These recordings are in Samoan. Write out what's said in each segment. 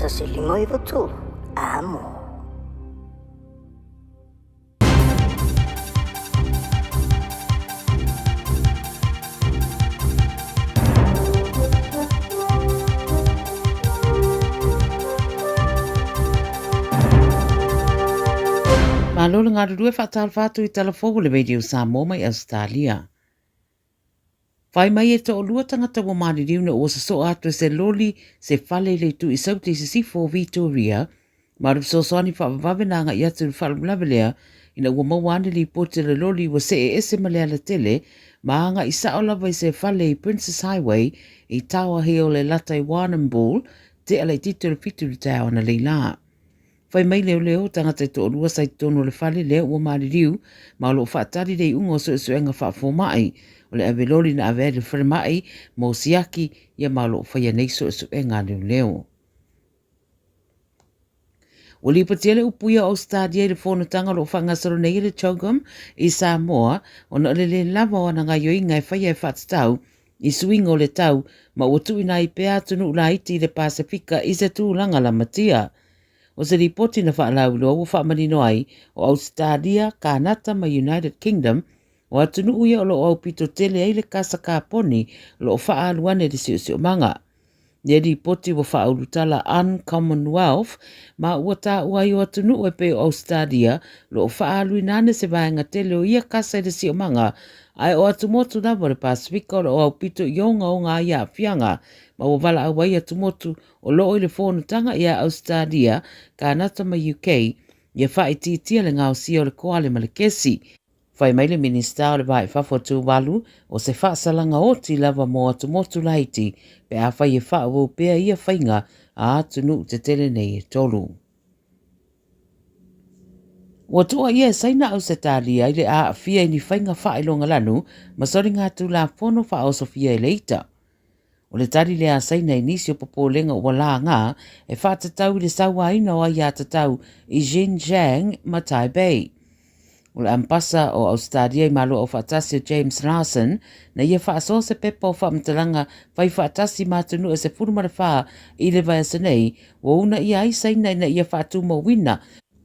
1593, amo. Malo le galulue faatalofa atu i tala fou o le Radio Samoa mai Ausetalia. Fai mai e toalua tagata ua maliliu ina ua sosoa atu e se loli se fale i le itu i Saute i sisifo o Vitoria, ma o le fesoasoani faavavave na agai atu i le faalavelave lea ina ua maua ane lipoti a le loli ua see ese ma le alatele ma agai sao lava i se fale i Princes Highway i Tower Hill e lata i Warrnambool, tea laitiiti o le 7 i le taeao analeila. Fai mai leoleo, tagata e toalua sa i totonu o le fale lea ua maliliu ma o lo o faatali le iuga o suesuega faafomai. O le ave loli na ave ai i le falemai mo siaki ia ma o lo o faia nei suesuega a leoleo. Ua lipotia le upuia o Ausetalia i le fonotaga o lo o faagasolo nei e le CHOGM i Samoa ona o le le lava o ana gaioiga e faia e faatatau i suiga o le tau ma ua tuuina ai pea atunuu laiti i le Pasefika i se tulaga lamatia. O se lipoti na faalauiloa ua faamanino ai, o Ausetalia, Kanata ma United Kingdom, o atunuu ia o lo o aupito tele ai le kasa kaponi o lo o faaalu ane i le siosiomaga. Ia lipoti ua faaulutala Un-Commonwealth ma ua taua ai o atunuu e pei o Ausetalia o lo o faaaluina ane se vaega tele o ia kasa i le siomaga, ae o atumotu lava o le Pasefika o lo o aupito i ogaoga ai aafiaga ma ua valaau ai atumotu o lo o i le fonotaga ia Ausetalia, Kanata ma UK ia faaitiitia le gaosia o le koale ma le kesi. Fai mai le Minisita o le Va i Fafo o Tuvalu, o se faasalaga oti lava mo atumotu laiti pe afai e faaauau pea ia faiga a atunuu tetele nei e tolu. Ua tuuaia e Saina a Ausetalia i le aafia i ni faiga faailogalanu ma soligatulafono faaosofia e le ita. O le tali lea a Saina i nisi o popolega ua laga e faatatau i le sauaina o aiatatau i Xinjiang ma Taipei. O le Ambasa o Ausetalia i Malo Aufaatasi o James Larsen na ia faasoa se pepa o faamatalaga fai faatasi ma atunuu e 14 i le vaiaso nei ua uunaia ai Saina ina ia faatumauina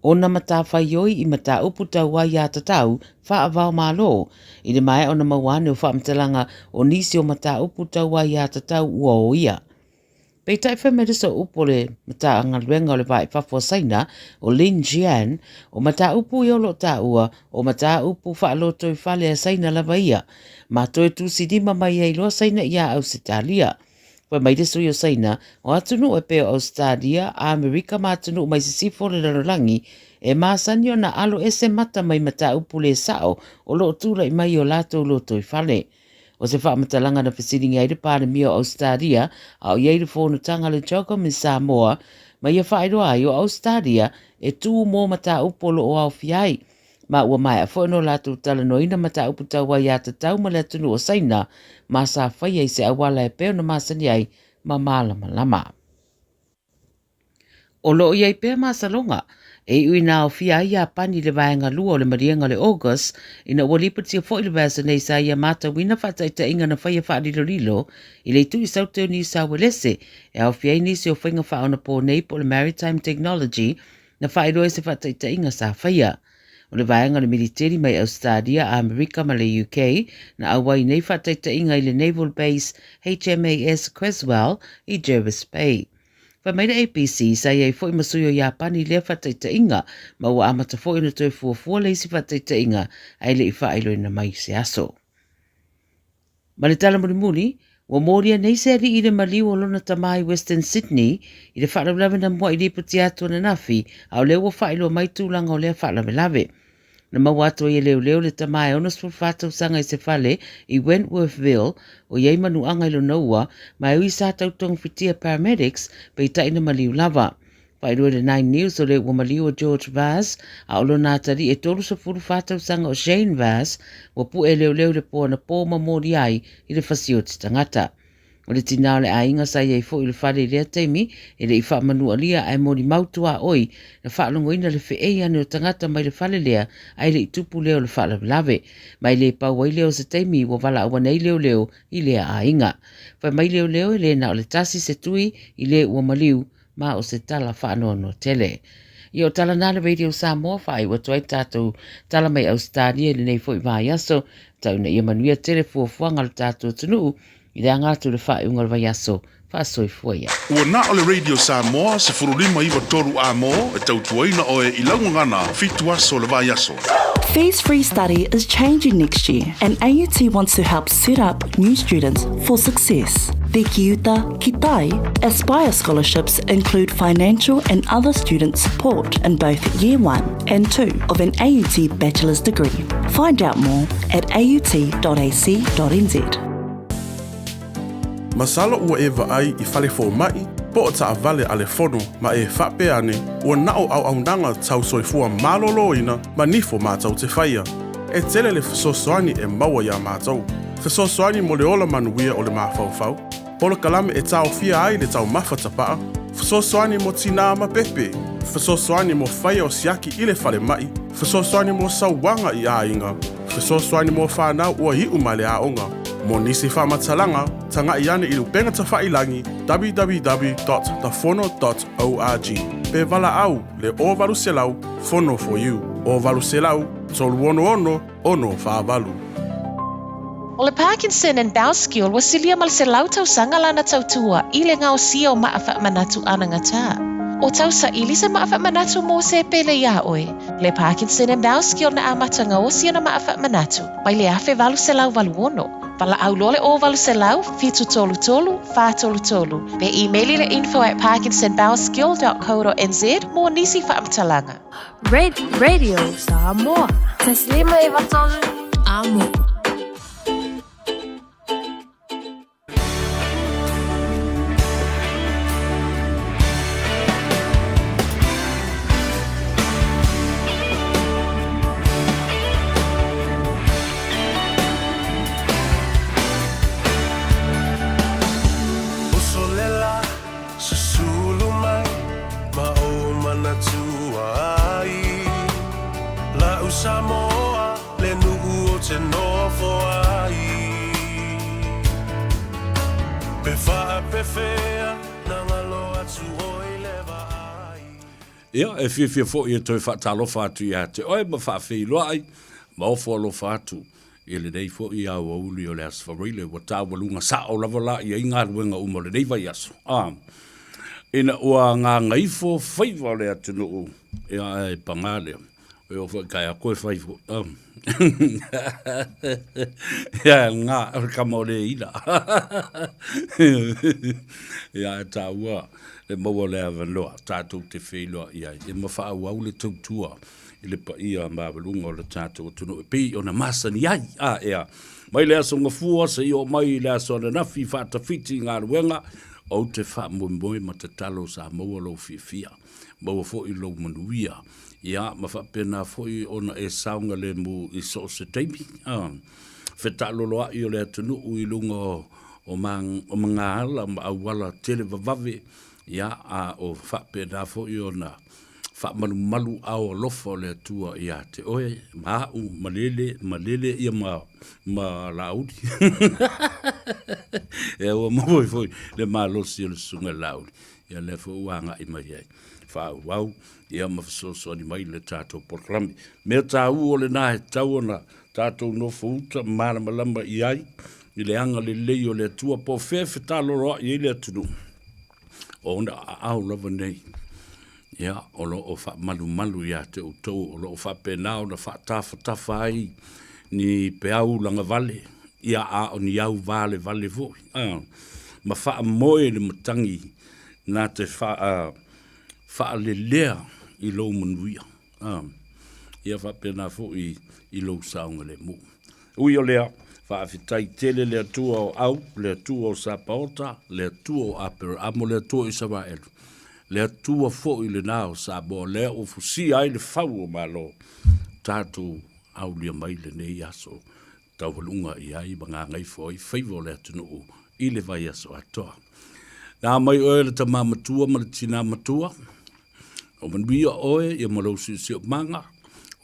ona matafaioi i mataupu tau aiatatau faava-o-Malo, i le maea ona maua ane o faamatalaga o nisi o mataupu tau aiatatau ua oia. Peitai fai mai le sooupu o le Matagaluega o le Va i Fafo a Saina, o Lin Jian, o mataupu ia o lo o taua, o mataupu faalotoifale a Saina lava ia, ma toe tusilima mai ai loa Saina iā Ausetalia. Fai mai le sui o Saina, o atunuu e pei o Ausetalia, Amerika ma atunuu mai sisifo o le lalolagi, e masani ona alo ese mata mai mataupu le sao o lo o tulai mai i o latou lotoifale. O se faamatalaga na fesiligia ai le Palemia o Ausetalia a o i ai le fonotaga a le CHOGM i Samoa, ma ia faailoa ai o Ausetalia e tu mo mataupu o lo o aofia ai ma ua maea foi ona o latou talanoaina mataupu tau aiatatau ma le atunuu o Saina ma sa faia i se auala e pei ona masani ai ma malamalama. O lo o i ai pea masaloga e iu ina aofia ai Iapani i le vaega lua o le maliega o le August ina ua lipotia foi le vaiaso nei sa ia matauina faataitaiga na faia faalilolilo i le itu i Saute o Niu Sauelese e aofia ai nisi o faiga faaonaponei po o le Maritime Technology na faailoa i se faataitaiga sa faia. O le vaega o le militeri mai Ausetalia, Amerika ma le UK na auai nei faataitaiga i le Naval Base HMAS Creswell i Jervis Bay. Fai mai le ABC, sa i ai foi ma sui o Iapani i lea faataitaiga, ma ua amata foi ona toe fuafua le isi faataitaiga ae le i faailoina mai se aso. Ma le tala mulimuli, ua molia nei se alii i le maliu o lona tama i Western Sydney i le faalavelave na mua'i lipotia atu ananafi, a o lea ua faailoa mai tulaga o lea faalavelave. Na maua atu ai e leoleo le tama e 64 tausaga i se fale i Wentworthville o i ai manuaga i lona ua, ma e ui sa tautogafitia paramedics, peitai na maliu lava. Faailoa i le Nine News o le ua maliu o George Vaz, a o lona atalii e 34 tausaga o Shane Vaz, ua pu'e e leoleo i le po anapō ma molia ai i le fasioti tagata. O le tinā o le aiga sa i ai foi i le fale i lea taimi e le i faamanualia ae molimau tuaoi na faalogoina le fe'ei ane o tagata mai le fale lea ae le i tupu lea o le faalavelave. Ma e le pau ai lea o se taimi ua valaau ane ai leoleo i lea aiga. Fai mai leoleo e le na o le tasi se tui i le ua maliu. ma o se tala faanoanoa tele. Ia o tala na le Radio Samoa faaiu atu ai tatou tala mai Ausetalia i lenei foi vaiaso, tau ina ia manuia tele fuafuaga a le tatou atunuu i le aga atu i le faaiuga o le vaiaso. Faasoifua ia. Ua na o le Radio Samoa 15 93 Amo e tautuaina oe i lau gagana fitu aso o le vaiaso. Fees Free Study is changing next year and AUT wants to help set up new students for success. The Ki Uta Ki Tai Aspire scholarships include financial and other student support in both Year 1 and 2 of an AUT bachelor's degree. Find out more at aut.ac.nz. Masalo ua e vaai i fale fomai po o taavale a le fono ma e faapea ane ua na o auaunaga tau soifua maloloina ma nifo matou te faia. E tele le fesoasoani e maua iā matou. Fesoasoani mo le ola manuia o le mafaufau, polokalame e taofia ai le taumafa tapaa, fesoasoani mo tinā ma pepe, fesoasoani mo faia o siaki i le falemai, fesoasoani mo sauaga i aiga, fesoasoani mo fanau ua iu mai le aoga. Mo nisi faamatalaga, tagai ane i le upega tafailagi www.tafono.org pe valaau le 0800 Fono for You, 0800 366 648. O le Parkinson and Bowskill ua silia ma le 100 tausaga lana tautua i le gaosia o maa faamanatu anagata. O tausaili se maa faamanatu mo se pele iā oe. Le Parkinson and Bowskill na amata gaosi ana maa faamanatu mai le 1886. Valaau loa le 0800 733 433 pe imeli le info at parkinsonbowskill.co.nz mo nisi faamatalaga. Radio Samoa. 1 5 3 Amo. Uso lela, susulu mai, ma ou manatua ai. La'u Samoa, le nuu ou te nofo ai. Pe faapefea, na galo atu oi le vaai. Ia, e fiafia foi e toe faatalofa atu ia te oe ma faafeiloai ma ofo alofa atu i lenei foi aoauli o le Aso Faraile ua taualuga sa'o lava la i ai galuega uma o lenei vaiaso. A, ina ua gagaifo faiva o le atunuu, ia ae pagā lea, e oo foi kai a koe fai foi. A, ia ngā, o le kama o le ila. Ia ae tāua le maua o le avanoa, tātou te feiloai ai, e ma faaauau le tautua i le paia maualuga o le tatou atunuu e pei ona masani ai. A, ea, mai le aso Gafua seia oo mai i le aso ananafi faatafiti i galuega, ou te faamoemoe ma tatalo sa maua lou fiafia, maua foi lou manuia, ia, ma faapena foi ona e saogalemu i so o se taimi. A, fetaaloloai o le atunuu i luga o, o, o magaala ma auala televavave, ia, a o faapena foi ona Faamalumalu ao alofa o le Atua ia te oe ma a'u ma lele ma lele ia ma ma Laauli. Ia ua maua ai foi le malosi o le Susuga i le Laauli, ia lea foi ua agai mai ai. Faaauau ia ma fesoasoani mai i le tatou polokalame. Mea taua o lena e tatau ona tatou nofo uta ma malamalama i ai i le agalelei o le Atua po o fea e fetaloloai ai le atunuu. O ona aao lava nei, ia, o lo o faamalumalu ia te outou, o lo o faapena ona faatafatafa ai ni peau lagavale, ia, a o ni au valevale foi, a, ma faamoe le matagi na te faa, faalelea i lou manuia. A, ia faapena foi i lou saogalemu. Ui o lea, faafetai tele le Atua o Au, le Atua o Sapaota, le Atua o Aperaamo, le Atua o Isaraelu, le Atua foi lena o Samoa, lea ua fusia ai le fau o Malo, tatou aulia mai lenei aso taualuga i ai ma gagaifo ai faiva o le atunuu i le vaiaso atoa. Na mai oe le tama matua ma le tinā matua, O manuia oe ia ma lou siosiomaga,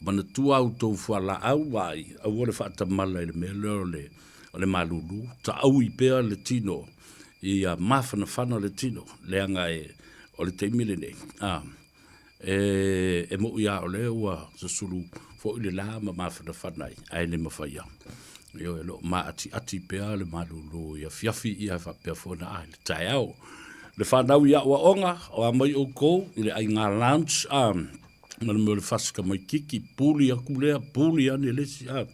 o manatua au tou fualaau vaai, aua le faatamala i le mea lea o le, o le malulu, taaui pea le tino, ia mafanafana le tino, leaga e, O le taimi lenei, a, e, e moʻi a o lea ua susulu foi le la ma mafanafana ai, ae le mafai a. Ioe, o lo o maatiati pea le malūlū i afiafi ia faapea foi ona a i le taeao. Le fanau i aoaoga, o a mai outou i le aiga lounge, a, ma le mea o le fasika mai kiki, puli aku lea, puli ane le isi, a.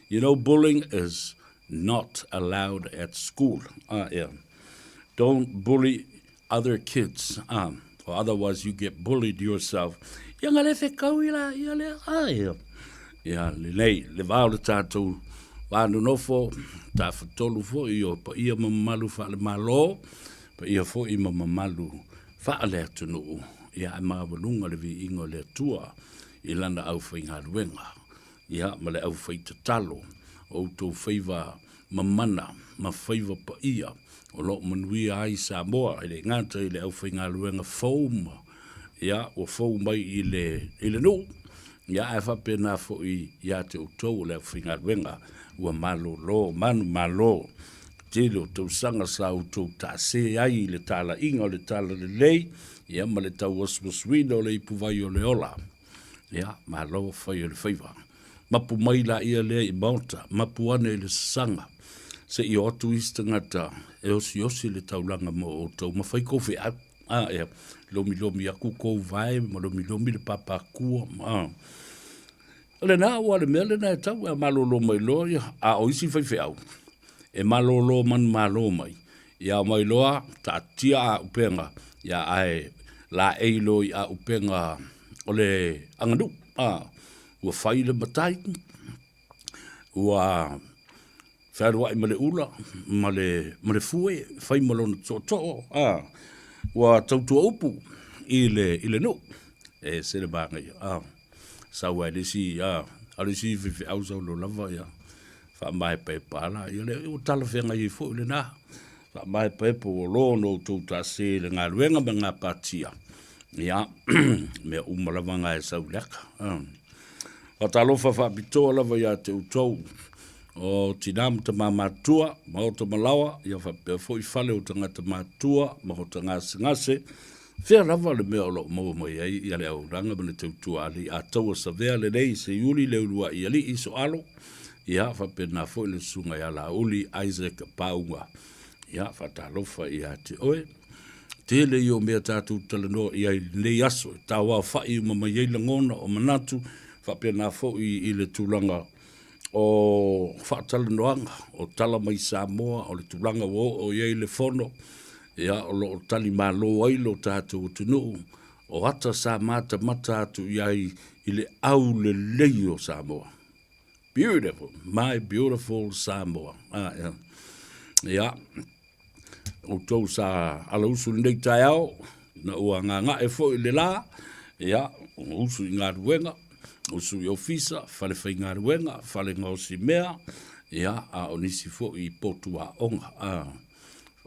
You know, bullying is not allowed at school. Ah, yeah. Don't bully other kids, ah, or otherwise you get bullied yourself. Ia nga le whekau i la, ia le, ah, ia. Ia, le nei, le vā o le tātou wā nonofo, tā whatolu fo i o pa ia mamalu wha le malo, pa ia fo i mamalu wha le atunuu, ia e mawalunga le vi ingo le atua i lana au whaingaluenga. Ia, ma le aufaitatalo o outou faiva mamana ma faiva paia o lo o manuia ai Samoa, e le gata i le aufaigaluega fou ma, ia, ua fou mai i le, i le nuu, ia, ae faapena foi ia te outou o le aufaigaluega ua malolo, manumalo. Tele o tausaga sa outou taase ai i le talaiga o le talalelei, ia, ma le tauasuasuina o le ipuvai o le ola. Ia, malo fai o le faiva. Mapu mai la ia lea i maota, mapu ane i le sasaga, se i o atu isi tagata e osiosi le taulaga mo outou ma fai kou feau. A, ia, lomilomi aku kou vae ma lomilomi le pāpākua. A. O lena ua le mea lena e tau, a malolo mai loa ia, a o isi faifeau, e malolo manumalo mai, ia omai loa taatia auupega, ia ae laei loa i auupega o le aganuu, a, ua fai le matai, ua fealuai ma le ula ma le, ma le fue, fai ma lona tootoo, a, ua tautua upu i le, i le nuu, e ese le manaia, a, sau ai le isi, a, a le isi faifeau sau loa lava, ia, faamaepaepa la, ia le, ua talafeagai ai foi lena. Faamaepaepa ua loa ona outou taase i le galuega ma gapatia, ia, mea uma lava na e sau i le aka. Faatalofa faapitoa lava ia te outou o tinā ma tamā matua, maota ma laoa, ia faapea foi fale o tagata matua, maota gasegase, Fea lava le mea o lo o maua mai ai ia le auaunaga ma le tautua alii a taua savea lelei Seiuli Leulua'i Alii Soalo, ia faapena foi le susuga ia Laauli Isaac Pauga. Ia faatalofa ia te oe. Tele ia o mea tatou talanoa i ai i lenei aso e tauaofa'i uma mai ai lagona o manatu, faapena foi i le tulaga o faatalanoaga, o tala mai Samoa, o le tulaga ua oo i ai le fono, ia, o lo o talimalo ai lo tatou atunuu, o ata sa matamata atu i ai i le aulelei o Samoa. Beautiful, my beautiful Samoa. Ah, yeah. Yeah. Outou sa alausu lenei taeao, na ua nganga'e foi le la, ia, usu i galuega, usu i ofisa, fale faigaluega, fale gaosi mea, ia, a o nisi foi i potu aoga, a,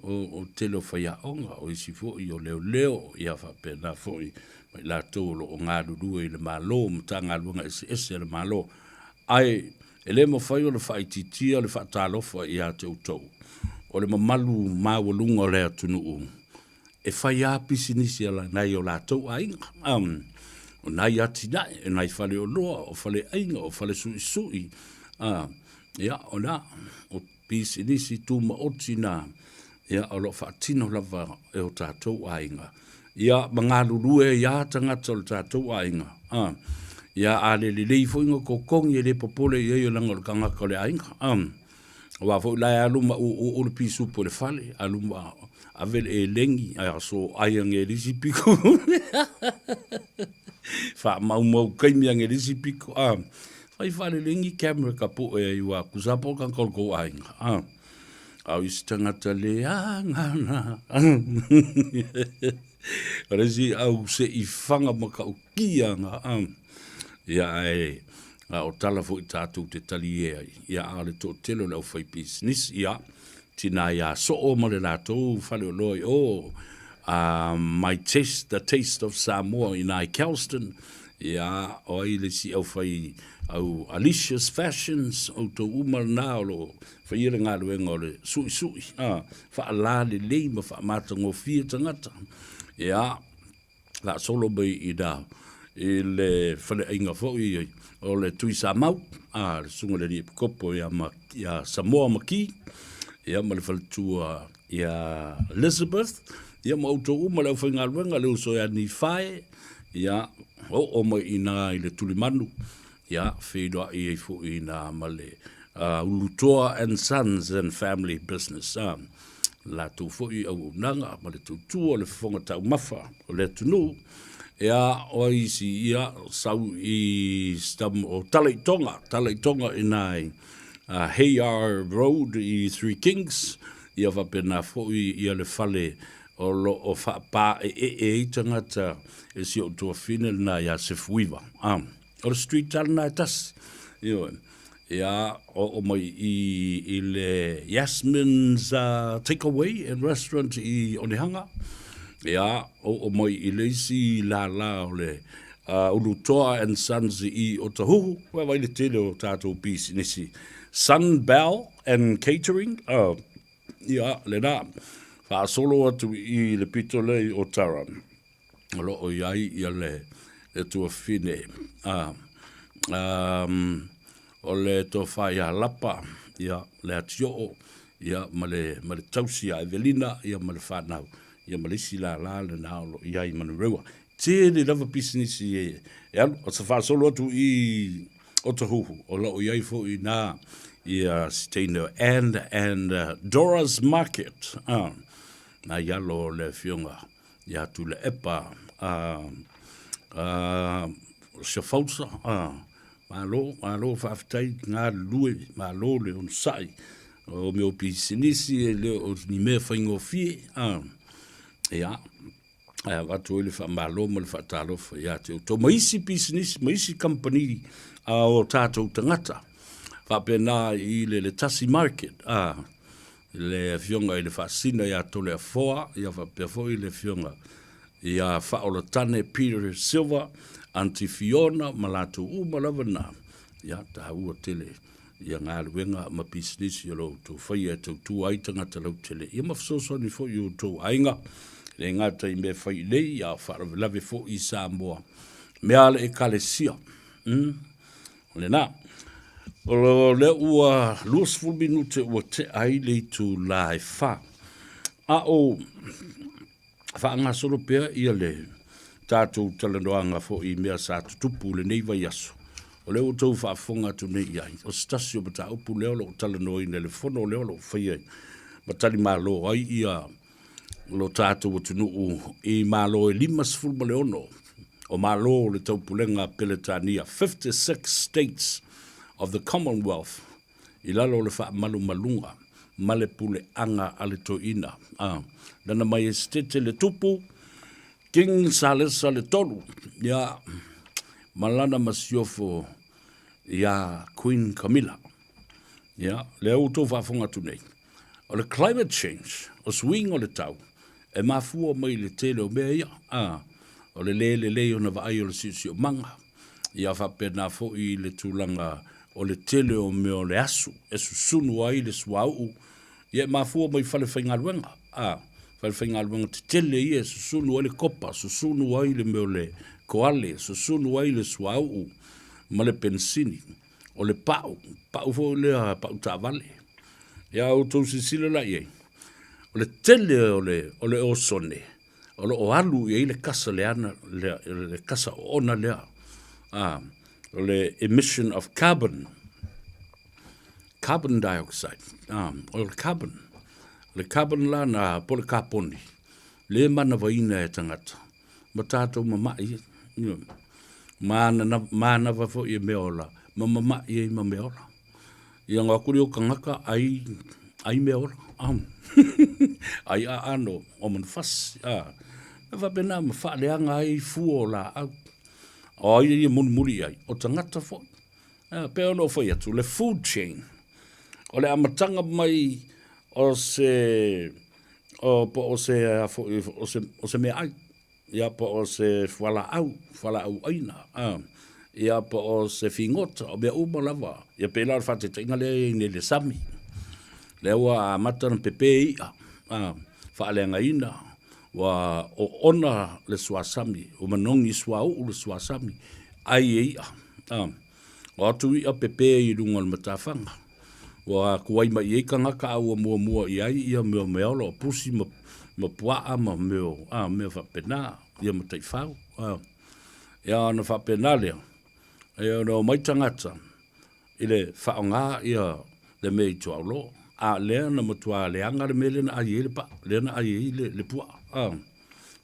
o, o tele o faiaoga, o isi foi o leoleo, ia faapena foi ma i latou o lo o galulue i le Malo, Matagaluega eseese a le Malo. Ae E le mafai ona faaitiitia le faatalofa ia te outou, o le mamalu maualuga o le atunuu e fai lava pisinisi a nai o latou aiga, o nai atinae, o nai faleoloa, o faleaiga, o falesuisui, ia, o lea, o pisinisi tumaoti na, ia, o lo o faatino lava e o tatou aiga. Ia, ma galulue ai lava tagata o le tatou aiga. A, ia, a le lelei foi ona totogi e le popole i ai o leaga o le tagata o le aiga. A, aua foi la e alu ma uu le pisupo i le fale, alu ma ave le elegi, ae aso ai ane e le isi piko. Faamaumau kaimi ane e le isi piko. A, fai faalelei ni camera ka poe ai ua kusa po o le tagata o le tou aiga. A. A o isi tagata leaga na. O le isi au seifaga matautia na. Ia ae a o tala foi tatou te talie ai, ia a o le toatele o le aufaipisinisi, ia, tina ia soo ma le latou faleoloa i o, My Taste, The Taste of Samoa i nai Kelston, ia, o ai le isi aufai, au Alicia's Fashions, outou uma lena o lo o Faia le galuega o le suisui, a, faalalelei ma faamatagofie tagata. Ia, Faasolo mai i ina i le faleaiga foi o le Tuisamau, a, le Susuga i le Alii Epikopo ia, ia Samoa Maki, ia ma le faletua ia Elizabeth, ia ma outou uma le aufaigaluega, le uso ia Nifae, ia, oo mai i ina i le Tulimanu, ia, feiloai ai foi i ina ma le uh, Ulutoa and Sons and Family Business. Uh, latou foi auaunaga ma le tautua o le fofoga taumafa o le atunuu. Ia, o ai isi, ia, sau i stam, o Talaitoga, Talaitoga i nā i uh, Hayar Road i Three Kings, ia faapena foi ia le fale o lo o faapāeee ai tagata e si ou tuafine lenā iā Sefuiva. Ah, o le street lava lenā e tasi. Ioe. Ia, oo mai i, i le Yasmin's uh, Takeaway and Restaurant i Onehanga. Ia, oo mai i le isi lālā o le uh, Ulutoa and Sons i Otahuhu. Ua vai le tele o tātou pisinisi. Sunbell and Catering. Uh, ia, lenā. Faasolo atu i le pito lea i Otara. O lo o i ai ia le, le tuafine a, um, o le tofa ia Lapa, ia, le Atioo, ia, ma le, ma le tausi a Evelina, ia, ma le whanau, ia, ma le isi lālā lenā o lo o i ai i Manurewa. Tele lava pisinisi e, e alu, o se faasolo atu i Otahuhu, o lo o i ai foi inā ia si teine o And and Dora's Market, uh, nā i alo o le afioga ia Tuilaepa, a, a, Sefausa, a, malo, malo faafetai galulue, malo le onosai, o mea o pisinisi e le o ni mea faigofie, a, ia, ae avatu ai le faamalo ma le faatalofa ia te outou ma isi pisinisi ma isi kamupani a o tatou tagata faapena i le, le Tasi Market, a, le Afioga i le Faasina ia Toleafoa, ia faapea foi le Afioga ia Faaolatane Peter Silva, Aunty Fiona ma latou uma lava na, ia taua tele ia galuega ma pisinisi o lo outou faia e tautua ai tagata lautele, ia ma fesoasoani foi i outou aiga, e le gata i mea fai nei, a o faalavelave foi i Samoa, mea a le Ekalesia. Mm? O lena. O lea ua 20 minute ua tea ai le itulā e whā. A o faagasolo pea ia le tātou talanoaga foi i mea sa tutupu lenei vaiaso. O lea ua outou faafofoga atu nei i ai. O se tasi o mataupu lea o lo o talanoaina i le fono lea o lo o faia ma talimalo ai ia lo tatou atunuu i Malo e 56 o Malo o le Taupulega Peretania, 56 States of the Commonwealth, i lalo o le faamalumaluga ma le puleaga a le Toeaina, a Lana Maiesetete le Tupu, King Salesa le Tolu, ia, ma lana masiofo iā Queen Camilla. Ia, lea ua outou faafofoga atu nei. O le climate change, o suiga o le tau, e mafua mai i le tele o mea ia, a, o le le lelei ona vaai o le siosiomaga, ia faapena foi le tulaga o le tele o mea o le asu e susunu ai le suauu, ia e mafua mai i falefaigaluega, a, falefaigaluega tetele ia e susunu ai le kopa, susunu ai le mea o le koale, susunu ai le suauu ma le penisini. O le pau, pau foi lea, pau taavale. Ia outou silasila la i ai, o le tele o le, o le osone, o lo o alu i ai le kasa leana, le, le kasa oona lea, a, o le emission of carbon, carbon dioxide, a, o le carbon, o le carbon la na po le kaponi, le manavaina e tagata. ma tātou mama'i ai. Ioe. Māna, mānawa foi e mea ola, ma mama'i ai ma mea ola. Ia ngā kuri o kangaka ai, ai mea ola. Am. ai a ano o manufasi. A. Me whapena ma whaaleanga ai fua o la au. O ai ia mulimuli ai, o tangata foi. A, pe ono whai atu, le food chain. O le amatanga mai o se O, po o se, a foi, o se, o se meaai, ia po o se fualaau, fualaau aina, a, ia po o se figota, o mea uma lava. Ia pei la o le faataitaiga lea e i ai nei le sami, lea ua amata ona pepe i'a, a, faaleagaina. Ua oona le suasami, ua manogi suauu le suasami, ai e i'a. A, o atu i'a pepe i luga o le matafaga. Ua kuai mai i ai tagata a ua muamua i ai ia mea o meaola o pusi ma, ma puaa ma mea o, a, mea faapena, ia ma taifau. A, ia ona faapena lea, ia ona omai tagata, i le faaaoga ia le mea i tuaolo, a lea na matua leaga le mea lea na ai ai le paa, lea na ai ai le, le puaa. A,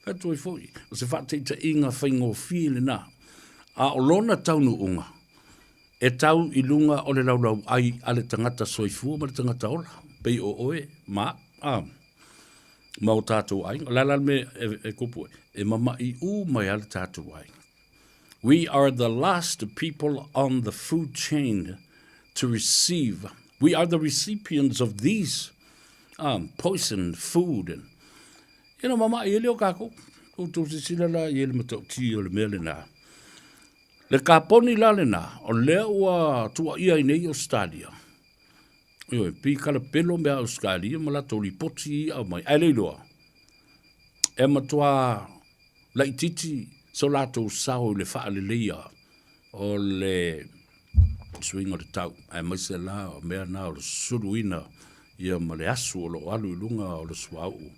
fai atu ai foi, o se faataitaiga faigofie lena. A o lona taunuuga, e tau i luga o le laulauai a le tagata soifua ma le tagata ola, pei o oe ma au. A, ma o tatou aiga. O le a la le mea e, e kupu ai? E mamaiʻu mai lava le tatou aiga. We are the last people on the food chain to receive. We are the recipients of these um, poisoned food. And, you know, mama, i ele o kākou. Outou silasila la i ele matauti o le mea lena. Le kaponi la lena, o lea ua tuaia i nei Australia. Ioe, pi kala pelo mea Australia ma latou lipoti i au mai. Ai le iloa, e matua laitiiti so latou sao i le faaleleia o le suiga o le tau, aemaise la o mea na o le suluina ia ma le asu o lo o alu i luga o le suauu,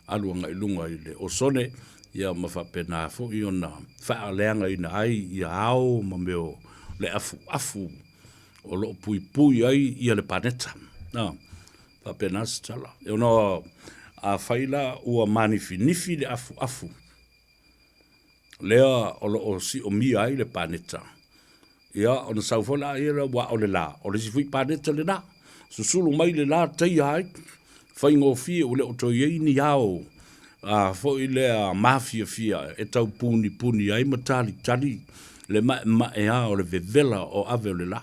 alu agai i luga i le osone, ia ma faapena foi ona faaleagaina ai ia ao ma mea o le afuafu o lo o puipui ai ia le paneta. A, faapena se tala. E ona afai la ua manifinifi le afuafu lea o lo o siomia ai le paneta, ia ona sau foi la ia aua o le la, o le isi foi paneta lena. Susulu mai le la taia ai, faigofie ua le o toe i ai ni ao a foi lea mafiafia e tau punipuni ai ma talitali le maemaea o le vevela o ave o le la.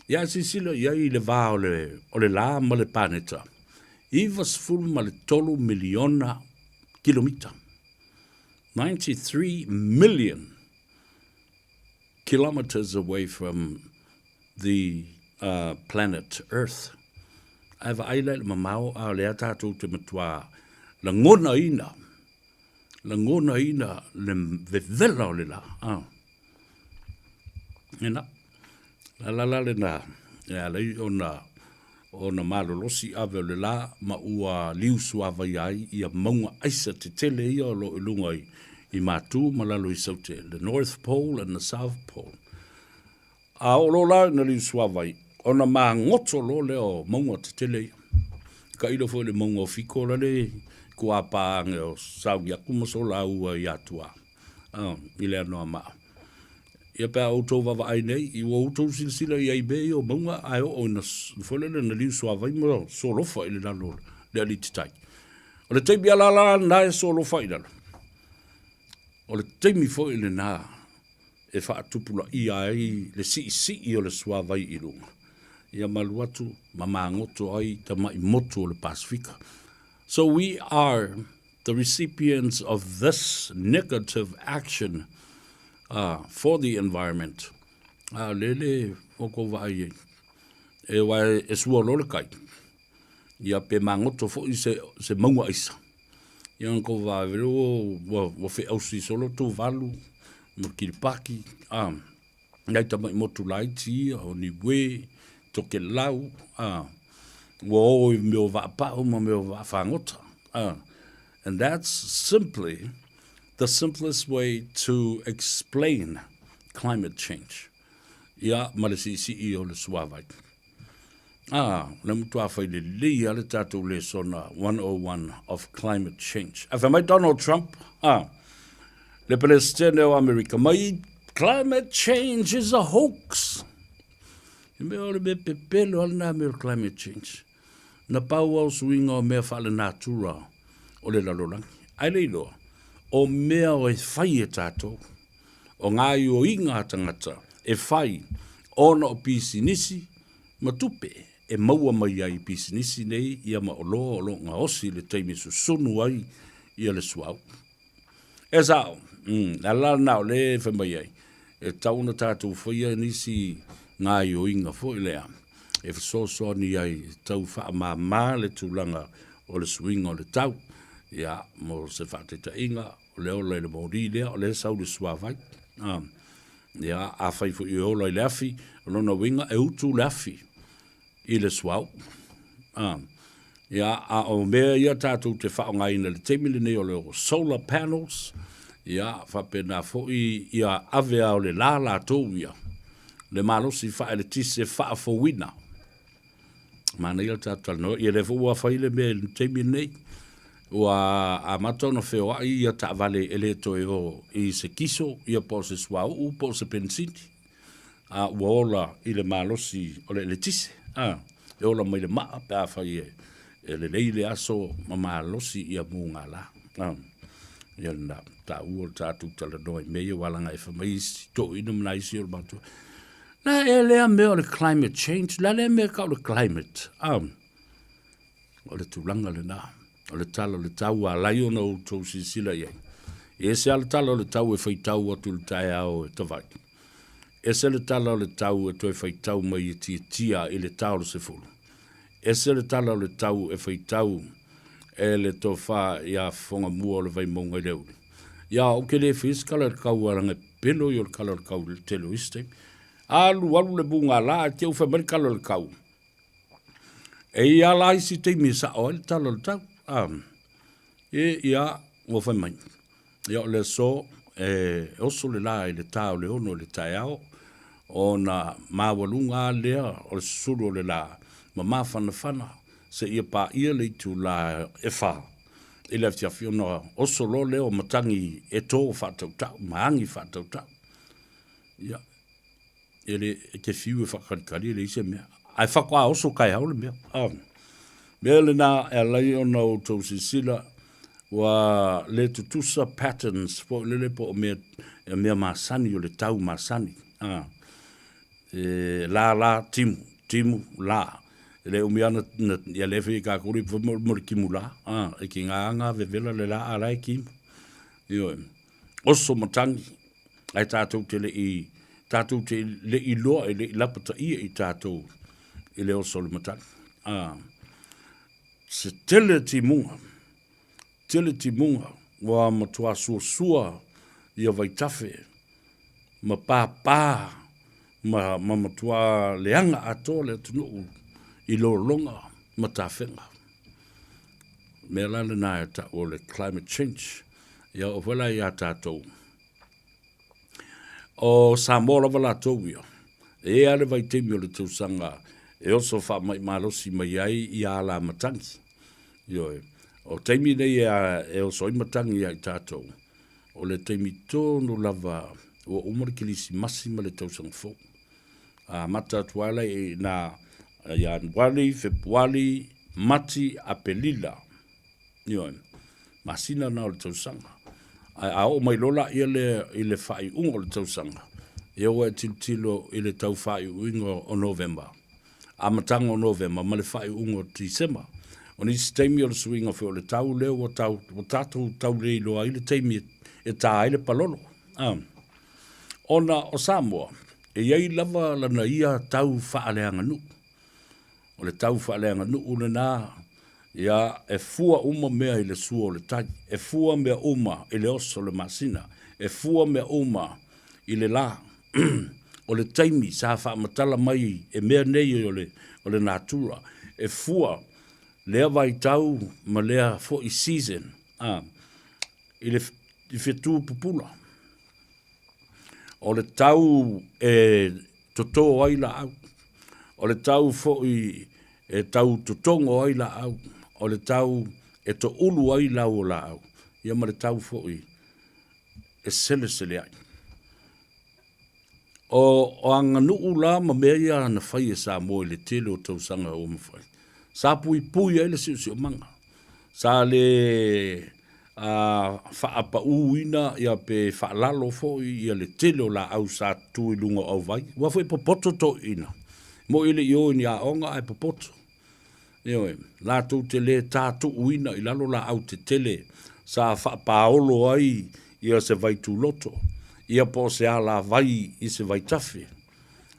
Ia a silasila i ai i le va o le, o le la ma le paneta, 93 miliona kilomita. 93 million kilometres away from the uh, planet Earth. Ae vaai la i le mamao a o lea tatou te matua lagonaina, lagonaina le vevela o le la. Ah. Ena, la la la lena, e ala ai ona ona malolosi ave o le la ma ua liusuavaia ai ia mauga aisa tetele ia o lo o i luga i, i Matu ma lalo i Saute, the North Pole and the South Pole. A oo loa la ina liusuavai, ona magoto loa lea o mauga tetele ia. Tailo foi i le mauga o Fiko lale i kuāpā ane o Sauniaku ma Solaua i Atua, i le Anoamaa. Ia pe a outou vaavaai nei, i ua outou silasila i ai i mea ia o mauga ae oo ina foi lele ina liusuavai ma solofa i le lalo o le alititai. O le taimi ala la lena e solofa i lalo, o le taimi foi lena e faatupulaia ai le siisii o le suavai i luga, ia malu atu ma magoto ai tamai motu o le Pasefika. So we are the recipients of this negative action uh, for the environment. A lele o kou vaai ai. E wae e sua loa le kai. Ia pe magoto foi se, se mauga aisa. Ia na kou vaai vele ua, ua, ua feausi solo Tuvalu ma Kiribati. A, nai tamai motu laiti ia, o Niue, Tokelau, a, ua o i mea o vaapau ma mea o vaafagota. A, and that's simply the simplest way to explain climate change. Ia, ma le siisii o le suavai. A, o le matua fai lelei lava le tatou lesona 101 of climate change. Ae fai mai Donald Trump, a, le Peresetene o Amerika mai, climate change is a hoax. I mea o le mea pepelo lava lena mea o le climate change. Na pau lava o suiga o mea faalenatura o le lalolagi. Ae le iloa, o mea e fai e tatou, o gaoioiga a tagata e fai ona o pisinisi ma tupe e maua mai ai i pisinisi nei ia ma oloa o lo o gaosi i le taimi e susunu ai ia le suauu. E sao, mm, le ala lena o lea e fai mai ai, e tatau ona tatou faia nisi gaoioiga foi lea e fesoasoani ai e tau faamama le tulaga o le suiga o le tau. Ia, mo se faataitaiga, o le ola i le moli lea, o lea e sau i le suavai. A, ia, afai foi e ola i le afi, o lona uiga e utu le afi i le suauu. A, ia, a o mea ia tatou te faaaogaina i le taimi lenei o le solar panels, ia, faapena foi ia ave lava o le la latou ia, le malosi faaeletise faafouina. Manaia le tatou talanoa. Ia lea foi ua fai le mea i le taimi lenei. Ua amata ona feoai ia taavale e le toe o i se kiso, ia po o se suauu po o se penisini. A ua ola i le malosi o le eletise. A, e ola mai le maa pe afai e, e lelei le aso ma malosi ia mugala. A, ia lena taua o le tatou talanoa i mea ia aua leaga e fai mai isi toeaiina ma nai isi o le matou Na e lea mea o le climate change, la lea mea kau le climate. O le tulaga lena, o le tala o le tau a lai ona outou silasila i ai. E ese lava le tala o le tau e faitau atu i le taeao e Tavaiti. Ese le tala o le tau e toe faitau mai e Tiatia i le ta o le 10. Ese le tala o le tau e faitau e le tofa ia Fofogamua o le Vaimauga i le aoauli. Ia, ou te le faia se tala i le tau leaga e pepelo ia o le tala o le tau i le tele o isi taimi. Alu alu le mugala ae te i ua fai mai le tala o le tau. E i ai la isi taimi e sao ai le tala o le tau. A, e, ia, ua fai mai. Ia, o le aso, e oso le la i le ta o le 6 i le taeao, ona maualuga lava lea o le susulu o le la ma mafanafana seia paia le itula e 4 i le afiafi ona oso loa lea o matagi e to faatautau ma agi faatautau. Ia, e le, e te fiu e faakalikali e leai se mea. Ae faatoa oso taeao le mea. Ah. Mea lena e ala ai ona outou silasila ua le tutusa patterns foi lele po o mea, mea masani o le tau masani. Ah. E la la timu, timu la. E le umi ana ia le fai ka kuri fo mo le timu la. Ah, e ki ngā ngā vevela le la ala e timu. Ioe. Oso matangi ae tātou te le i tātou te le i loa e le i lapataia i tātou i le oso o le matangi. Ah, se tele timuga, tele timuga ua matua suasua ia vaitafe ma pāpā ma, ma matua leaga atoa le atunuu i lologa ma tafega. Mea la lena e ta'u o le climate change. Ia oo foi la iā tātou. O Samoa lava latou ia. E i ai lava le vaitaimi o le tausaga e oso faamai malosi mai ai ia ala matangi. Ioe. O taimi nei e oso ai matangi ia i tātou, o le taimi tonu lava ua uma le Kerisimasi ma le tausaga fou. Amata atu ai la i nā Ianuari, Fepuari, Mati, Apelila. Ioe, masina na o le tausaga. Ae a oo mai loa laia lea i le faaiuga o le tausaga, ia ua e tilotilo i le tau faaiuina o Novema, amataga o Novema ma le faaiuga o Tisema. O nisi taimi o le suiga foi o le tau lea ua tau, ua tatou tau le iloa ai le taimi e ta ai le palolo. A. Ona o Samoa, e i ai lava lana ia tau faaleaganuu. O le tau faaleaganuu lena, ia, e fua uma mea i le sua o le tai, e fua mea uma i le oso o le masina, e fua mea uma i le la. O le taimi sa faamatala mai e mea nei o le, o le natura, e fua lea vaitau ma lea foi season, a, i le i fetu pupula. O le tau e totō ai laau, o le tau foi e tau totogo ai laau, o le tau e toulu ai lau o laau, ia ma le tau foi e selesele ai. O, o aganuu la ma mea ia na fai e Samoa i le tele o tausaga ua mafai. Sa puipui ai le siosiomaga. Sa le a faapauina ia pe faalalo foi ia le tele o laau sa tu i luga o auvai. Aua foi e popoto toeaiina. Moi e le i o i ni aoga ae popoto. Ioe, latou te le tatuuina i lalo laau tetele sa faapaolo ai ia se vaituloto, ia po o se alavai i se vaitafe.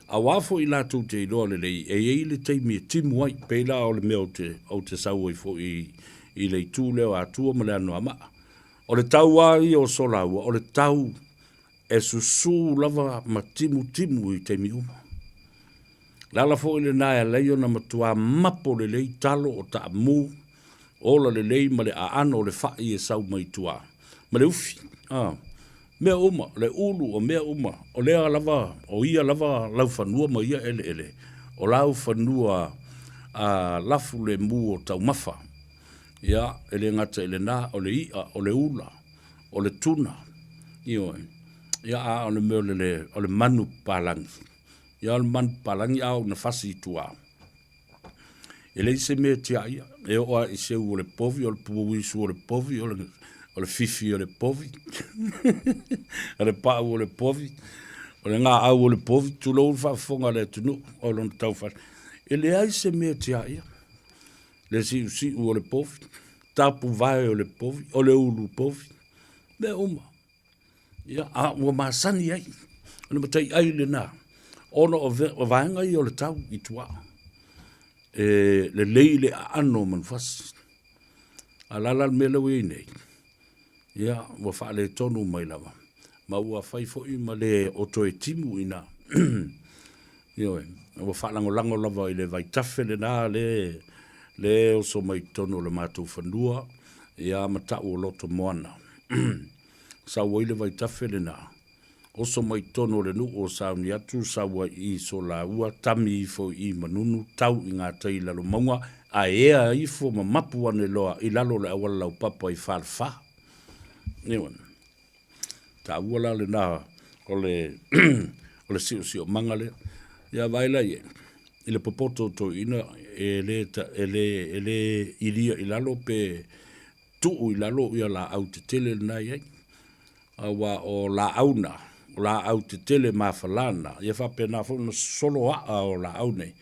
Aua foi latou te iloa lelei e i ai le taimi e timu ai, pei la o le mea ou te, ou te sau ai foi i, i le itu lea o Atua ma le Anoamaa. O le tau lava ia o Solaua, o le tau e susū lava ma timutimu i taimi uma. O le ala foi lena e ala ai ona matua mapo lelei talo o taamu, ola lelei ma le aano o le fai e sau mai tua, ma le ufi, a, mea uma, le ulu o mea uma, o lea lava, o ia lava laufanua ma ia eleele, o laufanua a lafu lemu o taumafa. Ia, e le gata i lena, o le i'a, o le ula, o le tuna, ioe. Ia, a o le mea o le, o le manu papalagi. Ia, o le manu papalagi a oo ina fasi i tua, e leai se mea e tiaia, e oo lava i seu o le povi, o le puisu o le povi, o le, o le fifi o le povi, o le pau o le povi, o le gaau o le povi, tulou le faafofoga a le atunuu o lona taufale. E leai se mea e tiaia. Le siusiu o le povi, tapuvae o le povi, o le ulu povi, mea uma. Ia, a ua masani ai, o le mataiai lena, ona o vaega ia o le tau i tua. E lelei le aano o manufasi. A la la le mea lea ua i ai nei, ia, ua faaletonu mai lava, ma ua fai foi ma le o toe timu i ina. Ioe, ua faalagolago lava i le vaitafe lena le, le oso mai totonu o le matou fanua, ia ma tau o Loto Moana. Sau ai le vaitafe lena, oso mai totonu o le nuu o Sauniatu, sau ai i Solaua, tami ifo i Manunu, tau i gatai i Lalomauga, ae ea ifo ma mapu ane loa i lalo o le auala laupapa i Falefa. Ioe. Taua la lena o le o le siosiomaga lea. Ia vaai la i ai, i le popoto o toeaiina e le e le e le ilia i lalo pe tuu i lalo ia laau tetele lena e i ai. Aua o laau na, o laau tetele mafala na, ia faapena foi ona sosolo aa o laau nei,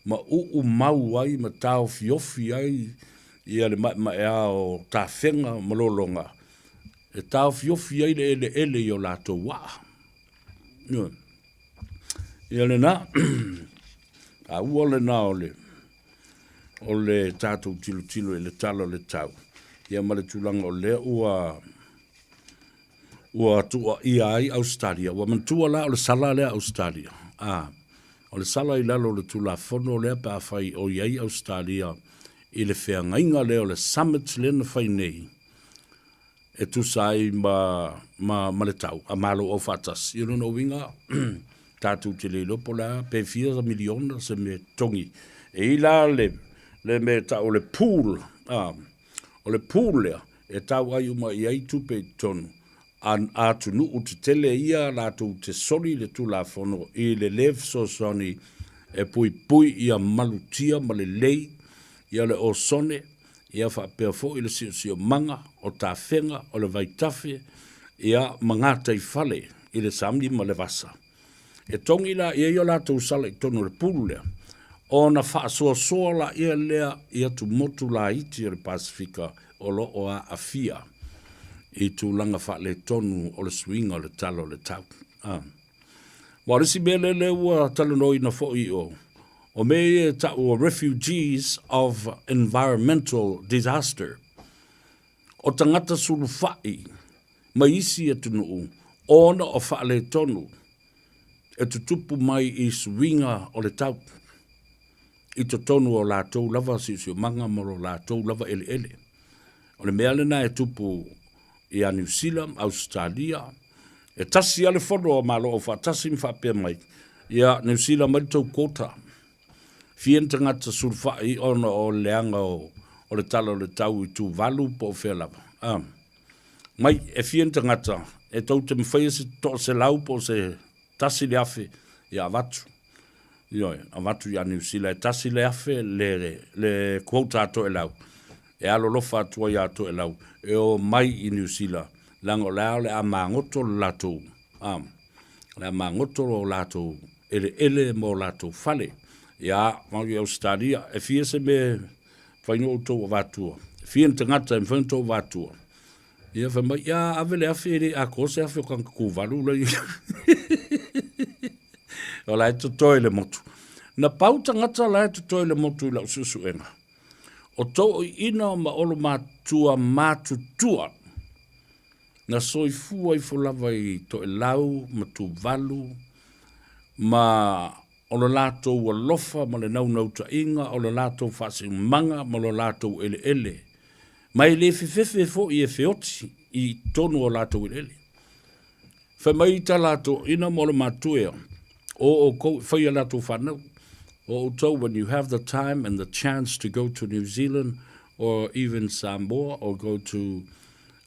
ma uu mau ai ma taofiofi ai ia le maemaea o tafega ma lologa e taofiofi ai le eleele i o latou aa. Ioe. Ia lena, taua lena o le o le tatou tilotilo i le tala o le tau, ia ma le tulaga o lea ua ua tuuaia ai Ausetalia. Ua manatua la o le sala lea a Ausetalia, a, o le sala i lalo o le Tulafono lea pe afai o i ai Ausetalia i le feagaiga lea o le summit lea na fai nei, e tusa ai ma, ma, ma le tau a Malo Aufaatasi. I lona uiga, tatou te le iloa po o le a, pe fia miliona se mea totogi. E i la le, le mea e tau o le pool, a, o le pool lea e tau ai uma i ai tupe i totonu a, a atunuu tetele ia latou te soli le Tulafono i le le fesoasoani e puipui ia malutia ma lelei ia le osone ia faapea foi le siosiomaga o tafega o le vaitafe, ia ma gataifale i le sami ma le vasa. E togi la i ai o latou sala i totonu o le pulu lea, ona faasoasoa laia lea i atumotu laiti o le Pasefika o lo o aafia i tulaga faaletonu o le suiga o le tala o le tau. A. Aua o le isi mea lea lea ua talanoaina foi i o, o mea ia e tau o refugees of environmental disaster, o tagata sulufai mai isi atunuu ona o faaletonu e tutupu mai i suiga o le tau i totonu o latou lava siosiomaga ma lo latou lava eleele. O le mea lena e tupu ia Niu Sila ma Ausetalia. E tasi lava le fono a Malo Aufaatasi ma faapea mai, Ia Niu Sila mai le tou quota. Fia ni tagata sulufai ona o le leaga o, o le tala o le tau i Tuvalu po o fea lava. A, mai, e fia ni tagata e tou te mafaia se 100 po o se 1,000, ia avatu. Ioe, avatu ia Niu Sila e 1,000 le, le quota a Toelau e alolofa atu ai ia Toelau e o mai i Niu Sila, leaga o le a o le a magoto le latou, a, o le a magoto lo latou eleele ma o latou fale. Ia, mau i Ausetalia, e fia se mea e mafai ona outou avatua, e fia ni tagata e mafai ona outou avatua. Ia fai mai, ia ave le afe e le atoa se afe o tagata Tuvalu la i O la e totoe le motu. Na pau tagata la e totoe le motu i lau suesuega. O toʻiina ma olomatua matutua na soifua ifo lava i Toelau ma Tuvalu ma o lo latou alofa ma le naunautaiga o lo latou faasiumaga ma lo latou eleele, ma e le fefefe foi e feoti i totonu o latou eleele. Fai mai ta latou ina mo le matua, o outou e fai a latou fanau, o outou when you have the time and the chance to go to New Zealand or even Samoa or go to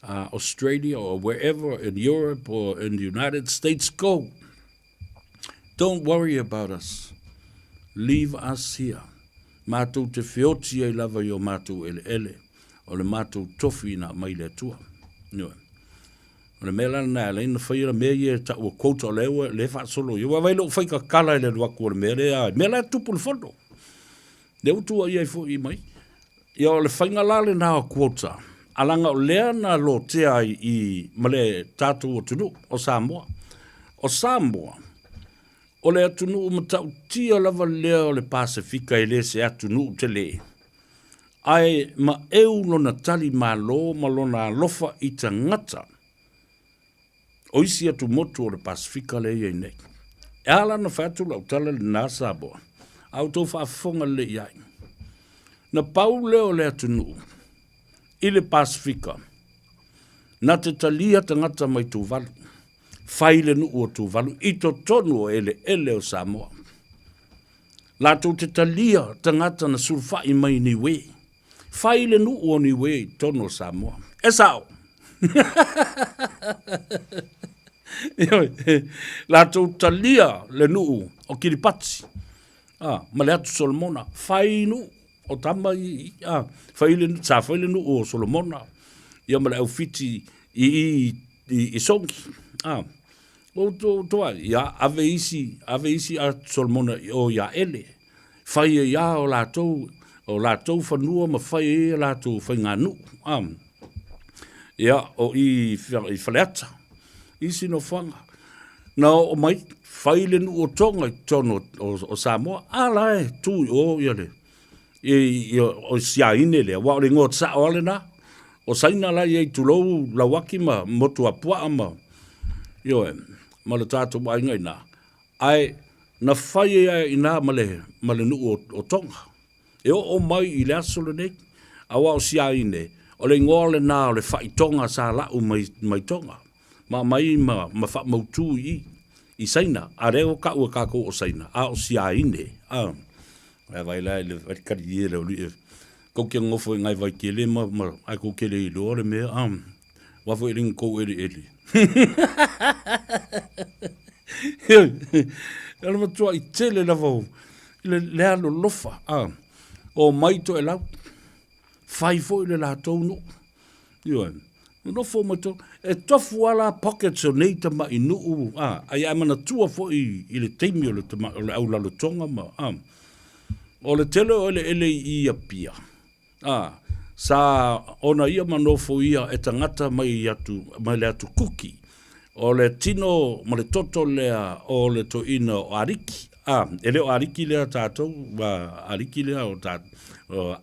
uh, Australia or wherever in Europe or in the United States, go. Don't worry about us. Leave us here. Mātou te feoti ai lava i o mātou eleele, o le mātou tofi na mai le Atua. Ioe. O le mea la lena e ala ai ona fai mea ia e taua quota o lea ua lea e faasolo ia. Ua vaai lou fai kakala i le alu atu o le mea lea, mea la e tupu i le fono. Lea ua tuuaia ai foi mai. Ia o le faiga la lena o quota, a leaga o lea na lotea ai i ma le tatou atunuu o Samoa. O Samoa, o le atunuu matautia lava lea o le Pasefika e le se atunuu tele. Ae maeu lona tali malo ma lona alofa i tagata o isi atumotu o le Pasefika lea e i ai nei. E ala ona fai atu lau tala lena Samoa, a outou faafofoga lelei i ai. Na pau lea o le atunuu i le Pasefika na te talia tagata mai Tuvalu, fai le nuu o Tuvalu i totonu o eleele o Samoa. Latou te talia tagata na sulufai mai Niue. Fai le nuu o Niue i totonu o Samoa. E sao! Ioe, latou talia le nuu o Kiripati a, ma le atu Solomona. Fai nuu o tama i, a, fai le, sa fai le nuu o Solomona ia ma le au Fiti i, i, i, i Songi. A, o to, to ai, ia, ave isi, ave isi a Solomona i o ia Ele. Fai ai a o latou, o latou fanua ma fai ai a latou faiganuu. A, ia, o i, i Faleata, isi nofoaga. Na oo mai, fai le nuu o Tonga i totonu o, o, o Samoa, a la e tu i o ia le, i, i, o Siaine lea, aua o le igoa sao lava lena. O Saina la e i ai, tulou Lauaki ma Motuapuaa ma, ioe, ma le tatou aiga i ina. Ae na fai ai i ina ma le, ma le nuu o, o Tonga. E oo mai i le aso lenei, aua o Siaine, o le igoa lena o le fai Tonga sa lau mai, mai Tonga. Ma aumai ma, ma faamautu i i, i Saina. A lea ua taua e tatou o Saina, a o Siaine. A, Ae vai la i le vai kari e le oli e kou ke ngofo i ngai vai kele ma, ma ai kou kele i loa le mea a wa fo i kou eli eli. E le matua i tele lava o le, le alolofa a o mai to e lau fai foi le latou nuu. Ioe. Nofo mai to e tofu ala pockets o nei tama'i nuu a ai ae manatua foi i le taimi o le tama o le au lalotoga ma a o le tele o eleele i Apia a sa ona ia ma nofo ia e tagata mai atu mai le atu Kuki o le tino ma le toto lea o le toeaina o Ariki a e le o Ariki lea tatou a Ariki lea o ta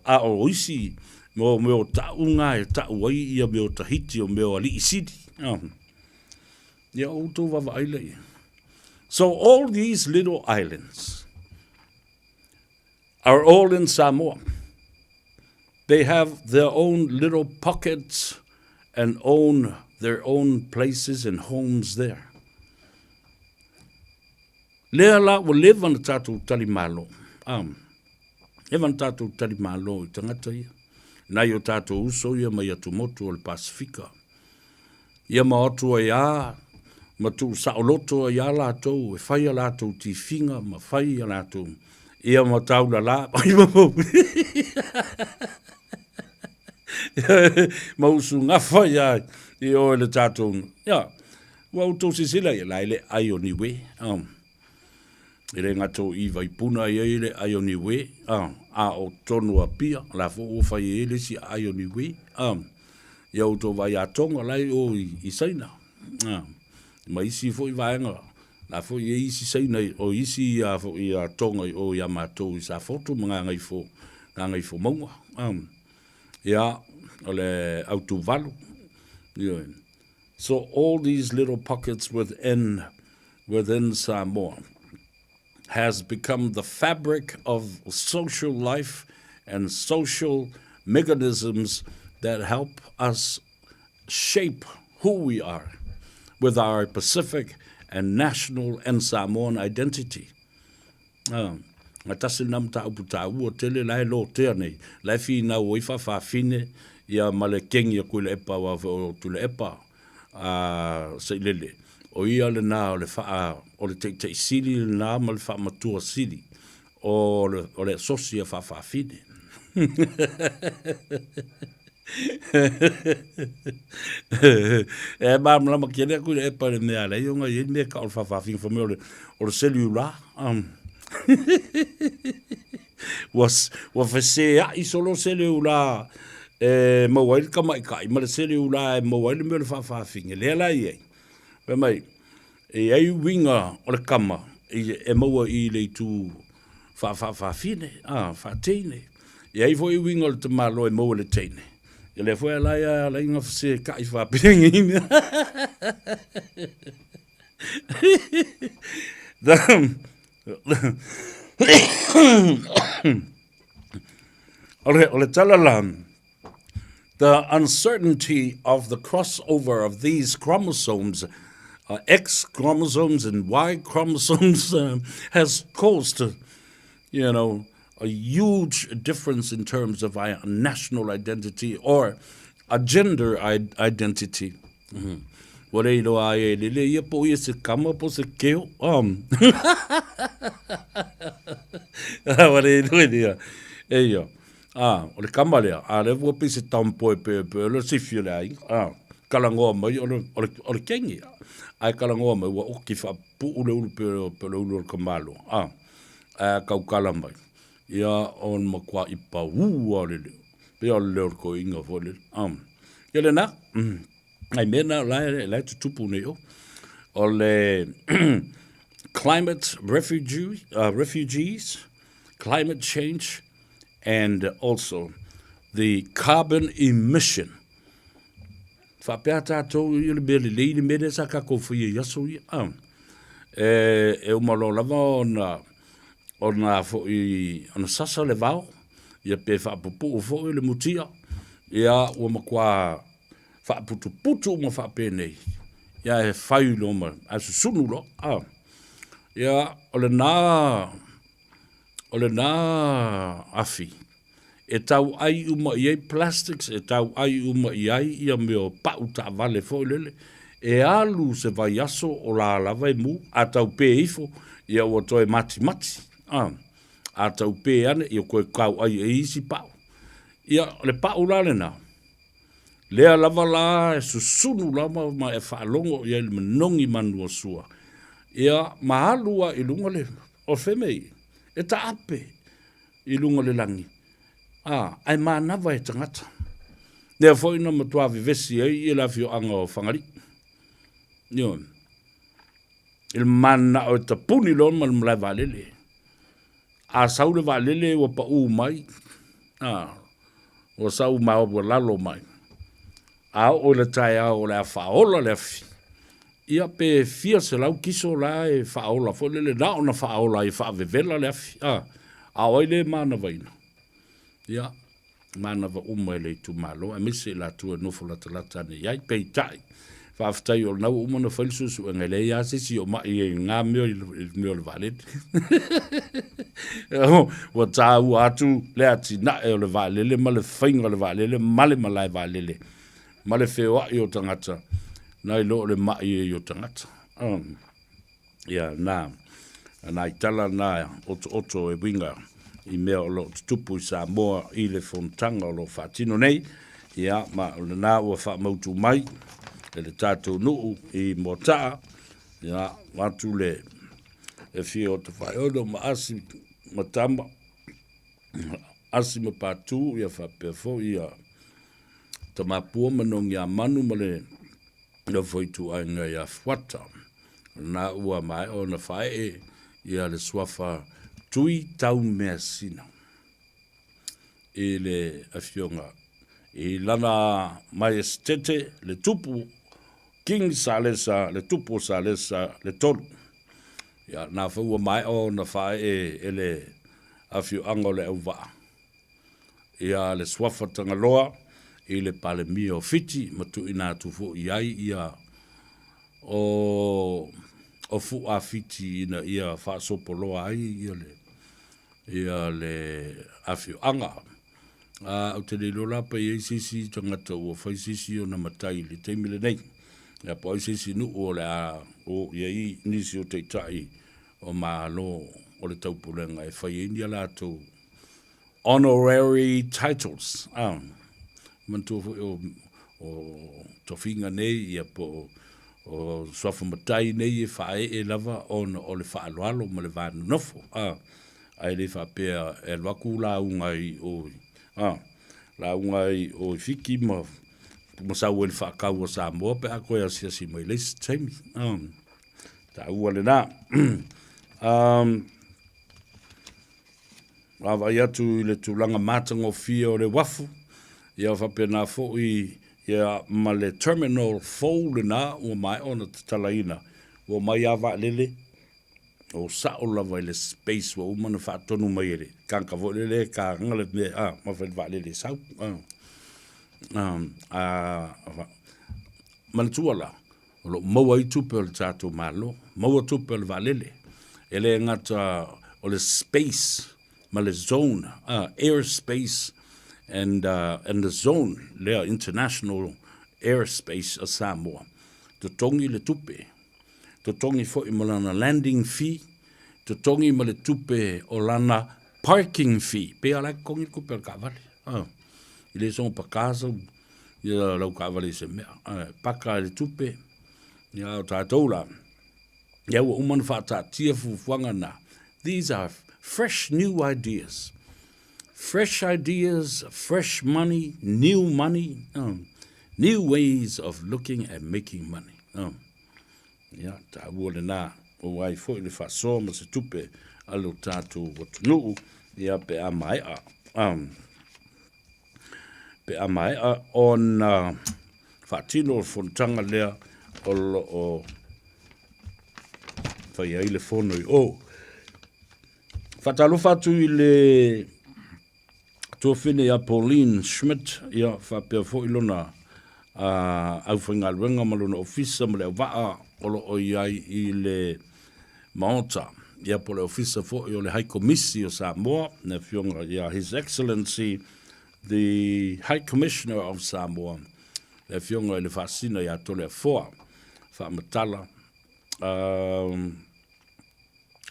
a o isi Mo mea o taʻu e taʻu ai ia mea o Tahiti o mea o aliʻi sili. Oh. Ia outou vaavaai lea i ai. So all these little islands are all in Samoa. They have their own little pockets and own their own places and homes there. Lea la ua leva na tatou tali malo. Um, Leva na tatou tali malo i tagata ia. Nai o tatou uso ia mai atumotu o le Pasifika. Ia ma o atu ai a, ma tuu saoloto ai a latou e fai a latou tifiga ma fai a latou ia ma taulala ma usugafa ia i o i le tatou ia ua outou silasila ia la e le ai o Niue um, E le gata o i Vaipuna e i ai le ai o Niue, a, a o totonu o Apia, o la foi ua fai ai le isi aai o Niue, a, ia outou vaai a Tonga la e i o i, i Saina, a, ma isi foi vaega, la foi e i ai isi Saina i, o isi a foi a Tonga i o ia matou i Safotu ma Gagaifo, Gagaifomauga, a. Ia, o le autuvalu. Ioe. So all these little pockets within, within Samoa has become the fabric of social life and social mechanisms that help us shape who we are with our Pacific and national and Samoan identity. Ah, nga tasi lena mataupu taua tele la e lotea nei, la e finau ai faafafine ia ma le kengi a Tuilaepa aua foi o Tuilaepa a Sailele, o ia lena o le faa, o le taitai sili lena ma le faamatua sili o le, o le asosi a faafafine. E malamalama tele atu i le epa i le mea a leai ona e i ai le mea e tau o le faafafine fai mai o le, o le cellular. Ua, ua feseai solo cellular e maua ai le tamaitai ma le cellular e maua ai le mea o le faafafine, lea la e i ai. Fai mai, E i ai uiga o le kama e maua i le itu faafaafafine, a, faateine. E i ai foi uiga o le tamaloa e maua i le teine. Ia lea foi ala ia ala ai na fesekai faapenei mea. O le, o le tala la, The uncertainty of the crossover of these chromosomes, uh, X chromosomes and Y chromosomes, uh, has caused, you know, a huge difference in terms of our national identity or a gender identity. Mm-hmm. Ua le iloa ai e lele ia po ia se kama po se keo. Um. Ua le iloa ia. E ia. Ā, o le kama lea, a lea ua pei se tampoe peopeo le sifi o le aiga, ā, kalangoa mai o le, o le, o le kengi, ae kalangoa mai ua oki faapupuu le ulu pei o, pei o le ulu o le tamaloa, ā, ae a taukala mai, ia o le matuaʻi paū lava o le leo, pei o le leo o le toeaina foi lele, ā. Ia lena, nai mea na o la e, la e tutupu nei o. O le climate refugee, uh, refugees, climate change, and also the carbon emission. Faapea tātou i le mea lelei le mea lea sa tātou whaia i aso ia. Ah. E, e uma loa lava ona, ona foi, ona sasa le vao, ia pe faapupuu foi le mutia, ia ua matua faaputuputu uma faapenei, ia e fai loa ma, ae susunu loa. Ah. Ia, o lena, o lena afi e tau ai uma i ai plastics, e tau ai uma i ai ia mea o pau taavale foi lele, e alu se vaiaso o la lava e mu, a tau pē ifo, ia ua toe matimati, a, a tau pē ane, ia koe kau ai e isi pau. Ia, o le pau la lena, lea lava la e susunu lava ma e faalogo i ai le manogi manuasua, ia, ma alu a i luga le, O Femei, e taape i luga o le lagi, a, ae manava e tagata. Lea foi na matua vevesi ai i le afioaga o Fagalii. Ioe. I le mananao e tapuni loa ma le malae vaalele. A sau le vaalele ua paū mai, a, ua sau ma ua lalo mai. A oo i le taeao o le a faaola le afi, ia pe fia selau kiso la e faaola foi lele, na ona faaola ai e faavevela le afi, a, a o ai le manavaina? Ia, manava uma e le itumalo, aemaise i latou e nofo latalata ane i ai. Peitai, faafetai o lena ua uma ona fai le suesuega, e leai lava se isi o mai i ngā mea i le mea o le vaalele. Ua taua atu le atinae o le vaalele ma le faiga o le vaalele ma le malae vaalele ma le feoai o tagata nai lo o le mai ai o tagata. Um, ia, nā, nā i tala nā otooto e winga i mea o lo o tutupu i Samoa i le fonotaga o lo o faatino nei, ia, ma o lena ua faamautu mai e le tātou nuu i Moataa, ia, atu le e fia o Tafaeono ma Asi ma Tama, Asi ma Patu, ia faapea foi ia Tamapua ma Nogiamanu ma le nofo ituaiga ia Fuata. Na ua maea ona faaee ia le suafa Tui Taumeasina i le afioga. I lana Maiesetete le Tupu King Salesa le Tupu o Salesa le Tolu. Ia, na foi ua maea ona faaee e le afioaga o Leauvaa ia le suafa Tagaloa i le Palemia o Fiti ma tuuina atu foi i ai ia o o Fu'a Fiti ina ia faasopoloa ai ia le ia le afioaga. A, ou te le iloa la pe i ai se isi tagata ua fai se isi ona matai i le taimi lenei. Ia po o ai se isi nuu o le a o i ai nisi o taitai o Malo o le Taupulega e fai ai ni a latou honorary titles. A, manatua foi o, o tofiga nei ia po o, o suafa matai nei e faaee lava ona o le faaaloalo ma le va nonofo. A, ae le faapea e alu atu lauga i o a, lauga i o i Fiti ma, ma sau ai le faatau a Samoa pe a toe asiasi mai le isi taimi. A, taua lena. Um, vaavaai atu i le tulaga matagofie o le uafu, ia faapena foi ia ma le terminal fou lena ua maea ona tatalaina, ua omai lava vaalele, o sao lava i le space ua uma ona faatonu mai e le tagata foi lele e kagaga le mea a ma fai le vaalele e sau. A, a, manatua la, o lo o maua ai tupe o le tatou Malo, maua tupe o le vaalele. E le gata o le space ma le zone, air space and, and the zone lea international air space a Samoa. Totogi le tupe, totogi foi ma lana landing fee, totogi ma le tupe o lana parking fee. Pei lava la e totogi le tupe o le taavale. I le soona paka sau ia lau taavale i se mea. E paka i le tupe, ia o tatou la, ia ua uma ona faataatia fuafuaga na. These are fresh new ideas. Fresh ideas, fresh money, new money, new ways of looking at making money. Ia, taua lena, ua ai foi le faasoa ma se tupe a lo tatou atunuu, ia pe a maea. Pe a maea ona faatino le fonotaga lea o lo o fai ai le fono i o. Faatalofa atu i le tuafine ia Pauline Schmidt, ia faapea foi lona uh, aufaigaluega ma lona ofisa ma le auvaa o lo o i ai i le Maota, ia po o le Ofisa foi o le High Komisi o Samoa, le Afioga ia His Excellency the High Commissioner of Samoa, le Afioga i le Faasina ia Toleafoa Faamatala um,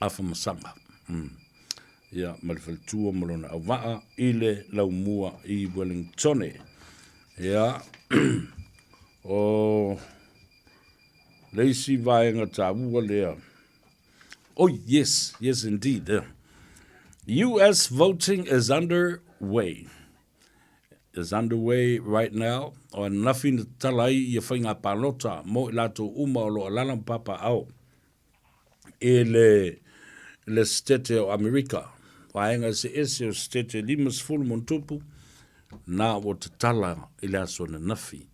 Afamasaga. Mm. Ia, ma le faletua ma lona auvaa i le laumua i Wellingtone. Ia, o Le isi vaega taua lea. Oh, yes, yes indeed. US voting is under way. Is underway right now. O ananafi na tatala ai ia faiga palota mo i latou uma o lo o alaala ma papaaao i le le Setete o Amerika. Vaega eseese o Setete 50 ma ona tupu, na ua tatala i le aso ananafi.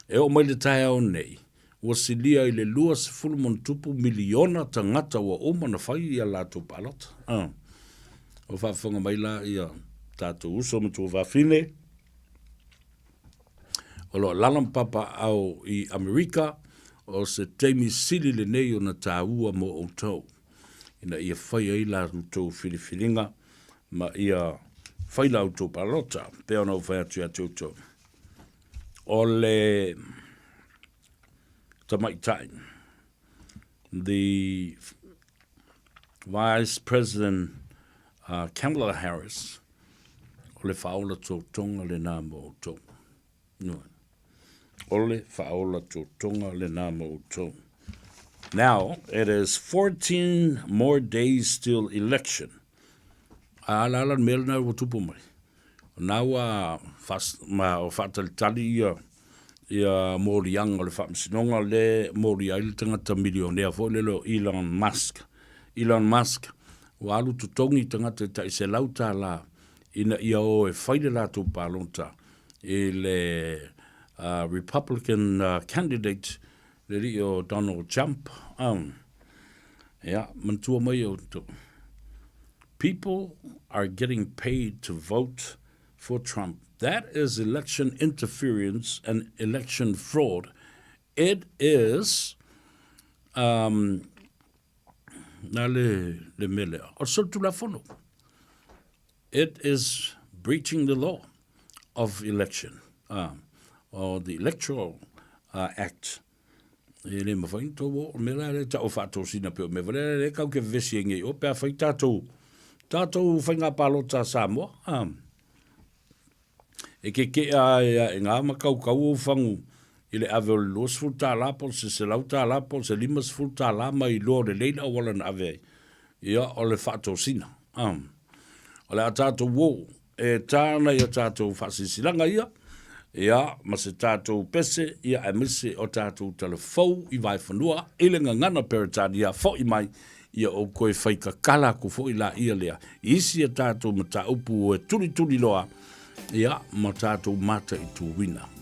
E oo mai le taeao nei, ua silia i le 20+ miliona tagata ua uma ona fai ia latou palota. Uh. Ua faafofoga mai la ia tatou uso ma tuafafine o lo o alaala ma papaaao i Amerika, o se taimi sili lenei ona taua mo outou ina ia fai ai la outou filifiliga ma ia fai la outou palota. Pei ona ou fai atu ia te outou, o le tamaitai, the Vice President uh, Kamala Harris, o le faaola totoga lena mo outou. No. O le faaola totoga lena mo outou. Now, it is 14 more days till election. A ala ala le mea lena ua tupu mai. O na ua ma o faatalitali ia ia moliaga o le faamasinoga le molia ai le tagata milionea foi lele o Elon Musk. Elon Musk ua alu totogi tagata e tai $100 ina ia o e fai le latou palota. i le Republican candidate le alii o Donald Trump. Ia, manatua mai e outou, people are getting paid to vote for Trump. That is election interference and election fraud. It is um, na le, le mea lea, o le solitulafono. It is breaching the law of election, or the Electoral Act. E le mawhai ni tō o, mea la le ta o whaatosina pe o mea wale le kau ke vesi e ngei o pe a whai tātou, tātou whainga pālota Samoa. E kekeʻa ai aʻe ngā makaukau o Ufagu i le ave o le 20 tālā po o se 100 tālā po o se 50 tālā mai loa o lelei le auala na ave ai. Ia, o le faatosina. O le a tātou ō e tā ana i a tātou faasilasilaga ia, ia, ma se tātou pese, ia, aemaise o tātou talafou i vaefanua i le gagana Peretania foʻi mai ia oukou e fai kakala aku foʻi laia lea i isi a tātou mataupu e tulituli loa, ia, ma tātou mataituina.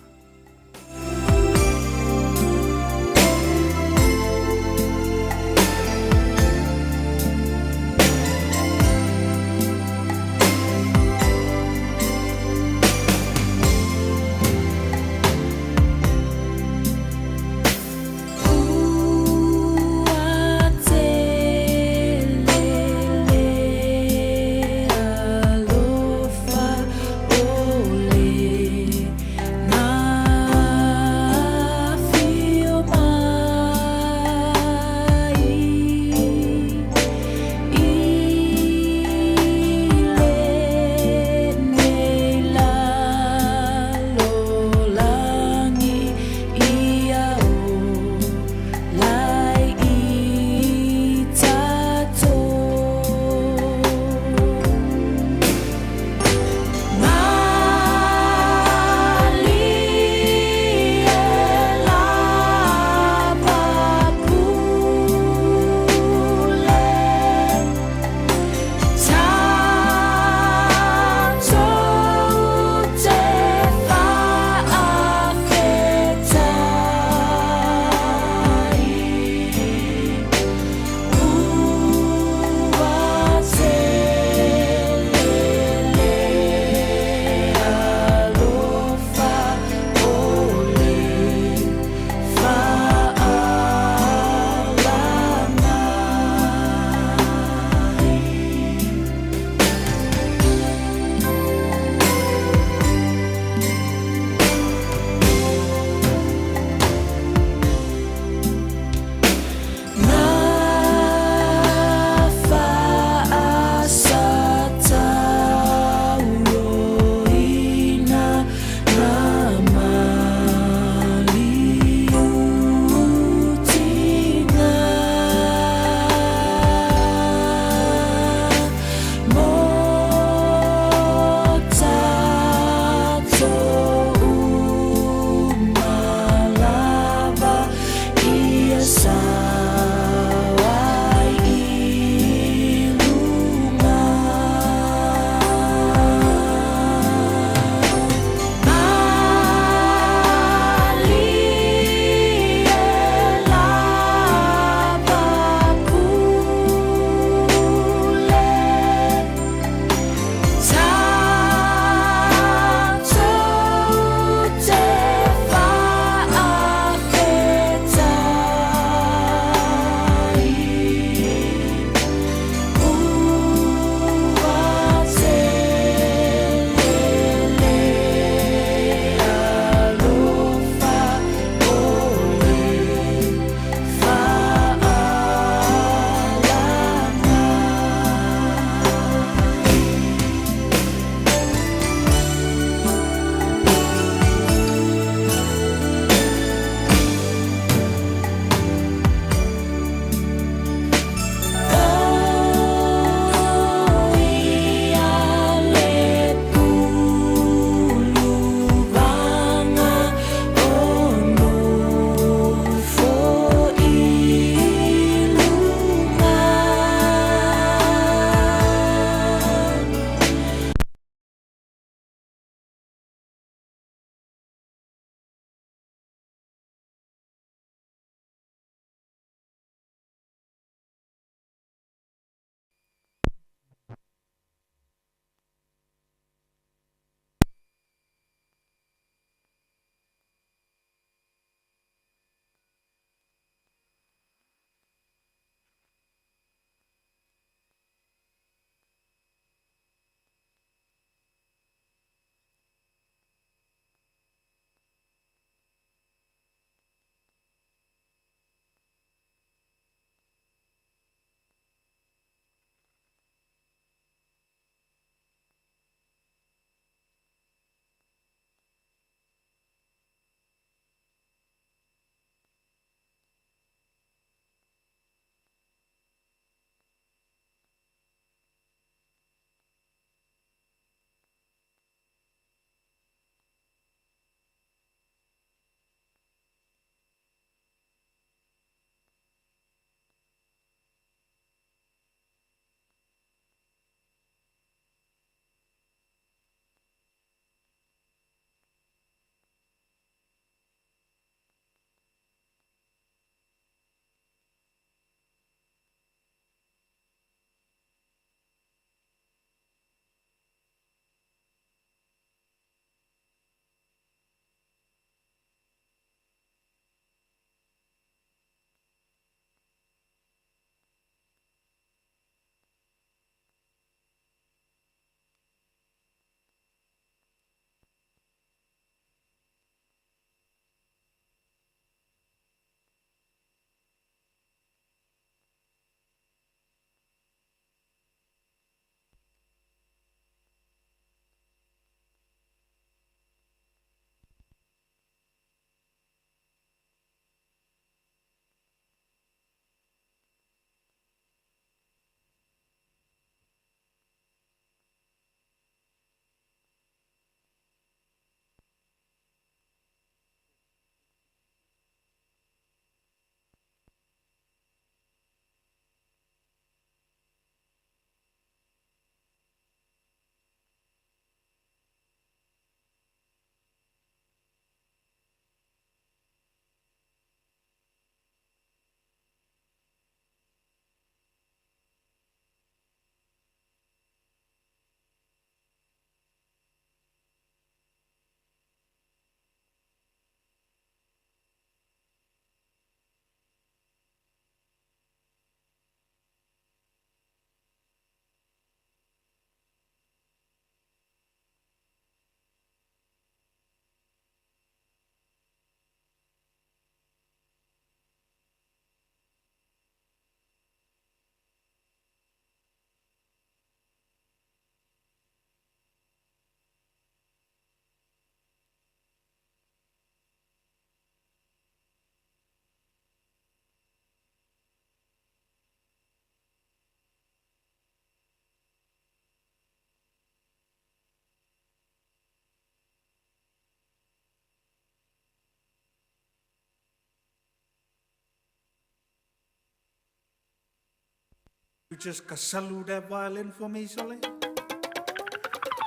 You just kasalu that violin for me, Sully?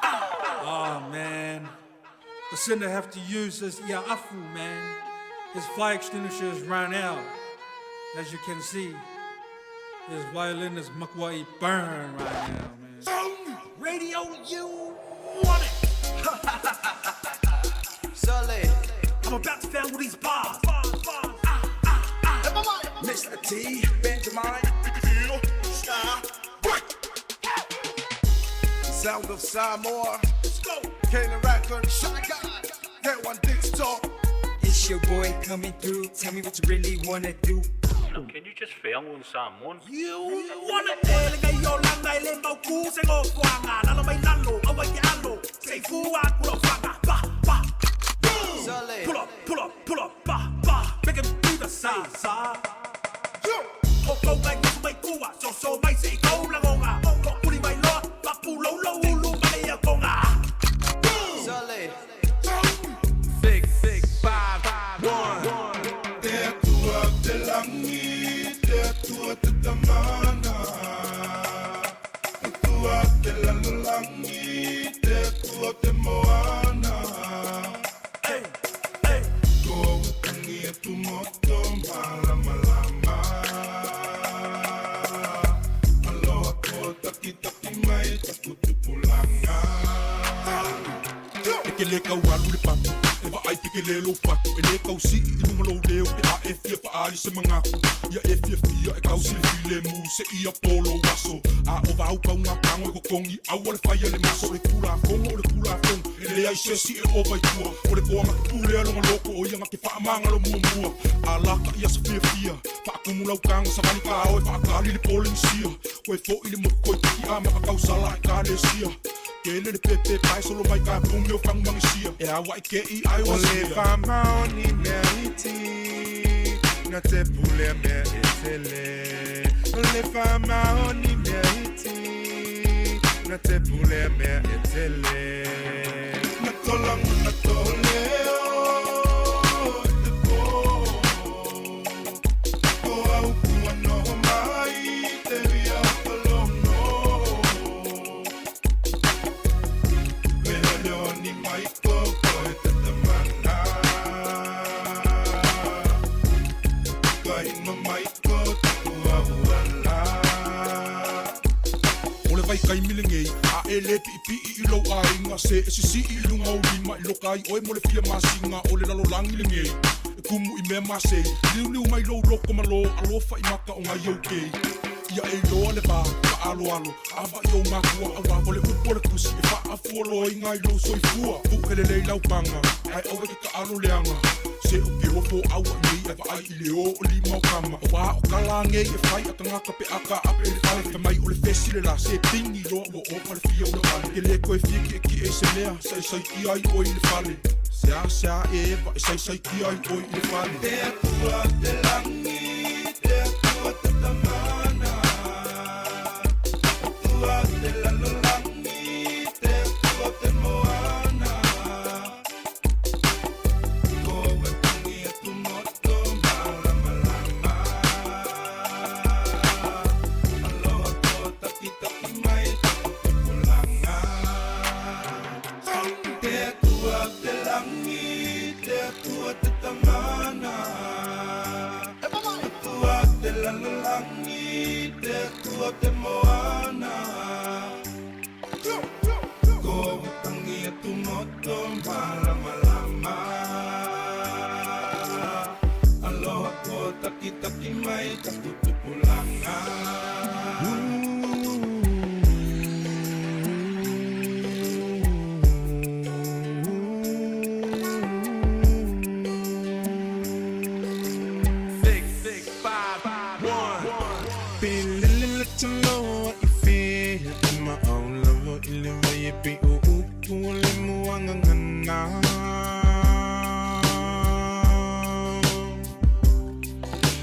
Oh, man. The sinner have to use his iafu, man. His fire extinguisher has run out. As you can see, his violin is makuai burn right now, man. Radio, you want it. Sully. I'm about to found these bars. Mr. T, Benjamin, Star, Sound of Samoa. Let's go. Kayla Record, Shaka. That one digital. It's your boy coming through. Tell me what you really wanna do. Can you just fail on someone? You want it. Ele ngai o langa ele mau ku se ngo fuanga. Lalo mai lalo, awa i alo. Sei fua kula fanga. Ba, ba. Sully. Pull up, pull up, pull up, ba, ba. Make him do the sa, sa. O kau ngai kusu mai kua, so so mai se i kau langonga. Ko puri mai loa, papu lo lo ulu mai a konga. Sully. 6, 6, 5, 1. Te atua te langi, te atua te tamana. Atua te lalolangi, te atua te moana. Hey, hey. Ko utangi e tu moto malamalama. Aloha ko taki taki mai taku tupulanga. E ke le kau alu le patu E wa ai peke le lo patu E le kau si i lunga lou leo Pe a e fia faali se mangaku Ia e fia fia e kau sili file mu Se ia polo aso A o vau kau ngā kango e kokongi Au ale whai ale maso Le kula kongo o le kula kongo E le ai se si e o vai tua O le koanga ke pule a longa loko O ia ngake whaamanga lo mua mua A laka ia sa fia fia Whaakumu lau kanga sa vani ka oe Whaakali le pole ni sia Koe fo i le motu koi tiki a maka kau sala e ka le sia Ke le le pepe pai solo mai ka pume o fangu mangisia E awa i ke i ai O o le sia whamaoni mea iti, na te pule mea e tele. O le whamaoni mea iti, na te pule mea e tele. Na tolangu na toleo, te pō. Ko au kua noho mai, te wia o ka lono. Mea leo ni mai koko e te tamana. Ka ingo mai ko taku auala. O le vai kai mile ngei A e le pi pi i lo ai nga se e sisi i lunga o lima i loka ai oe mo le fia masinga o le lalolangi le ngei E kumu i mea masei Liu liu mai lou loko ma lo alofa i maka o ngai au kei Ia e loa le vā, ka alo alo Ava i o makua a wā le upo le kusi E wha afua loa i ngai lou soifua Pu ele lei lau panga Ai awe ke ka alo leanga Se o ke hofo aua nei e vaai i le o o lima o kama O wā o kala ngei e whai a tangaka pe aka ape le fale Te mai o le fesi le la se pingi loa ua o pale fia o le vale Ke le koe fia ki e ki e se mea Sai sai ki ai oi le fale Se a se a e eva e sai sai ki ai oi le fale Te atua te langi, te atua te tamana. Atua te lalolangi, te atua te moana. Ko watangi e tu moto malamalama. Aloha ko taki taki mai taku tupulanga. Te atua te langi, te atua te tamana. Atua te lalolangi, te atua te moana. Ko watangi e tu moto malamalama. Aloha ko taki taki mai taku tupulanga. 6, 6, 5, 1. Pilili to know what you feel in my own love ile vai pe o upu o le muanga ngana.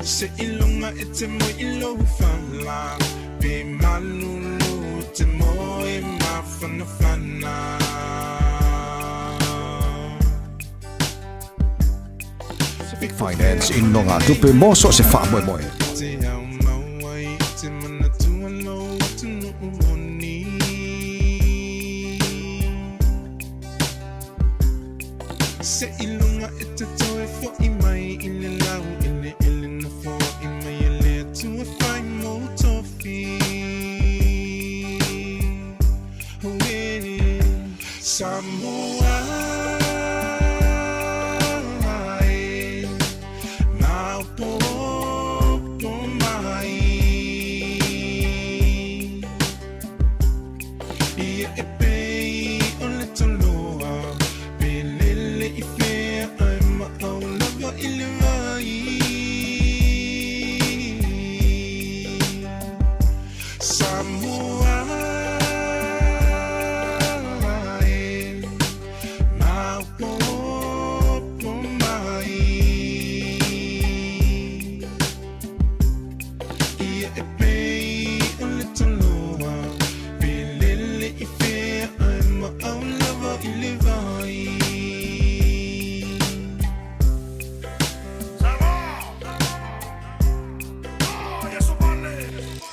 Se ilonga e te mo ilo fala pe malulu te mo e mafana fana. Pacific Finance i nonga tupe mo so se wha moe moe. Te au maua i te mana tua lo Samoa e maopoopo mai Ia e pei o le taloa Pe lele i fea ae maau lava i le vai Samoa e maopoopo mai Ia e pei o le taloa Pe lele i fea ae maau lava i le vai.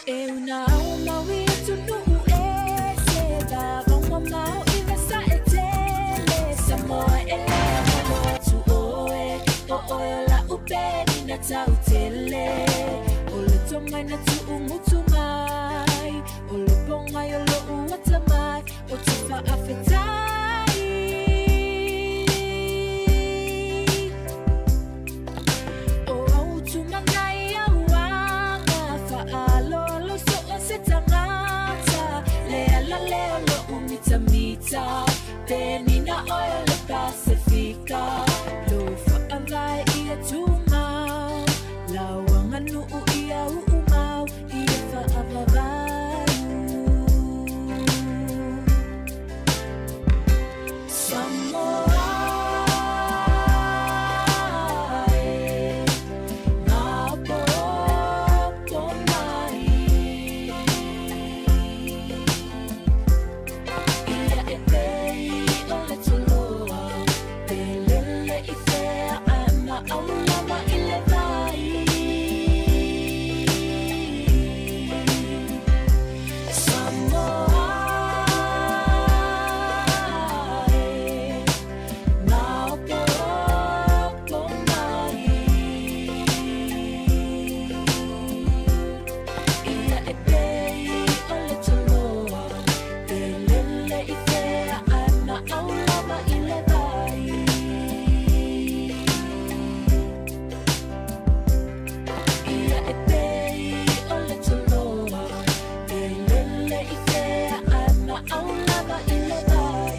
E una au mau i atunuu e se vavau mamao i vasa e tele Samoa e le malo atu oe O oe o la'u penina tau tele O le tomai na tu'ugutu mai O le pogai o lo'u atamai O te faafetai. O au tumanai au aga Fa'aaloalo so o se tagata Le ala lea o lo'u mitamita Penina oe o le Pasefika Lou fa'avae ia tumau Lau aganu'u ia u'umau Ia fa'avavau Samoa e Maopoopo mai Ia e pei o le toloa Pe lele i fea ae maau lava i le vai Samoa e Maopoopo mai Ia e pei o le toloa Pe lele i fea ae maau lava i le vai. Ia e pei o le toloa Pe lele i fea ae maau lava i le vai.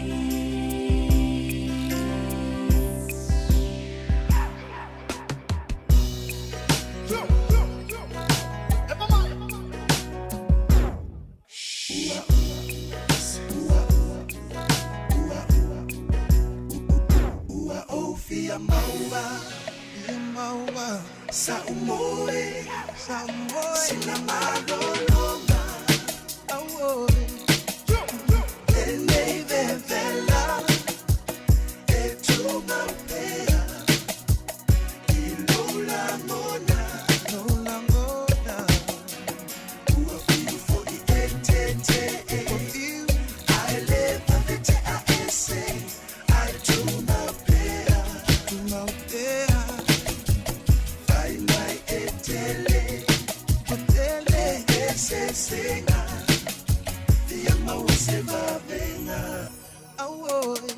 Ua ou fia maua, fia maua Sa'u moe, sa'u moe Sina malologa auoi Lenei vevela e tumau pea I lou lagona, lou lagona Ua fiu foi e tete Ua fiu ae le vave tea ese Ae tumau pea, tumau pea Fai mai e tele, ua tele e sesenga Fia maua se vavenga Auoi.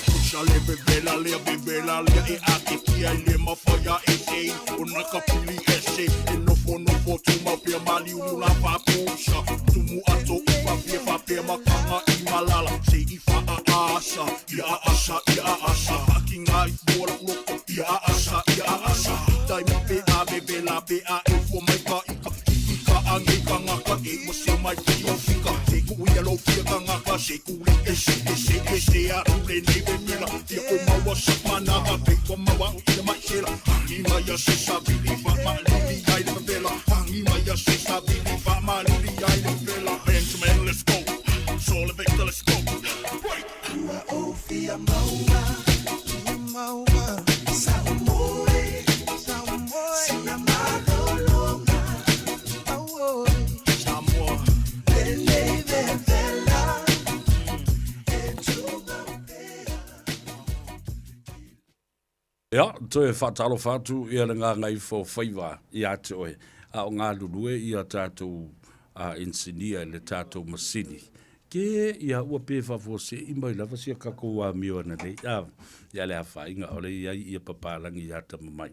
Pusa le vevela lea vevela lea e atekia i le mawhai a ese O na ka pili ese e nofo nofo tumau pea maliuliu la whapusa Tumu ato i whawhia whapea makanga i malala Se i wha a asa ia a asa ia a asa Haki ngā i fua la loko ia a asa ia a asa Tai ma pe a vevela pe a e fua mai ka ika I ka ange ka ngaka e ua se mai ki o fika Se ku ia lo fia ka ngaka se ku le ese ese ese a tu le nei vevela Fia o maua sa mana a pe ua maua o ia mai sela Hangi mai a se sa vili fa ma lili ai le vevela Hangi mai a se sa vili fa ma lili ai le vevela Benjamin let's go Sole Victor let's go Break. Ua ou fia maua, fia maua Sa'u moe, sa'u moe Sina malologa auoi Samoa Lenei vevela e tumau pea. Ia, toe faatalofa atu ia le gagaifo faiva ia te oe, a o galulue ia tatou engineer i le tatou masini. Ke ia ua pe faafuasei mai lava sia tatou amio ananei a ia le afaina o le i ai ia papalagi ia tama mai.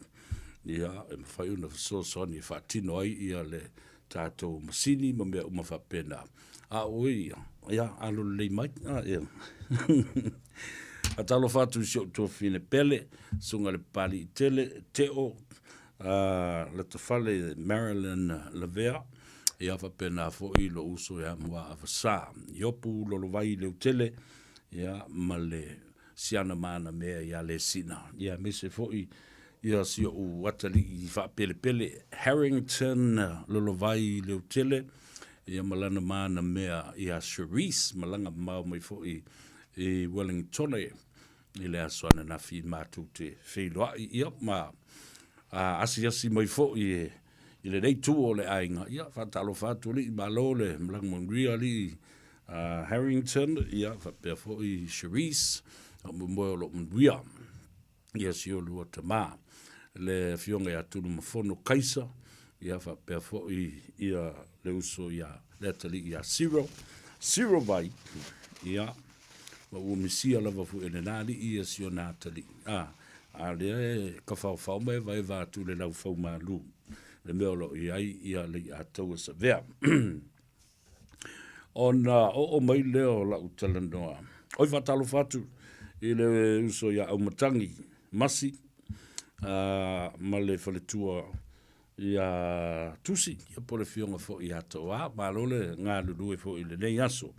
Ia e mafai ona fesoasoani e faatino ai ia le tatou masini ma mea uma faapena. A o ia, ia alo lelei mai. A, ia. Faatalofa atu i si ou tuafafine pele, susuga i le Papaliitele Teo Latafale Marilyn Lavea, ia faapena foi lou uso ia Muaavasa Iopu Lolovai Leutele, ia ma le siana ma ana mea ia Lesina, ia aemaise foi ia si ou atalii faapelepele Harrington Lolovai Leutele, ia ma lana ma ana mea ia Cherise, malaga mamao mai foi i Wellingtone i le aso ananafi matou te feiloai, ia ma asiasi mai foi i lenei itu o le aiga. Ia, faatalofa atu alii, malo le malaga manuia alii Harrington, ia faapea foi Cherise, faamoemoe o lo o manuia ia si olua tama, le afioga ia Tunumafono Kaisa, ia faapea foi ia le uso ia le atalii ia Cyril, Cyril Vai, ia, ma ua misia lava foi e lena alii ia si ona atalii, a, a lea e tafaofao ma evaeva atu i le laufaumalu, le mea o lo o i ai ia Leiataua Savea. Ona oo mai lea o lau talanoa, oi faatalofa atu i le uso ia Aumatagi Masi ma le faletua ia Tusi, ia po o le afioga foi ia Toa. Malo le galulue foi i lenei aso.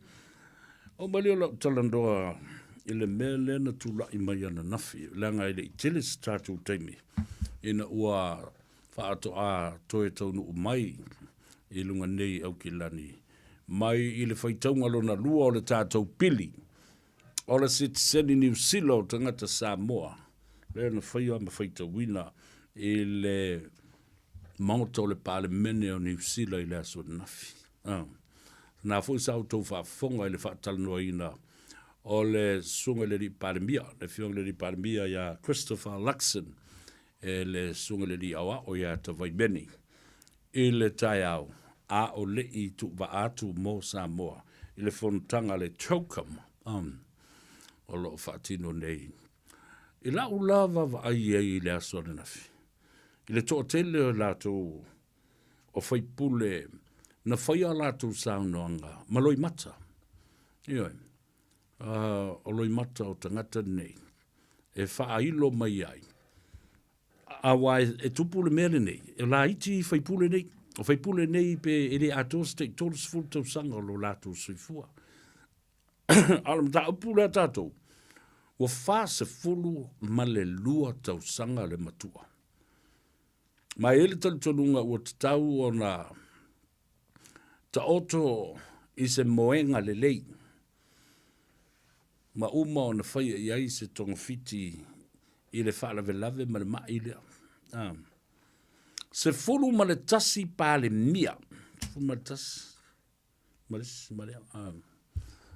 Oo mai lea o lau talanoa i le mea lea na tulai mai ananafi, leaga e le i tele se tatou taimi ina ua faatoa toe taunuu mai i luga nei Aukilani mai i le faitauga lona lua o le tatou pili o le sitiseni Niu Sila o tagata Samoa lea na faia ma faitauina i le Maota o le Palemene o Niu Sila i le aso ananafi. Na foi sa outou faafofoga i le faatalanoaina o le Susuga i le Alii Palemia, le Afioga i le Alii Palemia ia Christopher Luxon e le Susuga i le Alii Aoao ia Tavaimeni i le taeao a o le i tuuvaa atu mo Samoa i le fonotaga a le CHOGM o lo o faatino nei. I lau la vaavaai i ai i le aso ananafi, i le toatele o latou o faipule na faia a latou saunoaga ma loimata, ioe, o loimata o tagata nei e faailo mai ai, aua e tupu le mea lenei, e laiti faipule nei, o faipule nei pe e le atoa se tai 30 tausaga o lo latou soifua. A o le mataupu lea tatou, ua 42 tausaga le matua. Ma e i ai le talitonuga ua tatau ona taoto i se moega lelei ma uma ona faia i ai se togafiti i le faalavelave ma le mai lea. 11 Palemia, 11, ma le isi ma lea,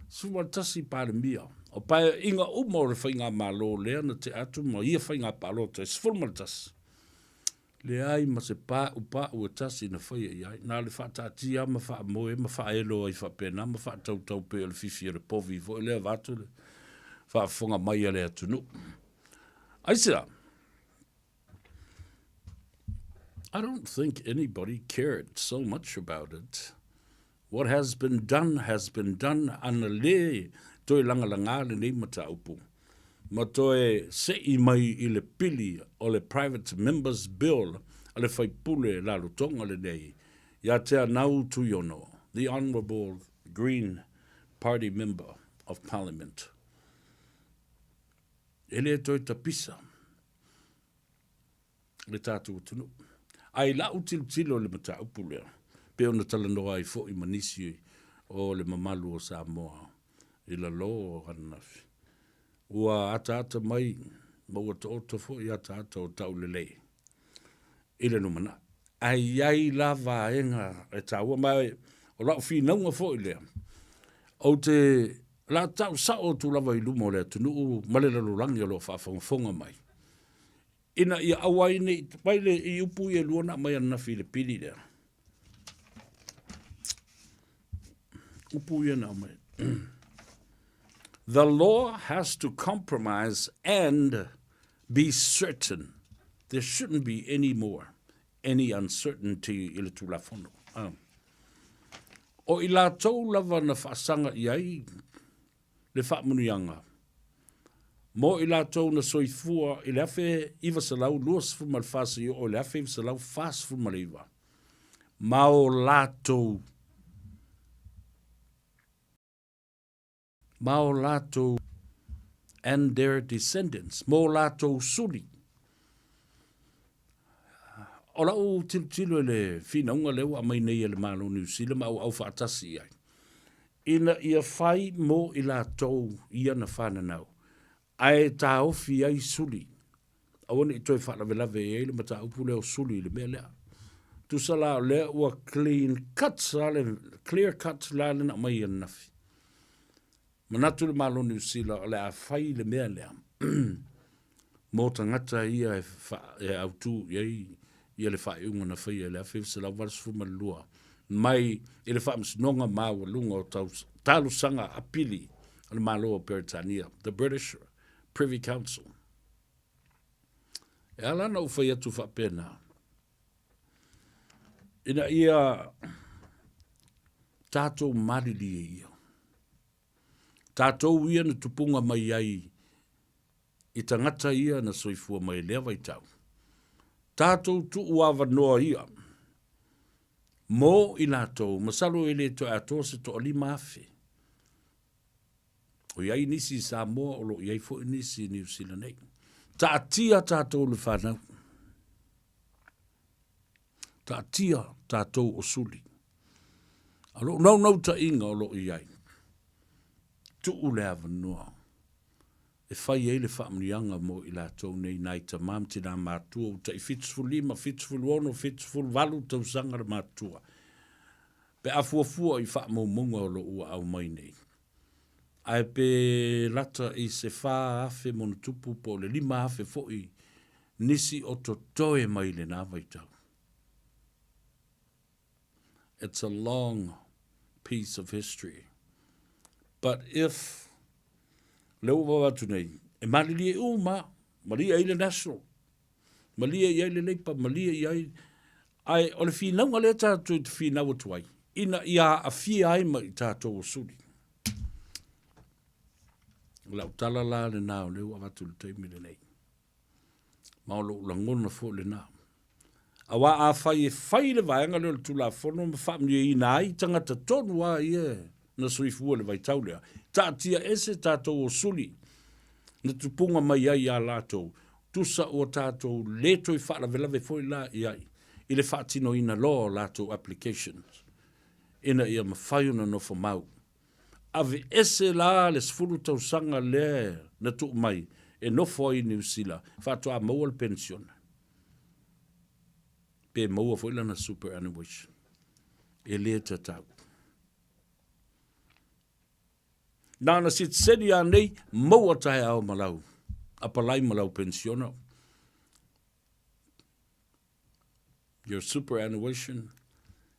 11 Palemia o paeaiga uma o le Faigamalo lea na tea atu ma ia faiga palota e 11, Leai ma se paupau e tasi na faia i ai, na o le faataatia ma faamoe ma faaelo ai faapena ma faatautau pei o le fifi o le povi foi lea vaeatu le faafofoga mai a le atunuu. Aisea? I don't think anybody cared so much about it. What has been done has been done ana lē toe lagalagā lenei mataupu ma toe se'i mai i le pili o le Private Members Bill a le faipule lalotoga lenei ia Teanau Tuiono, the Honourable Green Party Member of Parliament. E le toe tapisa le tatou atunuu. Ae i lau tilotilo i le mataupu lea, pei ona talanoa ai foi ma nisi o le mamalu o Samoa i lalo o ananafi, ua ataata mai ma ua taoto foi ataata o taulelei i le lumanai. Ae i ai la vaega e taua, ma o lau finauga foi lea, ou te la tau sao atu lava i luma o le atunuu ma le lalolagi o lo o faafogafoga mai, ina ia aua ai ne i mai le i upu ia e lua na aumai ananafi i le pili lea. Upu ia na aumai. The law has to compromise and be certain. There shouldn't be any more any uncertainty i le Tulafono. Ah. O i latou lava na faasaga i ai le faamanuiaga mo i latou na soifua i le 1924 seia oo i le 1949 ma o latou ma o latou and their descendants, mo latou suli. O lau tilotilo i le finauga lea ua aumai nei e le Malo o Niu Sila ma auau faatasi i ai, ina ia fai mo i latou ia na fananau, ae taofi ai suli, aua ne i toe faalavelave i ai le mataupu lea o suli i le mea lea. Tusa la o lea ua clean cut la le, clear cut la le na aumai ananafi. Manatu le Malo o Niu Sila o le a fai le mea lea mō tagata ia e, fa, e autū i ai ia le faaiuga na faia i le 1982 mai i le Faamasinoga Maualuga o Taus, Talosaga Apili a le Malo o Peretania, the British Privy Council. E ala ona ou fai atu faapena, ina ia tatou malilie ia. Tatou ia na tupunga mai ai i tagata ia na soifua mai i lea vaitau. Tatou tuu avanoa ia mo i latou, masalo e le toe atoa se 5,000. O i ai nisi i Samoa, o lo o i ai foi nisi i Niu Sila nei. Taatia tatou le fanau. Taatia tatou o suli. A o lou naunautaiga o lo o i ai, tuu le avanoa e fai ai le faamanuiaga mo i latou nei nai tama ma tinā matua ua tai 75, 76, 78 tausaga le matua. Pe a fuafua i faamaumauga o lo o ua aumai nei, ae pe lata i se 4,000 ma ona tupu po o le 5,000 foi nisi o totoe mai lena vaitau. It's a long piece of history. But if, lea ua vava atu nei, e malilie uma, malie ai le National, malie i ai le Labour, malie i ai, ae o le finauga lea tatou te finau atu ai, ina ia aafia ai ma i tatou o suli. O lau tala la lena o lea ua avatu i le taimi lenei. Ma o lou lagona foi lena. Aua afai e fai le vaega lea o le Tulafono ma faamanuiaina ai tagata tonu lava ia na soifua i le vaitau lea, taatia ese tatou o suli na tupuga mai ai iā latou, tusa ua tatou le toe faalavelave foi la i ai i le faatinoina loa o latou applications ina ia mafai ona nofo mau. Aveese la le 10 tausaga lea na tuu mai e nofo ai i Niu Sila faatoa maua le penisione. Pe maua foi lana superannuation. E le tatau. Na ona sitiseni a nei, maua taeao ma lau apalai ma lau penisiona. Your superannuation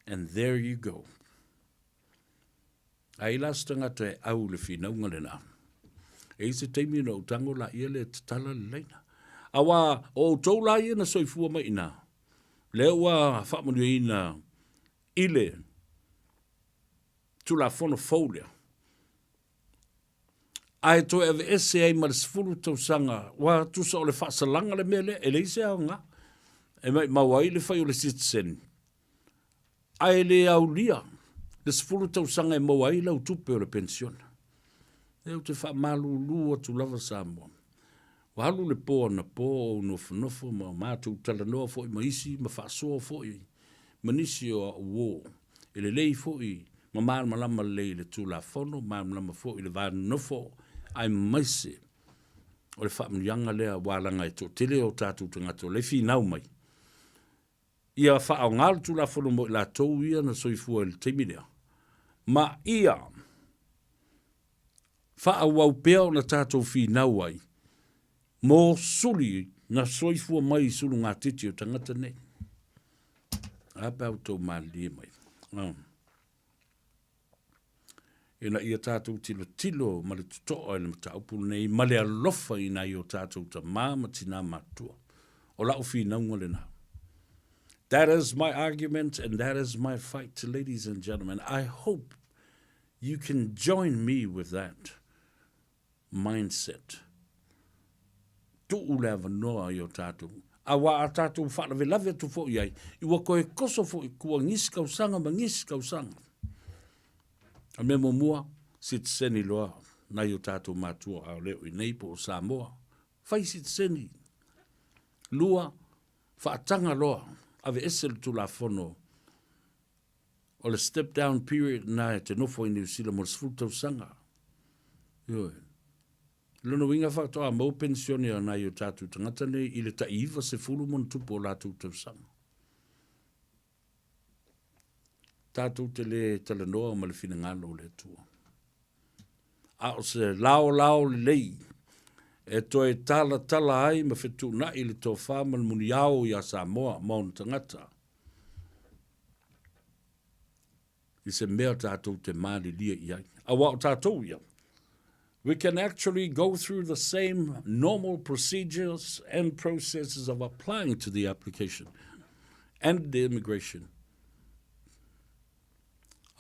and there you go. Ai la se tagata e au i le finauga lena. E i se taimi ona ou tago laia lea e tatala le laina. Aua o outou la ia na soifua mai i ina, lea ua faamanuiaina i le Tulafono fou lea, ae toe aveese ai ma le 10 tausaga, ua tusa o le faasalaga le mea lea, e leai se aoga e maimau ai le fai o le sitiseni. Ae le aulia le 10 tausaga e maua ai lau tupe o le penisione. Ou te faamalulu atu lava Samoa. Ua alu le po anapo o ou nofonofo ma matou talanoa foi ma isi ma faasoa foi ma nisi o au uo e lelei foi ma malamalama lelei i le Tulafono, malamalama foi i le va nonofo aemaise o le faamanuiaga lea aua leaga e toatele o tatou tagata o lea e finau mai ia faaaoga le Tulafono mo i latou ia na soifua i le taimi lea, ma ia faaauau pea ona tatou finau ai mo suli na soifua mai i sulugatiti o tagata nei. A pe a outou malilie mai. Oh. Ina ia tātou tilotilo ma le totoa i le mataupu lenei ma le alofa i nai o tātou tamā ma tinā matutua. O la'u finauga lenā. That is my argument and that is my fight, ladies and gentlemen. I hope you can join me with that mindset. Tuu le avanoa i o tātou. Aua a tātou faalavelave atu foi ai, i ua koe koso foi kua ngisi kausaga ma ngisi kausaga. A mea muamua, sitiseni loa nai o tātou matua a o leo i nei po o Samoa. Fai sitiseni. Lua, faataga loa, aveese le Tulafono o le step down period na e te nofo i Niu Sila mo le 10 tausaga. Ioe. Lona uiga faatoa maua penisione a nai o tātou tagata nei i le tai 90 ma ona tupu o latou tausaga. Tatou te lē talanoa ma le finagalo o le Atua. A o se laolao lelei e toe talatala ai ma fetuunai le tofa ma le muniao iā Samoa ma ona tagata i se mea tatou te malilie i ai. Aua o tatou ia, we can actually go through the same normal procedures and processes of applying to the application and the immigration.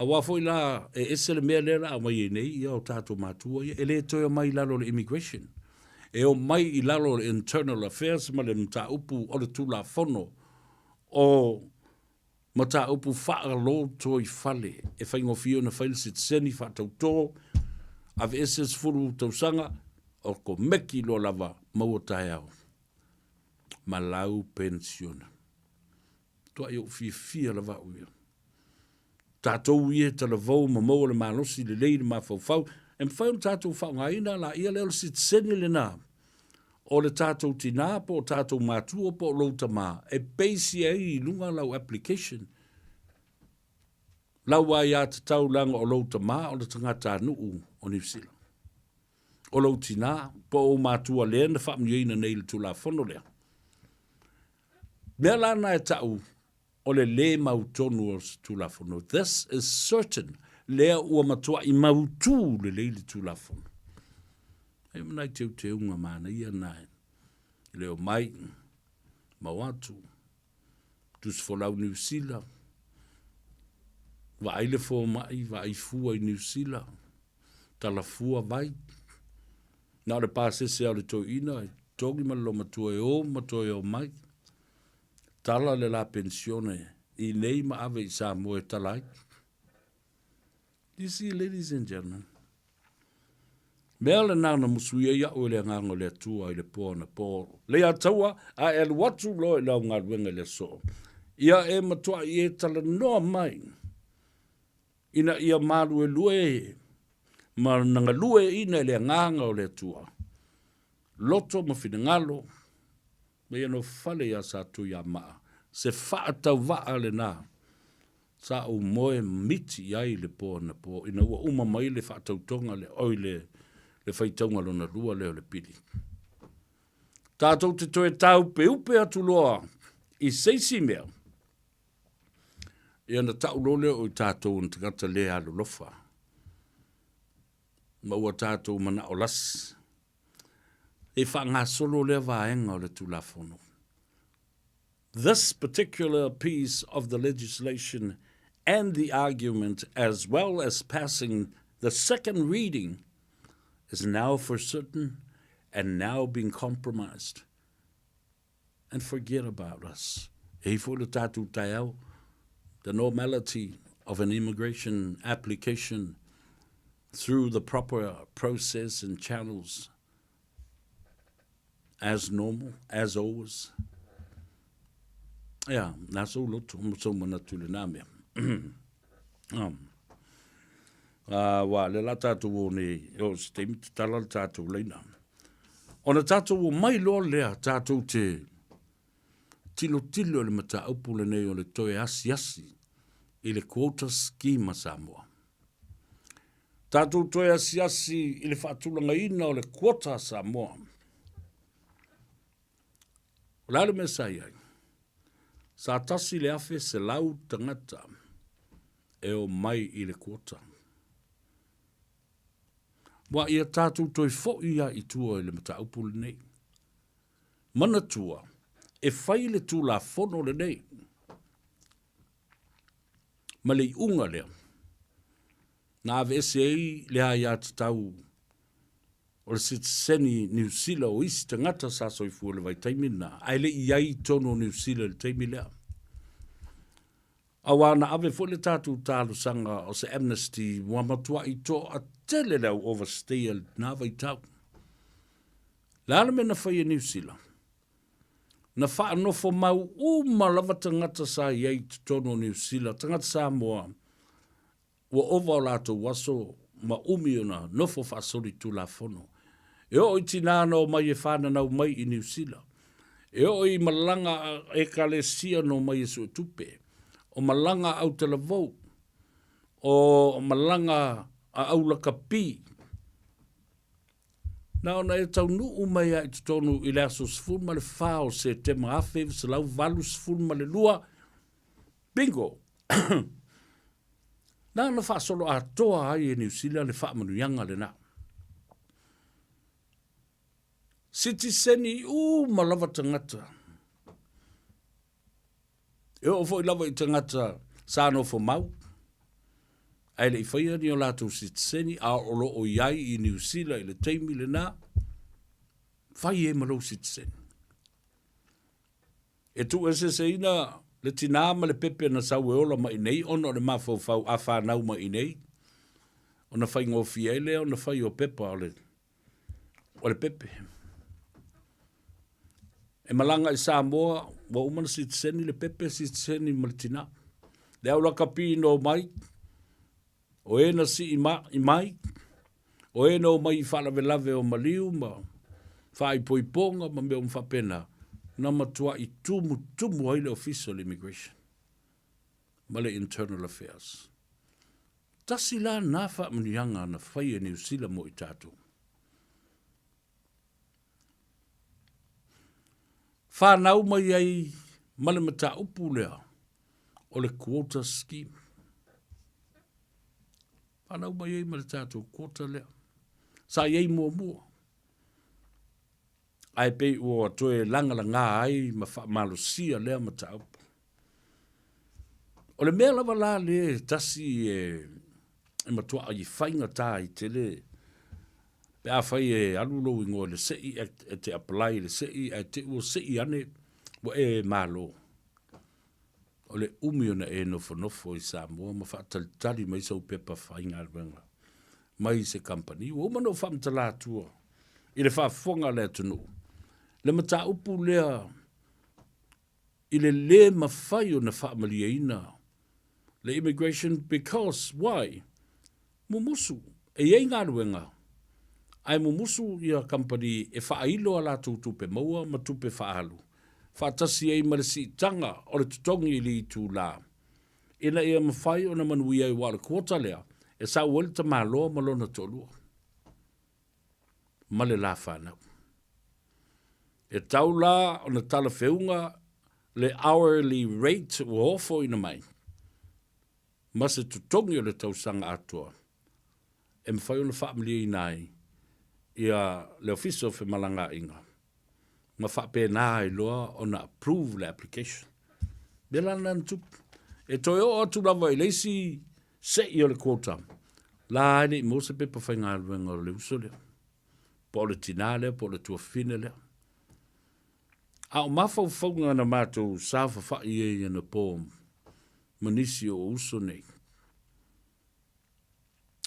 Aua foi la, e ese le mea lea la aumai ai nei ia o tātou mātua ia, e le toe omai i lalo o le immigration. E omai i lalo o le internal affairs ma le mataupu o le Tulafono o mataupu faalotoifale e faigofie ona fai le sitiseni faatautō, aveese le 10 tausaga, o komeki loa lava maua taeao ma lau penisione. Tuai ou fiafia lava au ia. Tatou ia e talavou ma maua le malosi lelei i le mafaufau, e mafai ona tatou faaaogaina laia lea o le sitiseni lena o le tatou tinā po o tatou matua po o lou tamā e base ai i luga lau application. Lau aiatatau leaga o lou tamā o le tagatanuu o Niu Sila. O lou tinā po o ou matua lea na faamanuiaina nei i le Tulafono lea. Mea la na e ta'u o le lē mautonu o se Tulafono, this is certain, lea ua matua'i mautū lelei le Tulafono. E ma nai teuteuga manaia na e le omai ma o atu, tusi folau Niu Sila, vaai le foma'i, vaai fua i Niu Sila, tala fua vai, na o le pasese lava o le toeaina e totogi ma le loomatua e o ma toe omai. Tala le la penisione i nei ma ave i Samoa e tala ai. You see, ladies and gentlemen, mea lena na musuia ai au e le Agaga o le Atua i le po anapo. Leiataua, a e alu atu loa i lau galuega i le aso. Ia e matuai e talanoa mai ina ia maluelue ma na galueaiina e le Agaga o le Atua, loto ma finagalo, ma ia nofale iā Satuiamaa, se faatauvaa lenā sa ou moe miti i ai i le po anapo ina ua uma mai le faatautoga lea, oi le, le faitauga lona lua lea o le pili. Tātou te toe tāupeupe atu loa i se isi mea, ia na ta'u loa lea o i tātou o ni tagata lē alolofa, ma ua tātou mana'o lasi e faagasolo lea vaega o le Tulafono. This particular piece of the legislation and the argument as well as passing the second reading is now for certain and now being compromised. And forget about us. E i foi lo tātou taeao, the normality of an immigration application through the proper process and channels as normal, as always. Ia, nā sou loto, mo sou manatu i lenā mea. um. Wa, le la tātou o nei, o se taimi te tala le tātou leina. Ona tātou omai loa lea, tātou te tilotilo i le mataupu lenei o le toe asiasi i le quota scheme a Samoa. Tātou toe asiasi i le faatulagaina o le quota a Samoa. O le a le mea sa i ai? Sa 1,100 tagata e omai i le quota. Ua ia tatou toe fo'i lava i tua i le mataupu lenei. Manatua, e fai le Tulafono lenei ma le iuga lea na aveese ai le aiatatau o le sitiseni Niu Sila o isi tagata sa soifua i le vaitaimi lena, ae le i i ai i totonu o Niu Sila i le taimi lea. Aua na ave foi le tatou talosaga o se amnesty ua matuai toatele le au overstayer i lena vaitau. Le a le mea na fai e Niu Sila? Na faanofo mau uma lava tagata sa i ai i totonu o Niu Sila, tagata Samoa, ua ova o latou aso ma umi ona nofo faasolitulafono. E oo i tinā na omai e whananau mai i Niu Sila. E oo i malaga a ekalesia na omai e suetupe. O malaga a autalavou. O malaga a aulakapi. Na ona e taunuu mai lava i totonu i le aso 14 o Setema 1982, bingo! Na ona faasolo atoa ai e Niu Sila le faamanuiaga lena. Sitiseni uma lava tagata. E oo foi lava i tagata sa nofo mau, ae le i faia ni o latou sitiseni, a o lo o i ai i Niu Sila i le taimi lena, fai ai ma lou sitiseni. E tuueseeseina le tinā ma le pepe na sau e ola mai i inei ona o le mafaufau a fanau mai i inei, ona faigofie ai lea ona fai o pepa o le, o le pepe. E malaga i Samoa, ua uma ona sitiseni le pepe, sitiseni ma le tinā. Le au lakapi na omai, O e na sii i mai, o e na omai i faalavelave o maliu ma faaipoipoga ma mea uma faapena, na matuai tumutumu ai le Ofisa o le Immigration ma le Internal Affairs. Tasi la na faamanuiaga na fai e Niu Sila mo i tatou. Fanau mai ai ma le mataupu lea o le quota scheme. Fanau mai ai ma le tatou quota lea. Sa i ai muamua. Ae pei ua toe lagalaga ai ma faamalosia lea mataupu. O le mea lava la lea e tasi e, e matuai i faigata ai tele pe afai e alu lou igoa i le sei e te apply i le sei ae te i ua sei ane ua e malo. O le umi ona e nofonofo i Samoa ma faatalitali mai sou pepa faigaluega mai se kamupani. Ua uma ona ou faamatala atua i le faafofoga a le atunuu le mataupu lea i le lē mafai ona faamalieina le immigration because why? Mumusu, e i ai galuega ae mumusu ia kamupani e faailo a latou tupe maua ma tupe faaalu faatasi ai ma le siitaga o le totogi i le itulā ina ia mafai ona manuia ai aua o le quota lea e sau ai le tamaloa ma lona toalua ma le la fanau. E tau la ona talafeuga le hourly rate ua ofoina mai ma se totogi o le tausaga atoa e mafai ona faamalieina ai ia le Ofisa o Femalagaaiga ma faapena ai loa ona approve le application. Mea la lena na tupu. E toe oo atu lava i le isi sei o le quota, la e le i maua se pepa faigaluega o le uso lea, po o le tinā lea, po o le tuafafine lea. A o mafaufauga na matou saofafai ai anapo ma nisi o uso nei,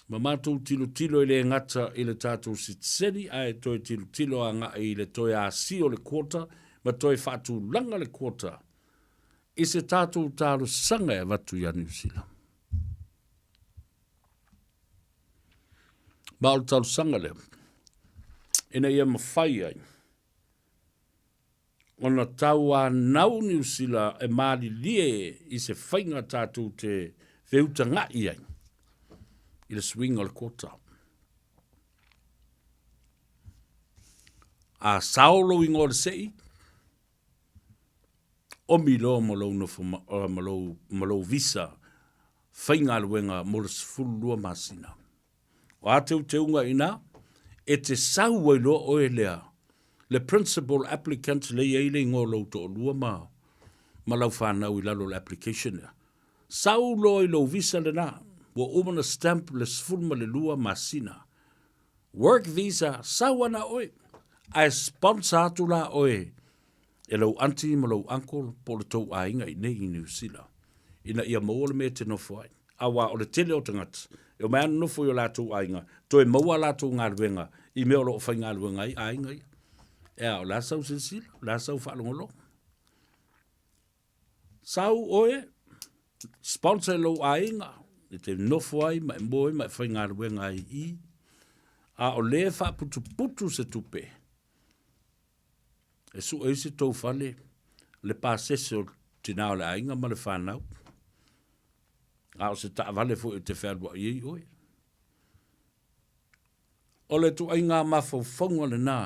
ma matou tilotilo e le gata i le tatou sitiseni ae toe tilotilo agai i le toe asia o le quota ma toe faatulaga le quota i se tatou talosaga e avatu ia Niu Sila. Ma o le talosaga lea, ina ia mafai ai ona tauanau Niu Sila e malilie i se faiga tatou te feutaga'i ai i le suiga o le quota. A sao lou igoa o le se'i, omi loa ma lou nofo ma lou, ma lou visa faigaluega mo le 12 masina. O a teuteuga i ina? E te sau ai loa oe lea, le principal applicant lea e i ai le igoa o lou toalua ma, ma lau fanau i lalo o le application lea. Sau loa i lou visa lena, ua uma ona stamp le 12 masina. Work visa, sau ana oe. Ae sponsor atu la oe e lou aunty ma lou uncle po o le tou aiga i nei i Niu Sila ina ia maua le mea e te nofo ai. Aua o le tele o tagata e omai lava nonofo i o latou aiga, toe maua a latou galuega i mea o lo o faigaluega ai aiga ia. Ea, o le a sau silasila, o le a sau faalogologo. Sau oe, sponsor i lou aiga, e te nofo ai ma e moe ma e faigaluega ai i i, a o lea e faaputuputu se tupe e sue ai se tou fale, le pasese o le tina o le aiga ma le fanau, a o se taavale foi e te fealuai ai oe. O le ituaiga mafaufauga lena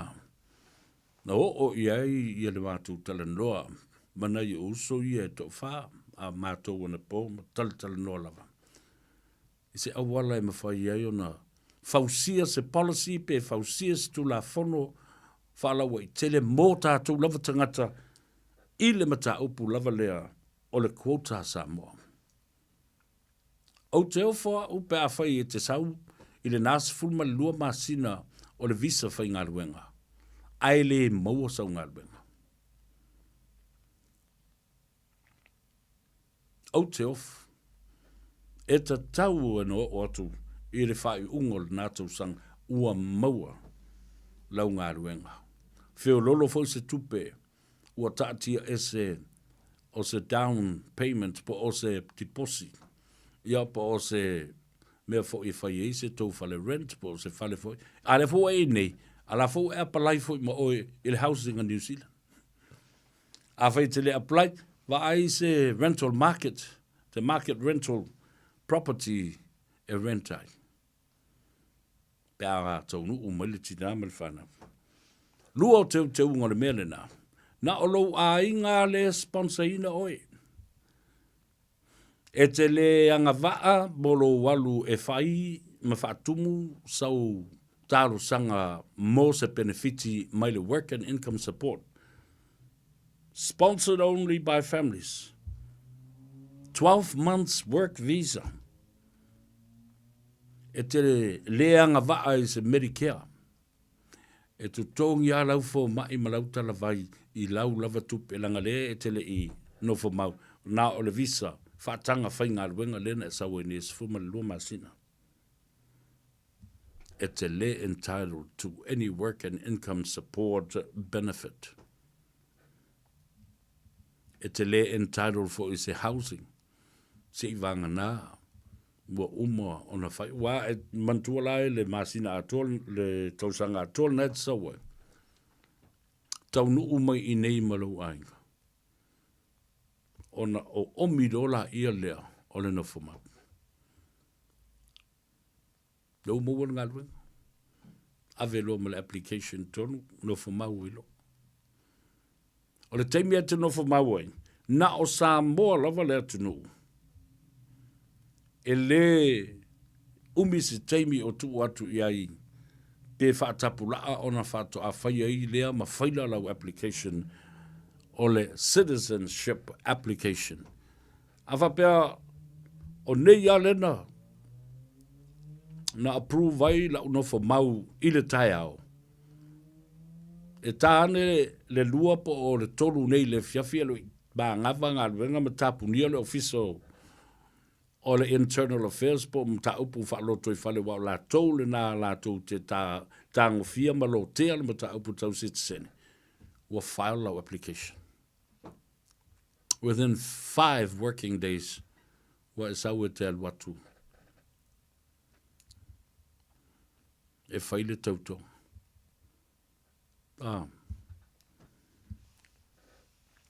na oo i ai ia le matou talanoa ma nai ou uso ia e toafa a matou anapo ma talatalanoa lava i se auala e mafai ai ona fausia se policy pe fausia se Tulafono faalauaitele mo tatou lava tagata i le mataupu lava lea o le quota a Samoa. Ou te ofo au pe afai e te sau i lena 12 masina o le visa faigaluega ae le maua sau galuega. Ou te ofo. E tatau ona oo atu i le faaiuga o lena tausaga ua maua lau galuega. Feololo foi se tupe ua taatia ese o se down payment po o se tiposi, ia po o se mea foi e fai ai se tou fale rent po o se fale foi. A lea foi ua e i nei, a la foi ua e apalai foi ma oe i le Housing a New Zealand. Afai e te le apply, vaai se rental market, the market rental property e rent ai. Pe a taunuu mai le tina ma le fanau. Lua o teuteuga o le mea lena, na o lou aiga lea e sponsor ina oe. E te le agavaa mo lou alu e fai ma faatumu sau talosaga mo se penefiti mai le Work and Income Support. Sponsored only by families. 12 months work visa. E te le agavaa i se Medicare. E totogi lava lau fomai ma lau talavai i lau lava tupe leaga lea e te le i nofo mau na o le visa faataga faigaluega lea na e sau ai nei e 12 masina. E te le entitled to any work and income support benefit. E te le entitled foi i se housing. Seivagana ua uma ona fai. Ua e manatua la i le masina atoa, le tausaga atoa lena e te sau ai, taunuu mai i nei ma lou aiga, ona oomi loa laia lea o le nofo mau. Lea ua maua le galuega, ave loa ma le application tonu, nofo mau ai loa. O le taimi e te nofo mau ai, na o Samoa lava le atunuu e lē umi se taimi o tuu atu i ai pe faatapulaa ona faatoa fai ai lea ma faila lau application o le citizenship application. A faapea o nei lava lena na approve ai lau nofo mau i le taeao, e ta ane le 2 po o le 3 nei i le afiafi e le i magava galuega ma tapunia le Ofisa o le Internal Affairs po o mataupu faalotoifale aua o latou lena latou te tagofia ma lotea le mataupu tau sitiseni, ua file lau application. Within 5 working days ua e sau e te alu atu e fai le tautoga. Ah.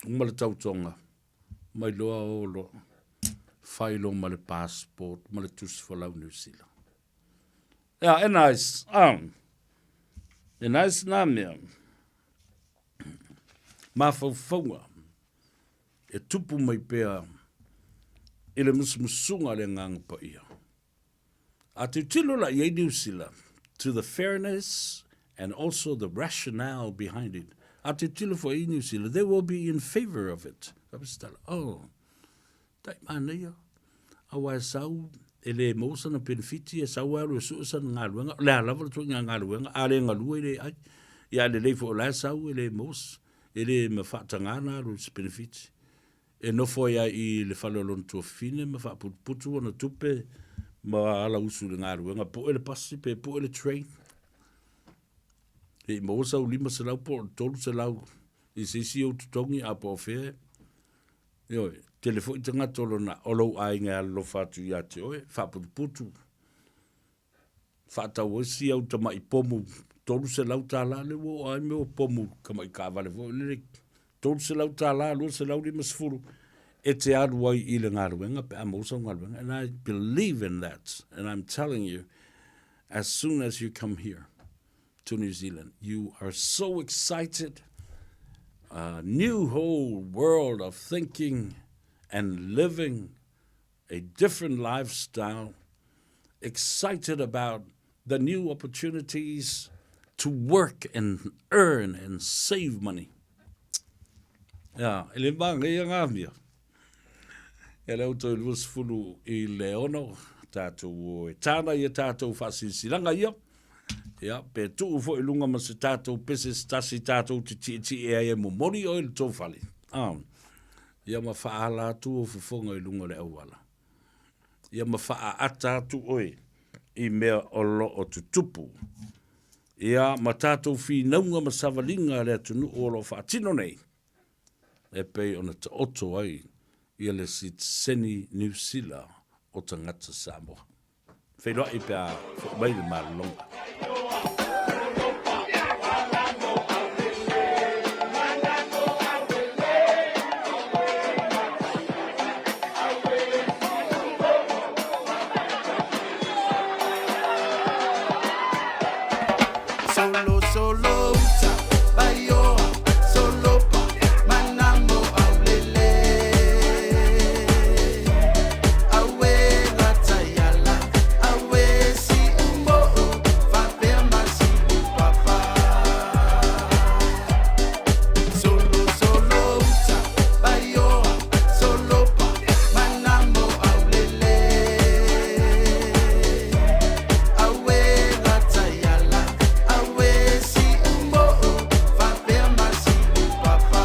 Uma le tautoga, mai loa o loa, fai loa ma le passport ma le tusi folau New Zealand. Ea, e nice. Ah. E nice nā mea. Mafaufauga e tupu mai pea i le musumusuga a le Agaga Paia. A tilotilo la i ai Niu Sila, to the fairness and also the rationale behind it. A tilotilo foi i New Zealand, they will be in favour of it. Ka se tala, oh, tai manaia, aua e sau, e le maua sana penefiti, e sau e alu e sue sana galuega, o le a lava le ituaiga galuega, a le galue e le ai. Ia a lelei foi o la e sau e le maua, e le ma faataga ona alu i se penefiti. E nofo ai lava i le fale o lona tuafafine ma faaputuputu ana tupe ma ala usu i le galuega, pue le pasi pe pue le train. Se i maua sau 500 po o le 300 i se isi ou totogi a po o fea. Ioe, tele foi tagata o lona, o lou aiga e alolofa atu ia te oe, faaputuputu. Faatau ai si au tamai pomu $300, lea ua oo lava i mea o pomu tamai taavale foi lele, $300, $250 e te alu ai i le galuega pe a maua sau galuega. And I believe in that and I'm telling you, as soon as you come here to New Zealand, you are so excited, a new whole world of thinking and living a different lifestyle, excited about the new opportunities to work and earn and save money. Ia, e le māngaia ngā mea. E le auto i 26, tātou o e tāna i a tātou whaasilasilaga ia. Ia, pe tuu foi lunga ma se tātou pese se tasi tātou te tietie ai e momori oe le tō fale. Ah. Ia ma whaala atu o fofoga i lunga o le auala. Ia ma whaaata atu oe i mea o loo tutupu. Ia ma tātou whinauga ma savalinga a le atunuu o loo whaatino nei. E pei ona taoto ai ia le sitiseni Niu Sila o tagata Samoa. Feiloai pe a foi mai le malologa. Solo, solo, uta, baioa, solo pa, manamo aulele. Aue lataiala, aue si umo'o, faapea ma si upapa. Solo, solo, uta, baioa, solo pa, manamo aulele. Aue lataiala, aue si umo'o, faapea ma si upapa.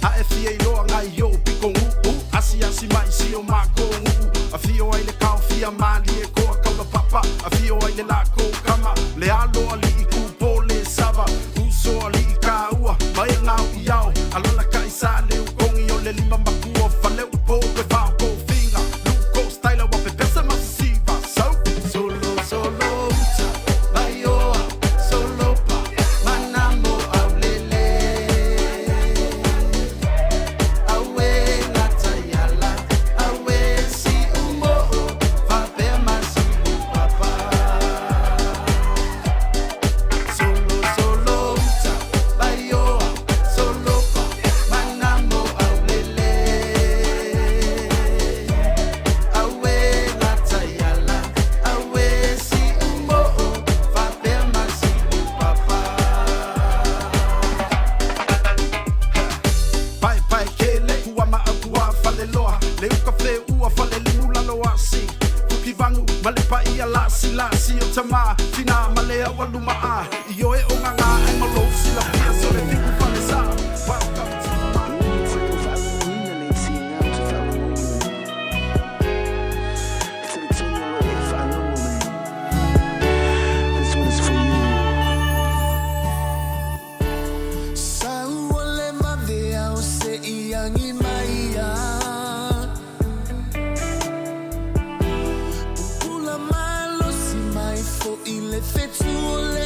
A e fia iloa ngai i o'u piko gu'u, asiasi mai si o makou nu'u. Afio ai le kaofia malie koa kaula papa, afio ai le lakou kama, le alo ali'i kupo le sava, uso ali'i kāua, mai e ngao i ao, alalakai sa le ukogi o le lima makua, faleu po pe vao kofiga, luko styla wa pepesa ma sisiva, so. Solo, solo uta, vaioa, solo pa, manamo aulele. Aue lataiala, aue si umo'o, faapea ma si upapa. Solo, solo uta, vaioa, solo pa, manamo aulele. Aue lataiala, aue si umo'o, faapea ma si upapa. Paepae kele, kua ma au kua faleloa, le uka feua fale limu lalo asi. Fukivagu ma le paia lasi lasi o tama, tina ma le aualuma a. I oe o ngā ai ma lou silafia so le fiku fale sa. Welcome to my. Sau o le vave ao se i agi mai ia. Pupula malosi mai fo'i le fetu o le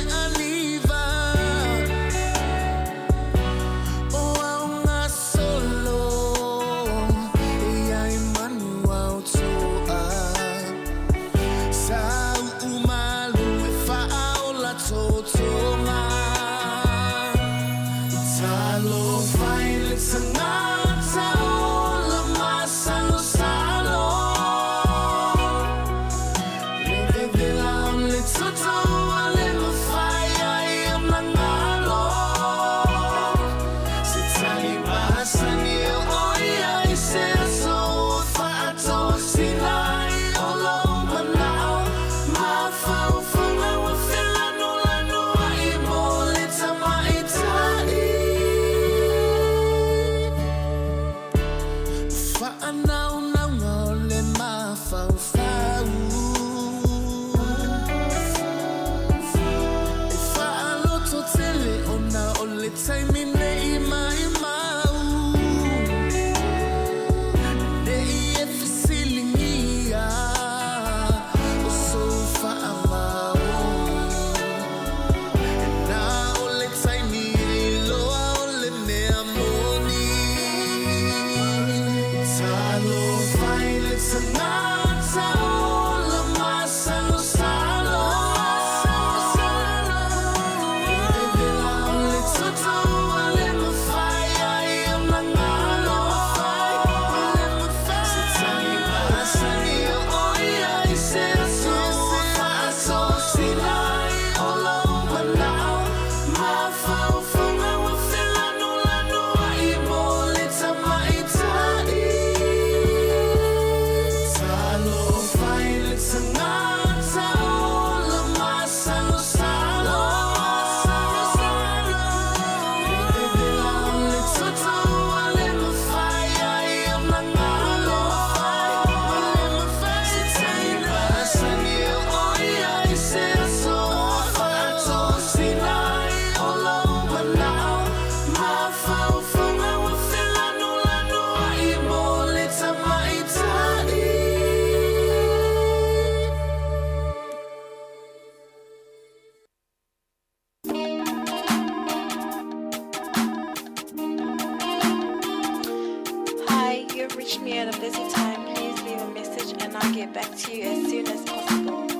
You have reached me at a busy time. Please leave a message and I'll get back to you as soon as possible.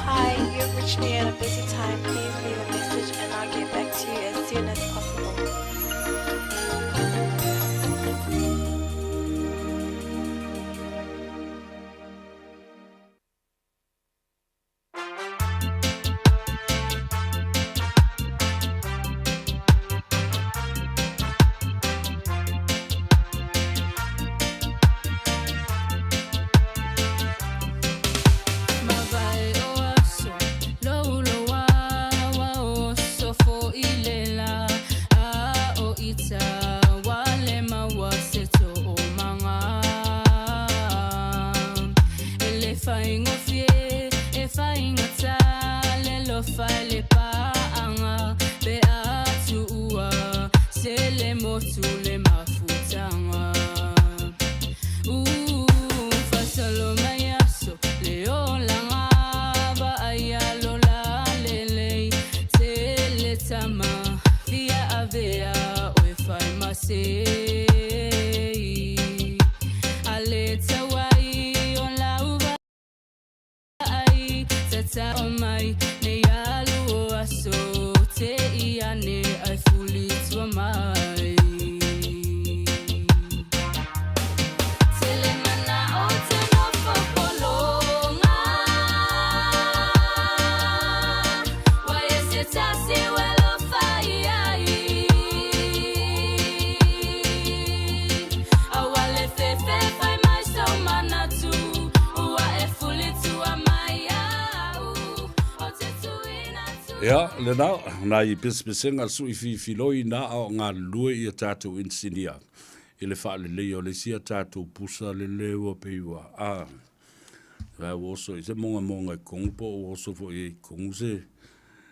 Hi, you've reached me at a busy time. Please leave a message and I'll get back to you as soon as possible. Ia, lena, nai pesepesega sui fifiloi na a o galulue ia tatou insinia i le faaleleia o le isi a tatou pusa lele ua pei ua a ua oso i se mogamoga i Kongu po o ua oso foi i Kongu se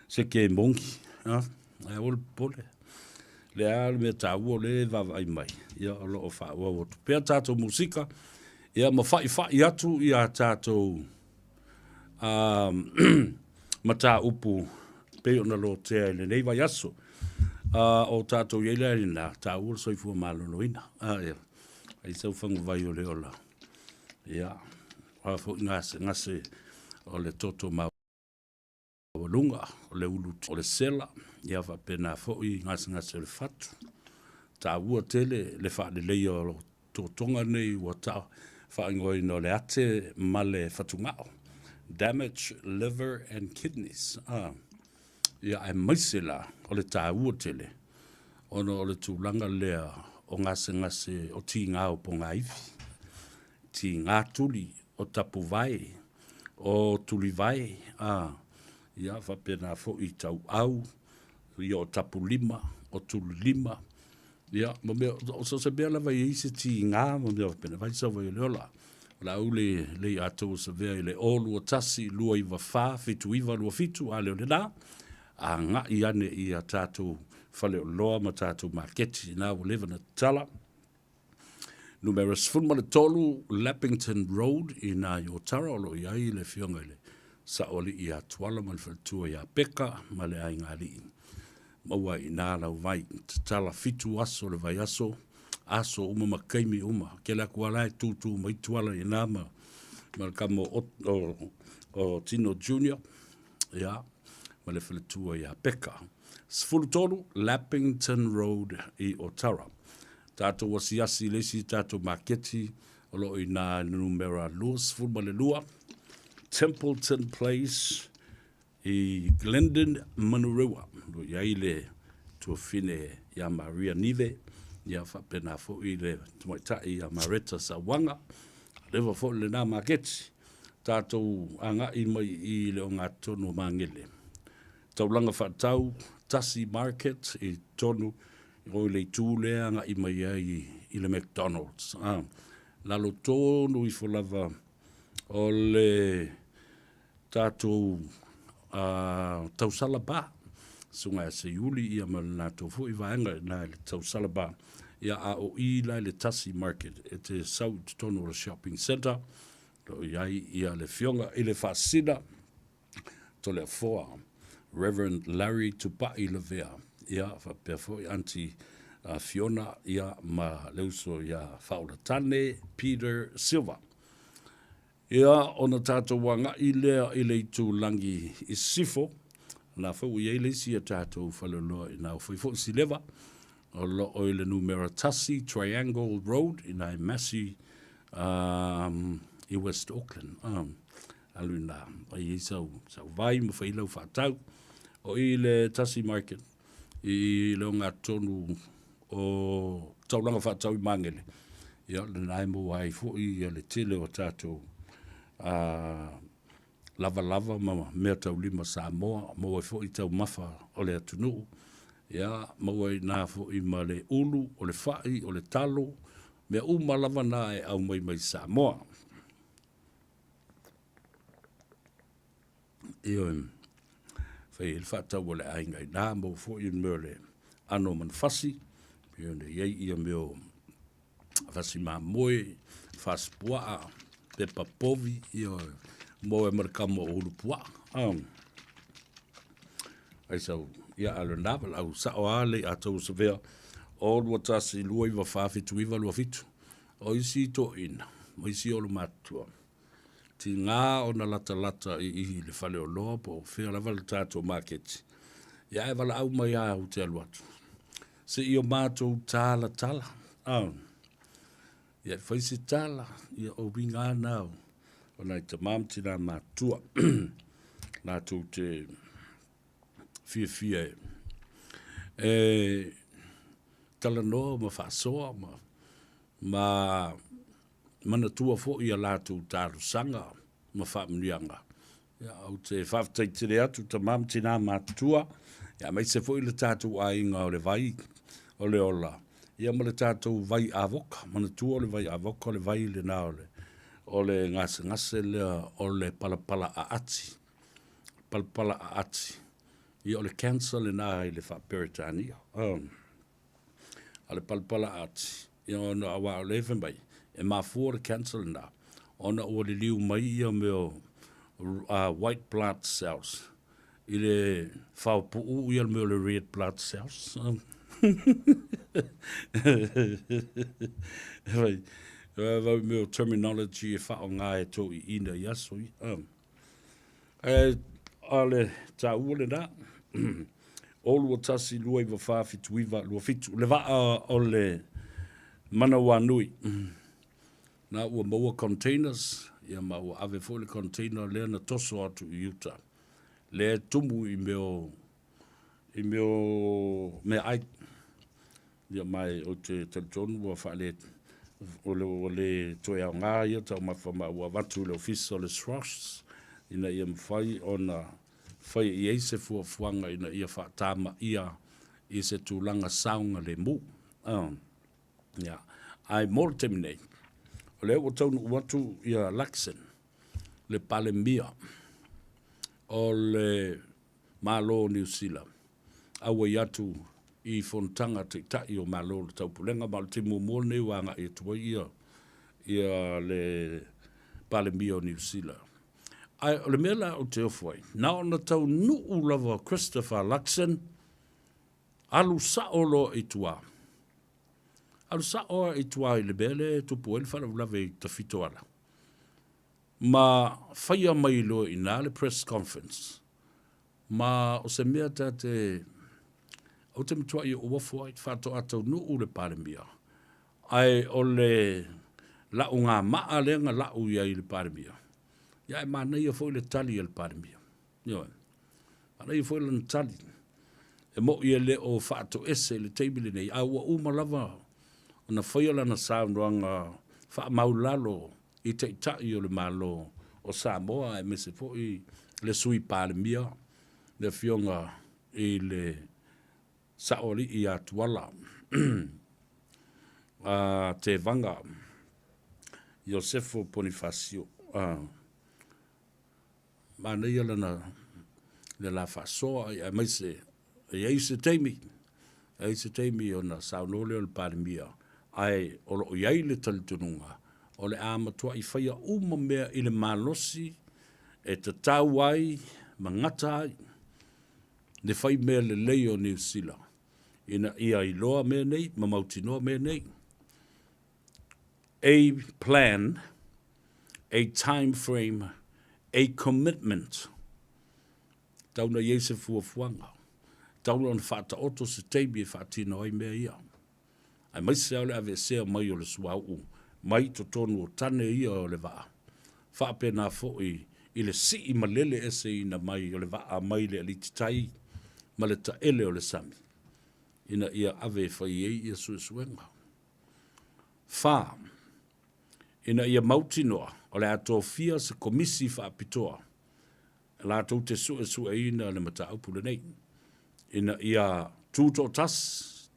se kemongi a ae aua le popole. Le a le mea taua o lea e vaavaai mai, ia o lo o faaauau atu pea tatou musika, ia ma fa'ifa'i atu ia tatou mataupu pei ona lotea i lenei vaiaso. O tatou i ai lea i lena, taua le soifua maloloina. Ia, ai sau faguvai o le ola. Ia, o a foi gasegase o le toto maualuga, o le ulu, o le sela, ia faapena foi gasegase o le fatu. Taua tele le faaleleia o totoga nei ua ta faaigoaina o le ate ma le fatugao, damage liver and kidneys. Ah, ia aemaise la o le taua tele ona o le tulaga lea o gasegase o tiga o pogaivi, tiga tuli o tapuvae, o tulivae, ah, ia faapena foi tauau, ia o tapulima, o tulilima, Ia, ma mea, o so se mea lava e i ai se tiga ma mea faapena, fai sau ai o le ola. O le a ou le lei atoa savea i le 0 2 1 2 9 4 7 9 2 7, a le o lena, agai ane i a tatou faleoloa ma tatou maketi, ina ua leva na tatala. Numera 13 Leppington Road i nā i Otara, o lo o i ai le afioga i le Saoalii ia Tuala ma le faletua ia Peka ma le aiga alii. Maua ai i ina lau vai. Tatala fitu aso o le vaiaso, aso uma ma taimi uma. Kele atu lava la e tūtū mai Tuala i ina ma ma le tama o, o, o Tino Junior, ia, ma le faletua ia Peka. 13 Lappington Road i Otara. Tatou asiasi i le isi tatou maketi o lo o i ina i le numera 22 Templeton Place i Glendon Manurewa. O lo o i ai le tuafine ia Maria Nive, ia faapena foi le tamaitai ia Mareta Sauaga. Leva foi lena maketi. Tatou agai mai i le ogatotonu o Magele. Taulaga faatau, Tasi Market i totonu o le itu lea agai mai ai i le McDonald's. Ah, lalo tonu ifo lava o le tatou tausala ba, susuga ia Seiuli ia ma le latou foi vaega i ina i le tausala ba, ia a o i la i le Tasi Market e te sau i totonu o le shopping centre, o lo o i ai ia le Afioga i le Faasisina Toleafoa, Reverend Larry Tupai Lavea, ia faapea foi Aunty Fiona ia ma le uso ia Faaolatane Peter Silva. Ia, ona tatou agai lea i le itulagi i sisifo, o la foi ua i ai le isi a tatou faleoloa i ina, ua fai foi si leva, o lo o i le numera 1 Triangle Road i ina i Massey um, i West Auckland. Um, alu ina, ai ai sau, sau vai ma fai lau faatau. O i le Tasi Market, i le ogatotonu o taulaga faatau i Magele, ia lena e maua ai foi le tele o tatou lavalava ma meataulima Samoa, maua ai foi taumafa o le atunuu, ia maua ai i ina foi ma le ulu, o le fai, o le talo, mea uma lava na e aumai mai Samoa. Ioe, fai ai le faatau a le aiga i ina, maua foi le mea o le ano o manufasi, pei ona i ai ia mea o fasi mamoe, fasi puaa, pepa povi, ioe, maua ai ma le kama o ulu puaa. Ai sau, ia a lena, valaau sao lava le ia tou savea, o 2 1 2 9 4 7 9 2 7. O isi toeaiina, ma isi olomatua, Tiga ona latalata i i le faleoloa po o fea lava le tatou maketi, ia ae valaau mai lava ou te alu atu. Se i o matou talatala, ah, ia e fai se tala, ia o uiga lava na o nai tama ma tina matutua latou te fiafia e talanoa ma faasoa ma manatua foi a latou talosaga ma faamanuiaga. Ia, ou te faafetai tele atu tama ma tina matutua, ia, aemaise foi le tatou aiga o le vai o le ola, ia ma le tatou vai avoka. Manatua o le vai avoka o le vai lena o le, o le gasegase lea o le palapala aati. Palapala aati. Ia, o le cancer lena i le faa-Peretania. Um. A le palapala ati, ia ona aua o lea e fai mai, e mafua le cancer lena, ona ua liliu mai ia mea o white blood cells i le faopuu ia le mea o le red blood cells. Fai, vau mea o terminology e faaaoga e toeaiina i aso ia. Ae a le taua lena, o 2 1 2 9 4 7 9 2 7, le vaa o le Manawanui. Na ua maua containers, ia ma ua ave foi le container lea na toso atu i uta. Lea e tumu i mea o, i mea o meaai. Ia ma ou te talitonu ua faale, ua le toe aoga ia taumafa ma ua avatu i le Ofisa o le SROS ina ia mafai ona fai i ai se fuafuaga ina ia faatamaia i se tulaga saogalemu. Ia, ae mo le taimi nei, o lea ua taunuu atu ia Luxon, le Palemia o le Malo o Niu Sila, auai atu i fonotaga a Taitai o Malo o le Taupulega, ma o le taimi muamua lenei ua agai atu ai ia le Palemia o Niu Sila. Ae o le mea la ou te ofo ai, na ona taunuu lava o Christopher Luxon, alu sao loa i tua. Alu sao lava i tua i le mea lea e tupu ai le faalavelave i Tafitoala. Ma faia mai loa i ina le press conference. Ma o se mea ta te, ou te matuai ou ofo ai, faatoa taunuu le Palemia, ae o le la'u gamaa lea na la'u i ai i le Palemia, ia ae manaia foi le tali a le Palemia. Ioe. Manaia foi lana tali. E mo'i e le o faatoese i le taimi lenei, a ua uma lava ona faia lana saunoaga faamaulalo i Taitai o le Malo o Samoa aemaise foi le Sui Palemia, le Afioga i le Saoalii ia Tuala Tevaga Iosefo Ponifasio. Manaia lana le la faasoa aemaise e i ai se taimi, e i ai se taimi ona saunoa lea o le Palemia, ae o lo o i ai le talitonuga o le a matuai faia uma mea i le malosi e tatau ai ma gata ai le fai mea lelei o Niu Sila ina ia iloa mea nei ma mautinoa mea nei. A plan, a time frame, a commitment. Tau na i ai se fuafuaga. Tau ona faataoto se taimi e faatino ai mea ia. Aemaise lava o le aveesea mai o le suauu mai totonu o tane ia o le vaa. Faapena foi i le sii malele eseina mai o le vaa mai le alititai ma le taele o le sami ina ia ave e fai ai ia suesuega. 4. Ina ia mautinoa o le a tofia se Komisi Faapitoa latou te suesueina le mataupu lenei, ina ia tutoatasi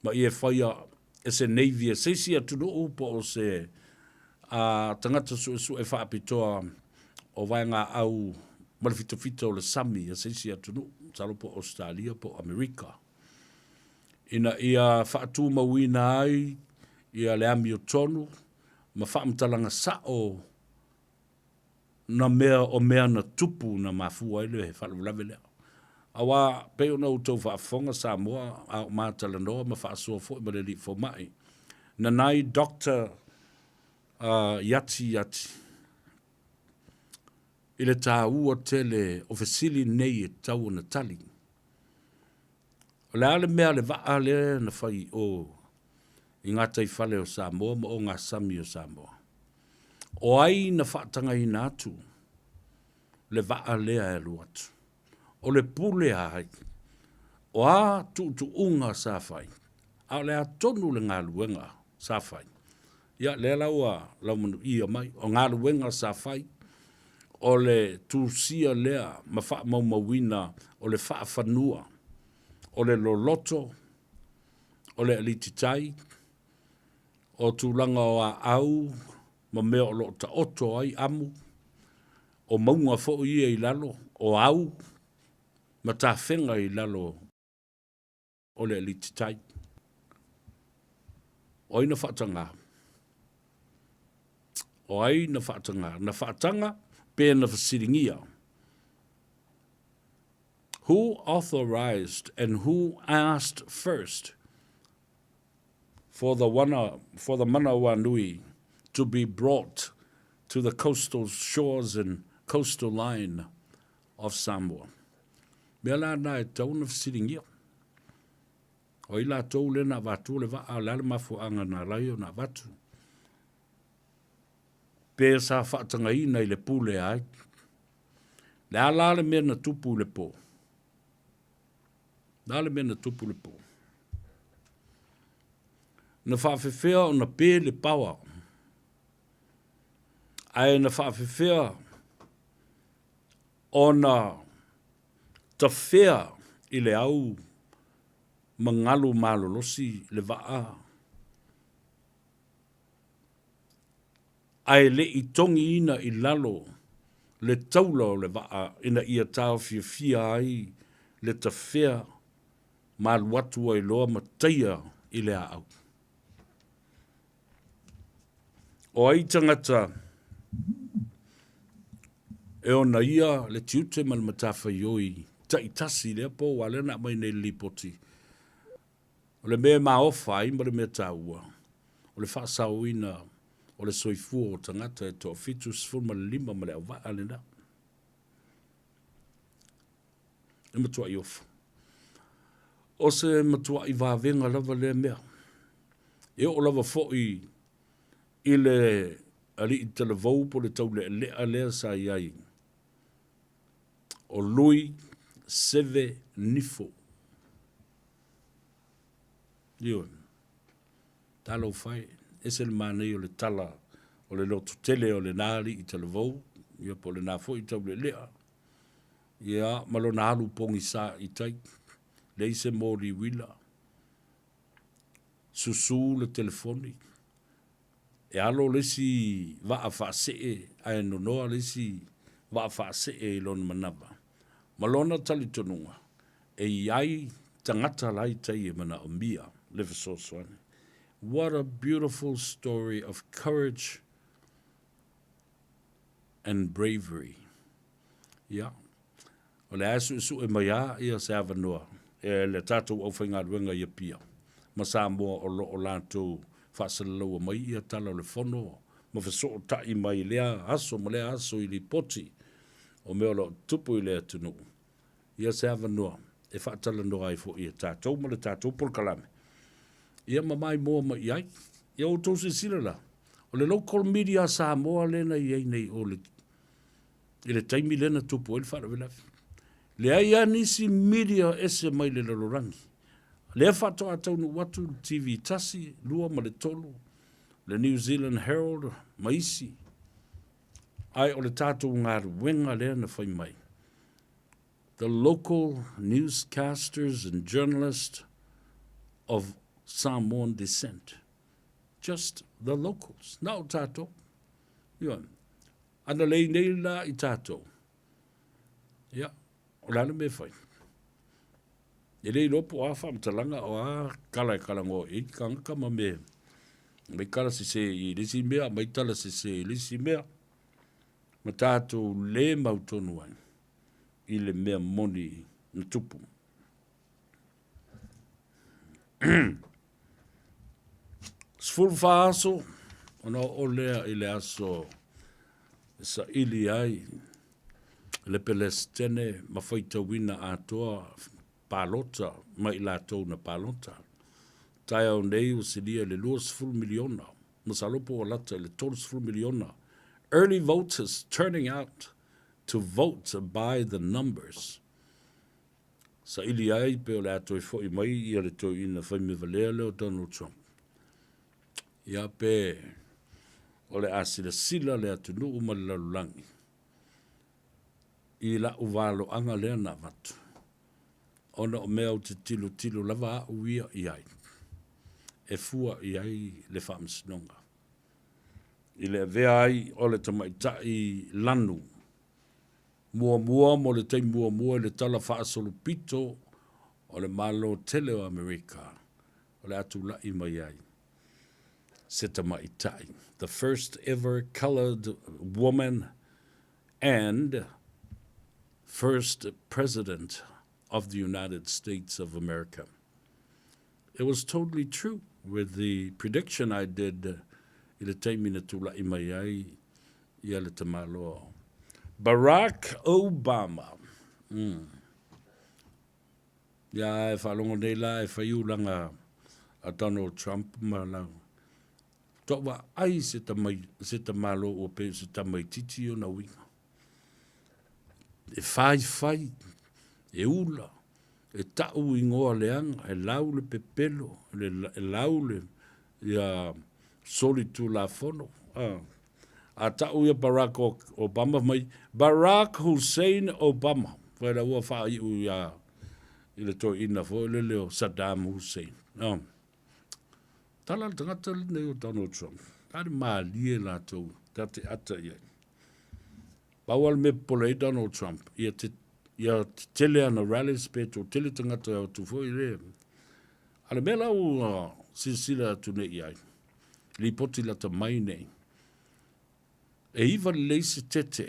ma ia faia e se Navy a se isi atunuu po o se tagata suesue faapitoa o vaegaau ma le fitafita o le sami a se isi atunuu, masalo po o Ausetalia po o Amerika, ina ia faatumauina ai ia le amiotonu ma faamatalaga sao na mea o mea na tupu na mafua ai le faalavelave lea. Aua pei ona outou faafofoga Samoa a o ma talanoa ma faasoa foi ma le alii fomai, na nai Doctor Iati Iati i le taua tele o fesili nei e tatau ona tali. O le a le mea a le vaa lea na fai i o i gataifale o Samoa ma ogasami o Samoa? O ai na faatagaina atu le vaa lea e alu atu? O le pule a ai? O a tuutuuga sa fai? A o le a tonu le galuega sa fai? Ia, lea la ua laumanuia mai, o galuega sa fai, o le tusia lea ma faamaumauina o le faafanua, o le loloto, o le alititai, o tulaga o aau ma mea o lo o taoto ai amu, o mauga foi ia i lalo, o au ma tafega i lalo o le alititai. O ai na faatagā? O ai na faatagā? Na faataga pe na fesiligia? Who authorized and who asked first for the, wana, for the Manawanui to be brought to the coastal shores and coastal line of Samoa? Mea la na e tatau ona fesiligia. O ai latou lea na avatua le vaa, o le a le mafuaaga na ala ai ona avatu? Pe sa faatagaina i le pule a ai? Le a la le mea na tupu i le po? Le a le mea na tupu i le po? Na faafefea ona pe le pawa, ae na faafefea ona tafea i le au ma galu malolosi le vaa, ae le i togiina i lalo le taula o le vaa ina ia taofiofia ai le tafea ma alu atu ai loa ma taia i le aau. O ai tagata E ona ia le tiute ma le matafaioi taitasi i lea po, aua o lea na aumai nei i le Lipoti. O le mea e maofa ai ma le mea taua, o le faasaoina o le soifua o tagata e toa-75 ma le auvaa lena. E matuai ofa. O se matuai vavega lava lea mea. E oo lava foi i le alii talavou po o le taulealea lea sa i ai, o Lui Seve Nifo. Ioe. Talofa e, ese le manaia o le tala o le lototele o lena alii talavou, ia po o lena foi taulealea, ia ma lona alu pogisa i tai, leai se moli uila, susu le telefoni, e alo le isi vaa faasee ae nonoa le isi vaa faasee i lona manava. Ma lona talitonuga, e i ai tagata la i tai e manaomia le fesoasoani. What a beautiful story of courage and bravery. Ia, o le a e suesue mai a ia se avanoa e le tatou aufaigaluega i Apia ma Samoa o lo o latou faasalalaua mai ia tala o le fono ma fesootai mai i lea aso ma lea aso i lipoti o mea o lo o tupu i le atunuu. Ia se avanoa e faatalanoa ai foi e tatou ma le tatou polokalame ia ma maimoa mai i ai. Ia outou silasila la, o le local media a Samoa lea na i ai nei o le i le taimi lea na tupu ai le faalavelave. Leai lava nisi media ese mai le lalolagi. Lea faatoa taunuu atu le TV tasi, lua ma le tolu, le New Zealand Herald ma isi. Ae o le tatou galuega lea na fai mai. The local newscasters and journalists of Samoan descent. Just the locals. Na o tatou. Ioe. Ana lei nei la i tatou. Ia, o le a le mea e fai? E le iloa po o a faamatalaga o a tala e talanoa i ai tagata ma mea. Aumai tala sese i le isi mea, aumai tala sese i le isi mea. Ma tatou le mautonu ai i le mea moni na tupu. 14 aso ona oo lea i le aso e saili ai le Pelesitene ma faitauina atoa palota ma i latou na palota. Taeao nei ua silia i le 20 miliona, masalo po ua lata i le 30 miliona early voters turning out to vote by the numbers. Saili ai pe o le a toe foi mai ia le toeaina faimevalea lea o Donald Trump. Ia pe o le a silasila le atunuu ma le lalolagi i la'u valoaga lea na avatu, ona o mea ou te tilotilo lava a'u ia i ai, e fua i ai le faamasinoga i le avea ai o le tamaitai lanu muamua mo le taimi muamua i le Tala Faasolopito o le Malo tele o Amerika o le a tula'i mai ai se tamaitai, the first ever coloured woman and first president of the United States of America. It was totally true with the prediction I did i le taimi na tula'i mai ai ia le tamaloa Barack Obama. Mm. Ia e faalogo nei la e fai ulaga a Donald Trump ma lau. Toa vaai se tamai se tamalo ua pei o se tamaitiiti ona uiga. E faifai, e ula, e ta'u ingoa leaga, e lau le pepelo, e lau le ia solitulafono. A, a ta'u ia Barack Obama mai, Barack Hussein Obama, fai la ua faai'u ia i le toeaina foi lele o Saddam Hussein. A, tala le tagata lenei o Donald Trump, a le malie latou ta te ata i ai. Pau lava le mea e popole ai Donald Trump, ia te, ia tetele ana rallies pe toatele tagata e o atu foi le. A le mea la ua silasila atu nei i ai, lipoti lata mai nei, e iva lelei se tete.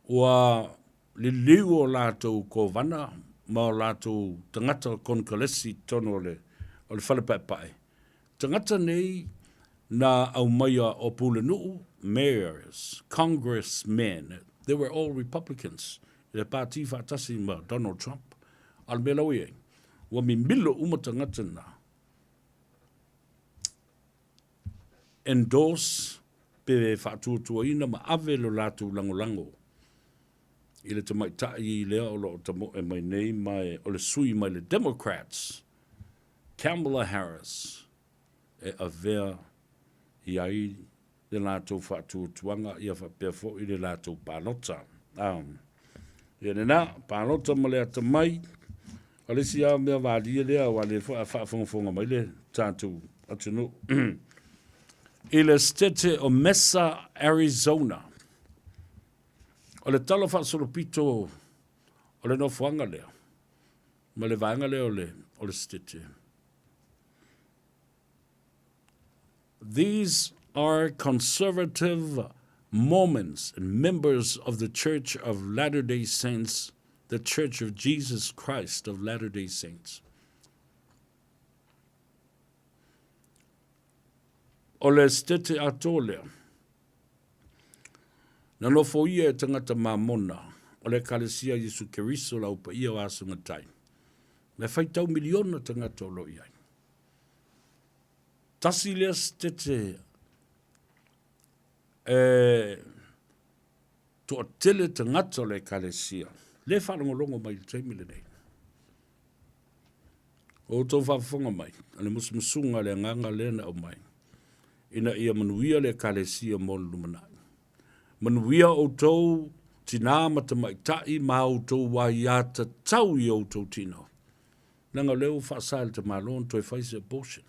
Ua liliu o latou kovana ma o latou tagata konekaresi i totonu o le o le fale paepae. Tagata nei na aumaia o Pulenuu, mayors, congressmen, they were all Republicans, i le pāti faatasi ma Donald Trump. A o le mea la ua i ai, ua mimilo uma tagata na endorse pe faatuatuaina ma ave lo latou lagolago i le tamaitai lea o lo o tamoe mai nei ma o le sui mai le Democrats, Kamala Harris, e avea i ai le latou faatuatuaga ia faapea foi le latou palota. Ia lena, palota ma le atamai, o le isi lava mea valie lea aua lea foi a faafogafoga mai le tatou atunuu. I le Setete o Mesa, Arizona, o le tala faasolopito o le nofoaga lea ma le vaega lea o le, o le Setete. These are conservative Mormons and members of the Church of Latter-day Saints, the Church of Jesus Christ of Latter-day Saints. O le setete atoa lea, na nofoia e tagata Mamona o le Ekalesia Iesu Keriso la upaia o Aso Gatai, me faitau miliona tagata o lo o i ai. Tasi lea setete e toatele tagata o le Ekalesia, le faalogologo mai i le taimi lenei. O outou faafofoga mai, o le musumusuga a le Agaga lea na aumai, ina ia manuia le Ekalesia mo le lumanai. Manuia outou tinā ma tamaitai ma outou aiatatau i outou tino. Leaga o lea ua faasa e le tamaloa ona toe fai se abortion.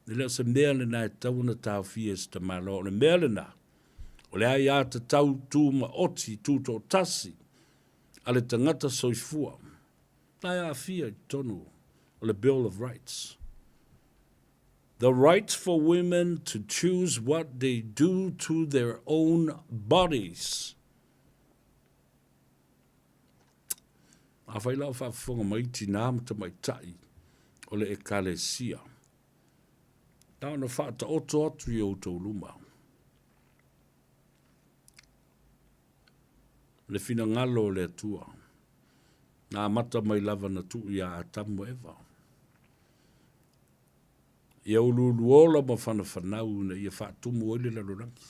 E le o se mea lena e tatau ona taofia e se tamaloa. O le mea lena, o le aiatatau tumaoti, tutoatasi a le tagata soifua, na e aafia i totonu o le Bill of Rights. The right for women to choose what they do to their own bodies. Afai la o faafofoga mai tinā ma tamaitai o le Ekalesia, na ona faataoto atu i outou luma le finagalo o le Atua, na amata mai lava na tuu iā Atamu ma Eva. Ia uluuluola ma whanafanau ina ia faatumu ai le lalolagi.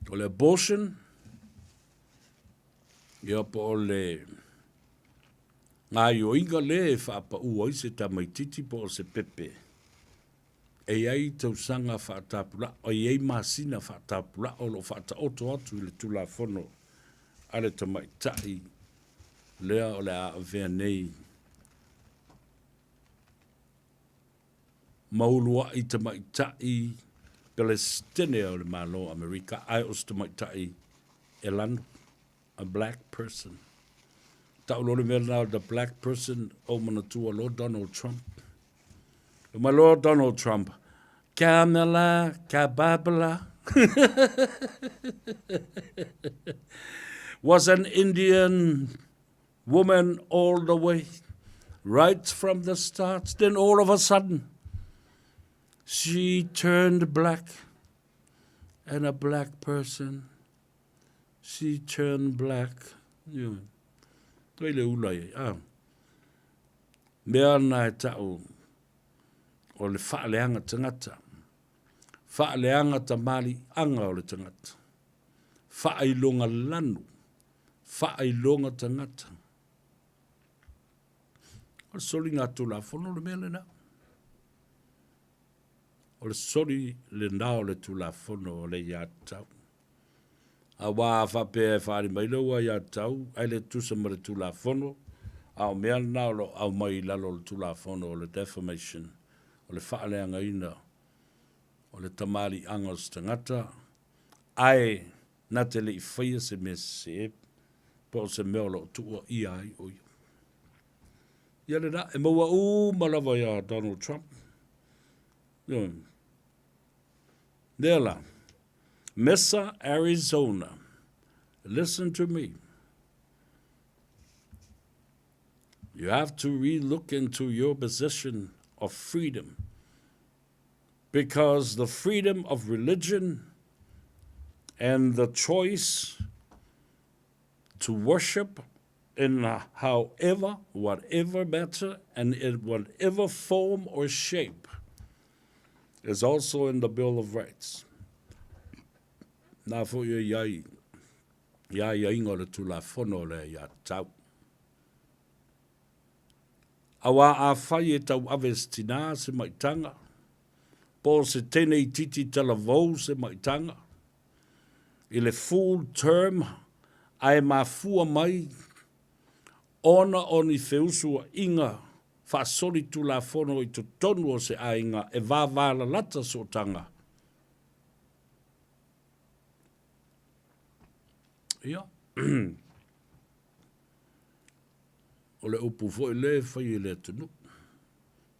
O le abortion, ia po o le gaioiga lea e faapau ai se tamaititi po o se pepe e i ai tausaga faatapulaa, e i ai masina faatapulaa o lo o faataoto atu i le Tulafono a le tamaitai lea o le a avea nei ma uluai tamaitai Pelestene o le Malo o Amerika, ae o se tamaitai e lanu, a black person. Tau loa le mea lena o the black person, ou manatua loa Donald Trump. Uma loa Donald Trump, Kamala Kababla was an Indian woman all the way, right from the start. Then all of a sudden, she turned black, and a black person, she turned black. Yeah. Toi le ula i ai. Ah. Mea na e tau o le whaaleanga tangata. Whaaleanga tamali anga o le tangata. Whaailonga lanu. Faailoga tagata. O le soli ngā Tulafono le mea lena. O le soli lena o le Tulafono o le iātau. Auā a faapea e faaali mai lou aiātau, ai le tusa ma le Tulafono, a o mea lena o lo o aumai i lalo o le Tulafono o le Defamation, o le faaleagaina o le tamaliiaga o se tagata, ae Na te le i faia se mea sese po o se mea o lo o tuuaia ai o ia. Ia lena, e maua uma lava iā Donald Trump. Ioe. Lea la, Mesa, Arizona, listen to me. You have to relook into your position of freedom because the freedom of religion and the choice to worship in however, whatever matter, and in whatever form or shape is also in the Bill of Rights. Nā foi e iai, ia ia inga o le Tulafono le ia tau. Auā afai e tauave se tinā se maitanga, po o se tene itiiti talavou se maitaga, i le full term ae mafua mai ona o ni feusuaiga faasolitulafono i totonu o se aiga e vavalalata sootaga. Ia. O le upu foi lea e fai e le atunuu,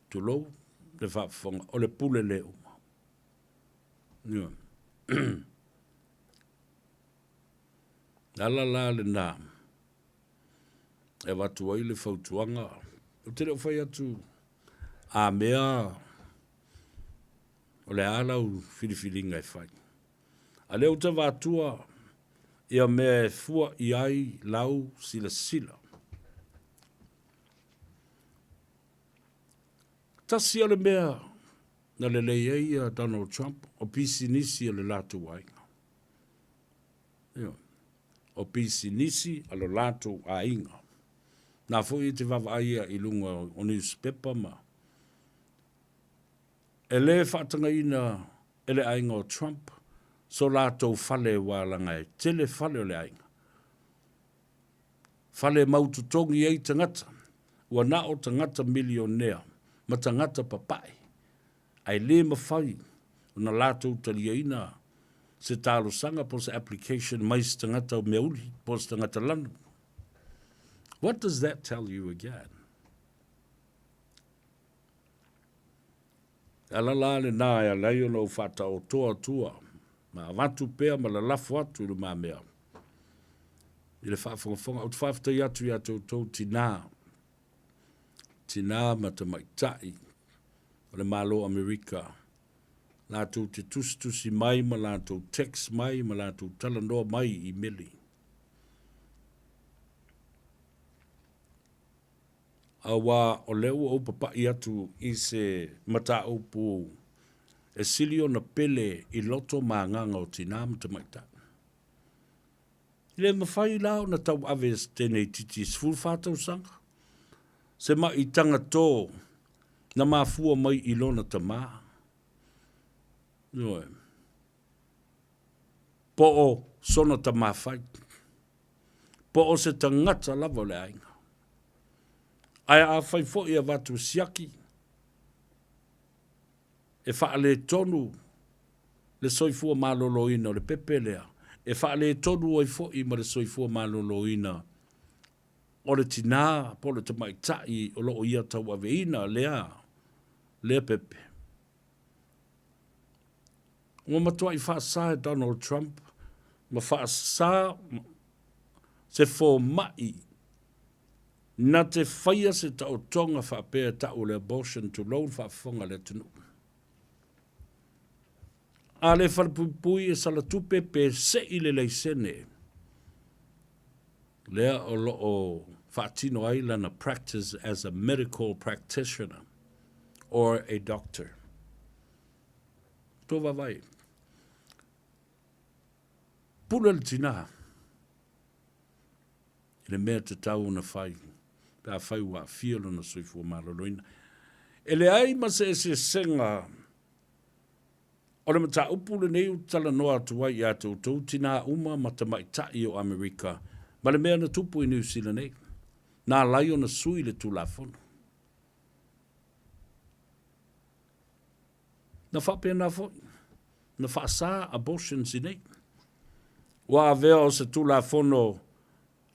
tulou le faafofoga, o le pule le uma. Ioe. Le ala la lena e avatu ai le fautuaga, ou te le o fai atu a mea o le a lau filifiliga e fai. A lea ou te avatua ia mea e fua i ai lau silasila. Tasi o le mea na lelei ai ia Donald Trump, o pisinisi a le latou aiga. Ioe. O pisinisi a lo latou aiga. Na foi e te vaavaai ia i luga o newspaper ma E le faatagaina e le aiga o Trump so latou fale ua laga e tele fale o le aiga. Fale mau totogi ai tagata, ua na o tagata milionea ma tagata papae, ae le mafai ona latou taliaina se talosaga po o se application mai se tagata meauli po o se tagata lanu. What does that tell you again? E ala la lenā e ala ai ona ou faataotoa atua ma avatu pea ma lalafo atu i lumamea i le faafogafoga. Ou te faafetai atu iā te outou tinā, tinā ma tamaitai o le Malo o Amerika, latou te tusitusi mai ma latou text mai ma latou talanoa mai i imeli. Aua o lea ua ou papaʻi atu i se mataupu e sili ona pele i loto ma agaga o tinā ma tamaitai. E le mafai la ona tauave e se teneititi 14 tausaga se maʻitaga tō na mafua mai i lona tamā. Ioe. Po o sona tamā fai. Po o se tagata lava o le aiga. Ae afai foi e avatu siaki, e faaletonu le soifua maloloina o le pepe lea, e faaletonu ai foi ma le soifua maloloina o le tinā po o le tamaitai o lo o ia tauaveina lea, lea pepe. Ua matuai faasa e Donald Trump ma faasa se fomai na te faia se taotoga faapea e tau o le abortion tulou le faafofoga a le atunuu. A le falepuipui e sala tupe pe sei le laisene lea o lo o faatino ai lana practice as a medical practitioner or a doctor. Tou vaavaai. Pule le tinā i le mea tatau ona fai pe afai ua aafia lona soifua maloloina. E leai ma se eseesega o le mataupu lenei ou te talanoa atu ai ia te outou tinā uma ma tamaitai o Amerika ma le mea na tupu i Niu Sila nei, na ala ai ona sui le Tulafono. Na faapena foi na faasa abortions i nei. Ua avea o se Tulafono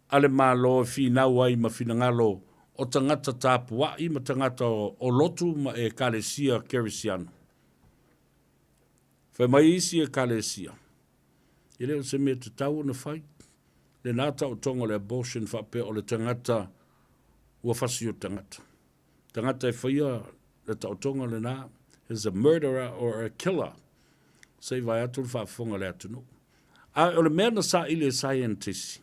a le Malo e finau ai ma finagalo o tagata tapuai ma tagata o lotu ma Ekalesia Kerisiano. Fai mai isi ekalesia, e le o se mea tatau ona fai lena taotoga o le abortion faapea o le tagata ua fasi o tagata. Tagata e faia le taotoga lena is a murderer or a killer. Se i vae atu le faafofoga a le atunuu. A o le mea na saili e saienitisi,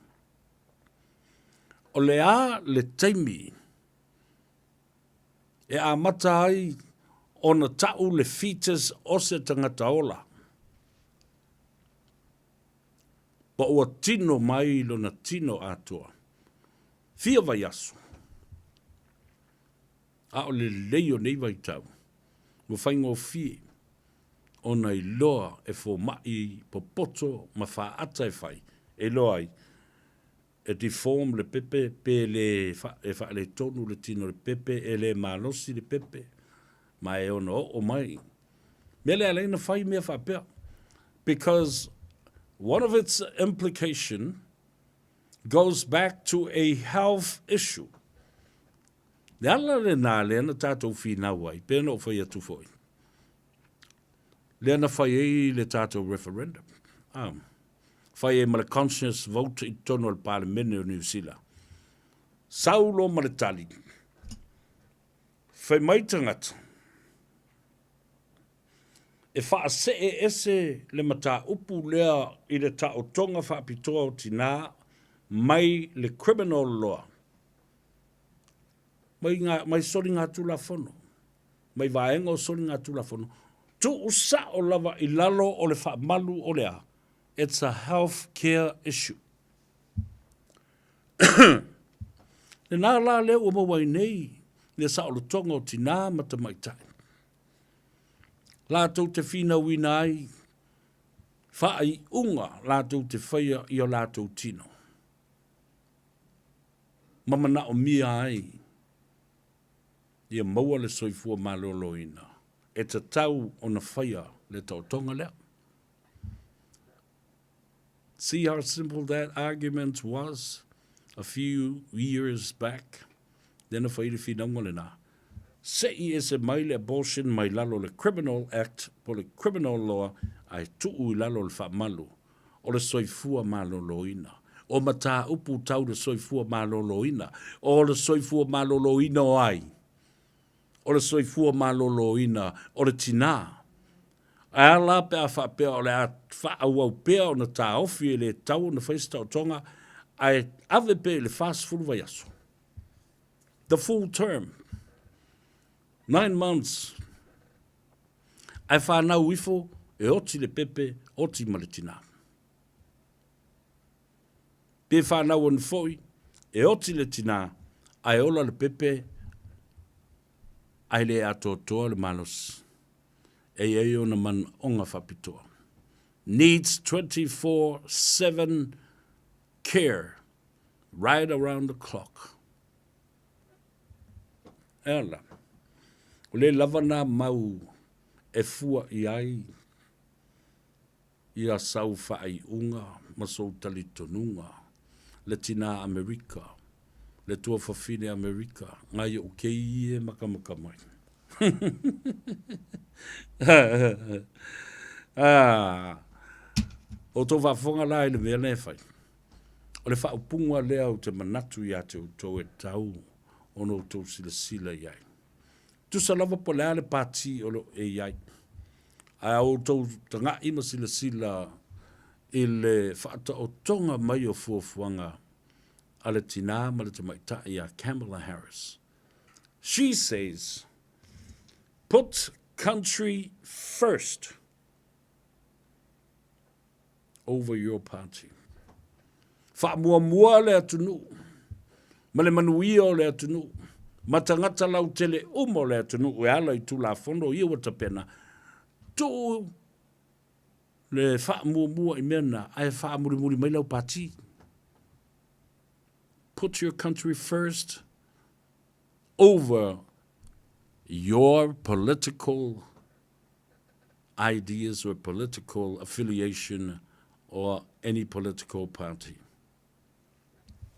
o le a le taimi e amata ai ona ta'u le fetus o se tagata ola, pa ua tino mai lona tino atoa. Fia vaiaso, a o le lelei o nei vaitau, ua faigofie ona iloa e foma'i popoto ma faata e fai, e iloa ai e deform le pepe pe le e faaletonu le tino o le pepe, e le malosi le pepe, ma e ono oo mai. Mea lea e ala ai ona fai mea faapea, because one of its implication goes back to a health issue. Le ala lena lea na tatou finau ai, pei ona ou fai atu foi, lea na fai ai le tatou referendum. Fai ai ma le conscious vote i totonu o le Palemene o Niu Sila. Sau loa ma le tali, fai mai tagata, e faasee ese le mataupu lea i le taotoga faapitoa o tinā mai le criminal law, mai, mai soligatulafono, mai vaega o soligatulafono, tuusao lava i lalo o le faamalu o le a? It's a health care issue. Lena la lea ua maua ai nei le saolotoga o tinā ma tamaitai. Latou te finauina ai faaiuga latou te faia i o latou tino ma manaomia ai ia maua le soifua maloloina e tatau ona faia le taotoga lea. See how simple that argument was a few years back? Lea na fai le finauga lena. Se'i ese mai le abortion mai lalo o le Criminal Act po o le Criminal Law ae tuu i lalo o le faamalu o le soifua maloloina. O mataupu tau le soifua maloloina. O le soifua maloloina o ai? O le soifua maloloina o le tinā. Ae a la pe a faapea o le a faaauau pea ona taofi e le tatau ona fai se taotoga ae ave pea i le 40 vaiaso? The full term. 9 months. Ae fanau ifo e oti le pepe, oti ma le tinā. Pe fanau ane foi, e oti le tinā, ae ola le pepe, ae le atoatoa le malosi. E i ai ona manaoga faapitoa. Needs 24/7 care, right around the clock. E ala, o le lava nā mau e fua i ai ia sau faaiuga ma sou talitonuga, le tinā Amerika, le tuafafine Amerika, ngai oʻu kei e makamaka mai. Ah, o tou faafofoga la i le mea lea e fai. O le faaupuga lea ou te manatu ia te outou e tatau ona outou silasila i ai. Tusa lava po o le a le pati o lo o e i ai, ae a outou taga'i ma silasila i le faataotoga mai o fuafuaga a le tinā ma le tamaitai a Kamala Harris, she says, put country first. over your party. Faamuamua le atunuu ma le manuia o le atunuu ma tagata lautele uma o le atunuu e ala i Tulafono ia ua tapena, tuu le faamuamua i mea na ae faamulimuli mai lau pati. Put your country first over your political ideas or political affiliation or any political party.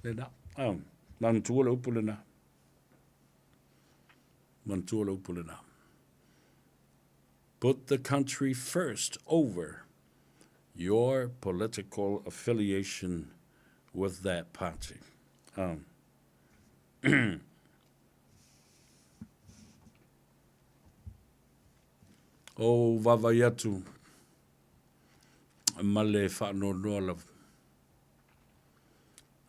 Lena, oh, manatua le upu lena. Manatua le upu lena. Put the country first over your political affiliation with that party. Um, o vaavaai atu ma le faanoanoa lava.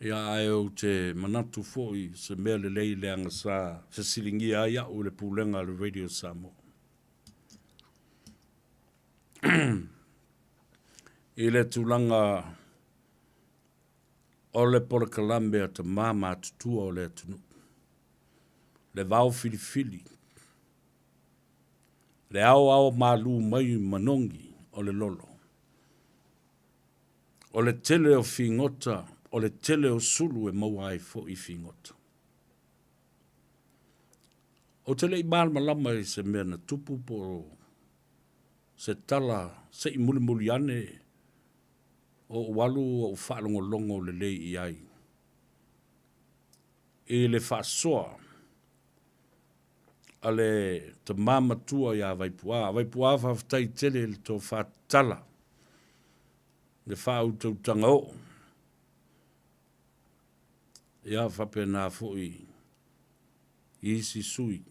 Ia ae ou te manatu foi se mea lelei leaga sa fesiligia ai au i le pulega a le Radio Samoa. I le tulaga o le polokalame a tama matutua o le atunuu, le vao filifili, le aoao malu mai manogi o le lolo, o le tele o figota, o le tele o sulu e maua ai foi figota. Ou te le i malamalama i se mea na tupu po o se tala se i mulimuli ane ou alu ou faalogologo lelei i ai i le faasoa a le tama matua ia Vaipuā. Vaipuā faafetai tele i le tofa tatala, le faautautaga oo. Ia faapena foi i isi sui.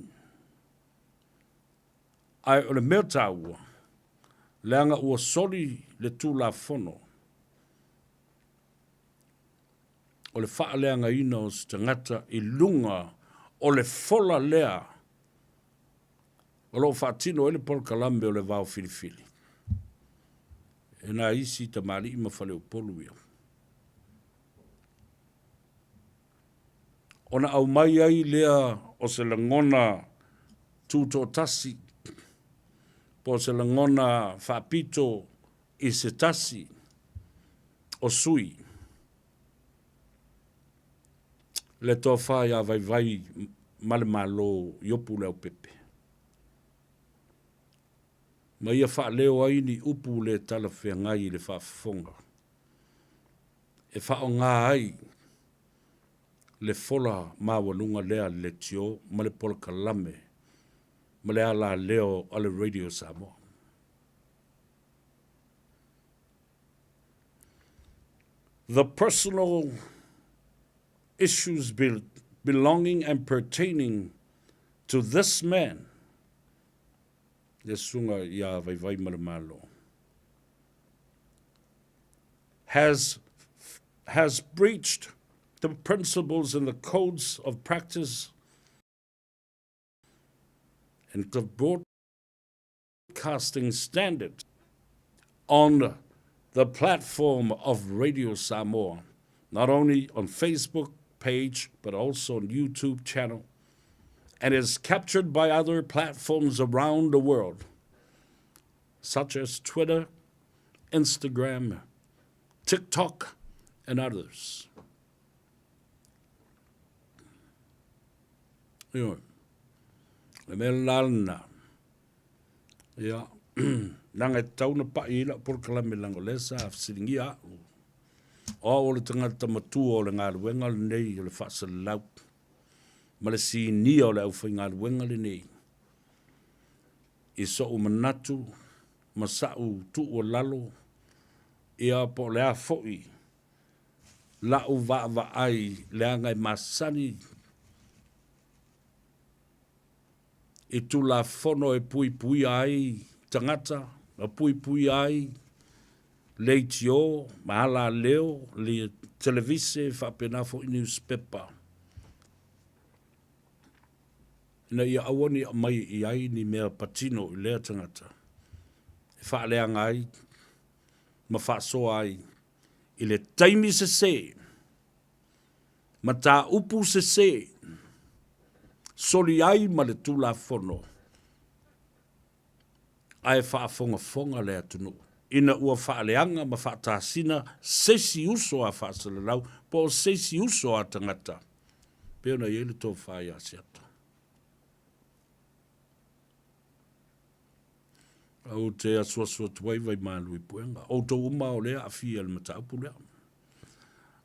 Ae o le mea taua, leaga ua soli le Tulafono o le faaleagaina o se tagata i luga o le fola lea o lo o faatino ai le polokalame o le vao filifili e nai isi tamalii ma faleupolu ia. Ona aumai ai lea o se lagona tutoatasi po o se lagona faapito i se tasi o sui le tofa ia Vaivai ma le Malo Iopu Leaupepe ma ia faaleo ai ni upu le talafeagai i le faafofoga e faaaoga ai le fola maualuga lea a le leitio ma le polokalame ma le alaleo a le Radio Samoa. The personal issues be belonging and pertaining to this man, le susuga ia Vaivai ma le Malo, has, has breached the principles and the codes of practice and of broadcasting standards on the platform of Radio Samoa, not only on Facebook page, but also on YouTube channel, and is captured by other platforms around the world, such as Twitter, Instagram, TikTok, and others. Ioe. Le mea la lena. Ia, leaga e tatau ona pai i lau polokalame leaga o lea sa fesiligia au. O au o le tagata matua o le galuega lenei o le faasalalau ma le sinia o le aufaigaluega lenei. I so'u manatu ma sa'u tuualalo, ia po o le a foi la'u vaavaai leaga e masani i Tulafono e puipuia ai tagata ma puipuia ai leitio ma alaleo, le televise faapena foi niusipepa. Ina ia aua ne i aumai i ai ni mea patino i lea tagata e faaleaga ai ma faasoa ai i le taimi sese, mataupu sese, soli ai ma le Tulafono ae faafogafoga le atunuu ina ua faaleaga ma faatasina se isi uso a faasalalau po o se isi uso a tagata pei ona i ai le tofa ia Asiata. Ou te asuasu atu ai Vaimalu i Puega. Outou uma o lea aafia i le mataupu lea.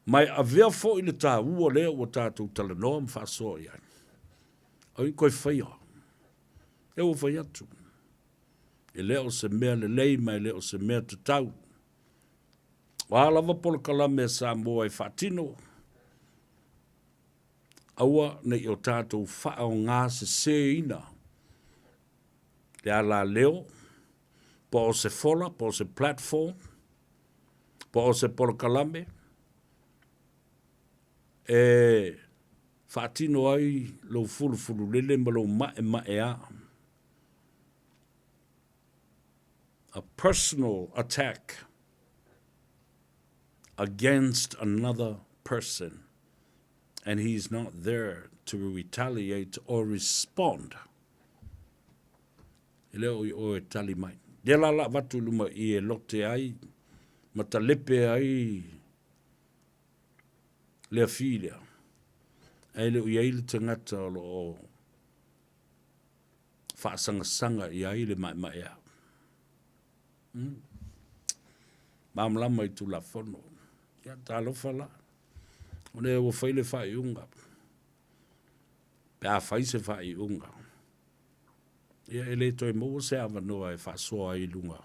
Ma e avea foi le taua lea ua tatou talanoa ma faasoa i ai. Ai koe faia. E ua fai atu. E le o se mea lelei ma e le o se mea tatau. O a lava polokalame a Samoa e faatino, aua ne i o tatou faaaogaseseina le alaleo po o se fola, po o se platform, po o se polokalame e faatino ai lou fulufululele ma lou ma'ema'eā. A personal attack against another person and he is not there to retaliate or respond. E le o i oe tali mai. Lea la la avatu i luma i e lote ai ma talepe ai le afi lea. Ae le o i ai le tagata o lo o faasangasaga i ai le maemaea. Mm. Malamalama i Tulafono. Ia, talofa la. O lea ua fai le faaiuga. Pe a fai se faaiuga. Ia, e le toe maua se avanoa e faasoa ai i luga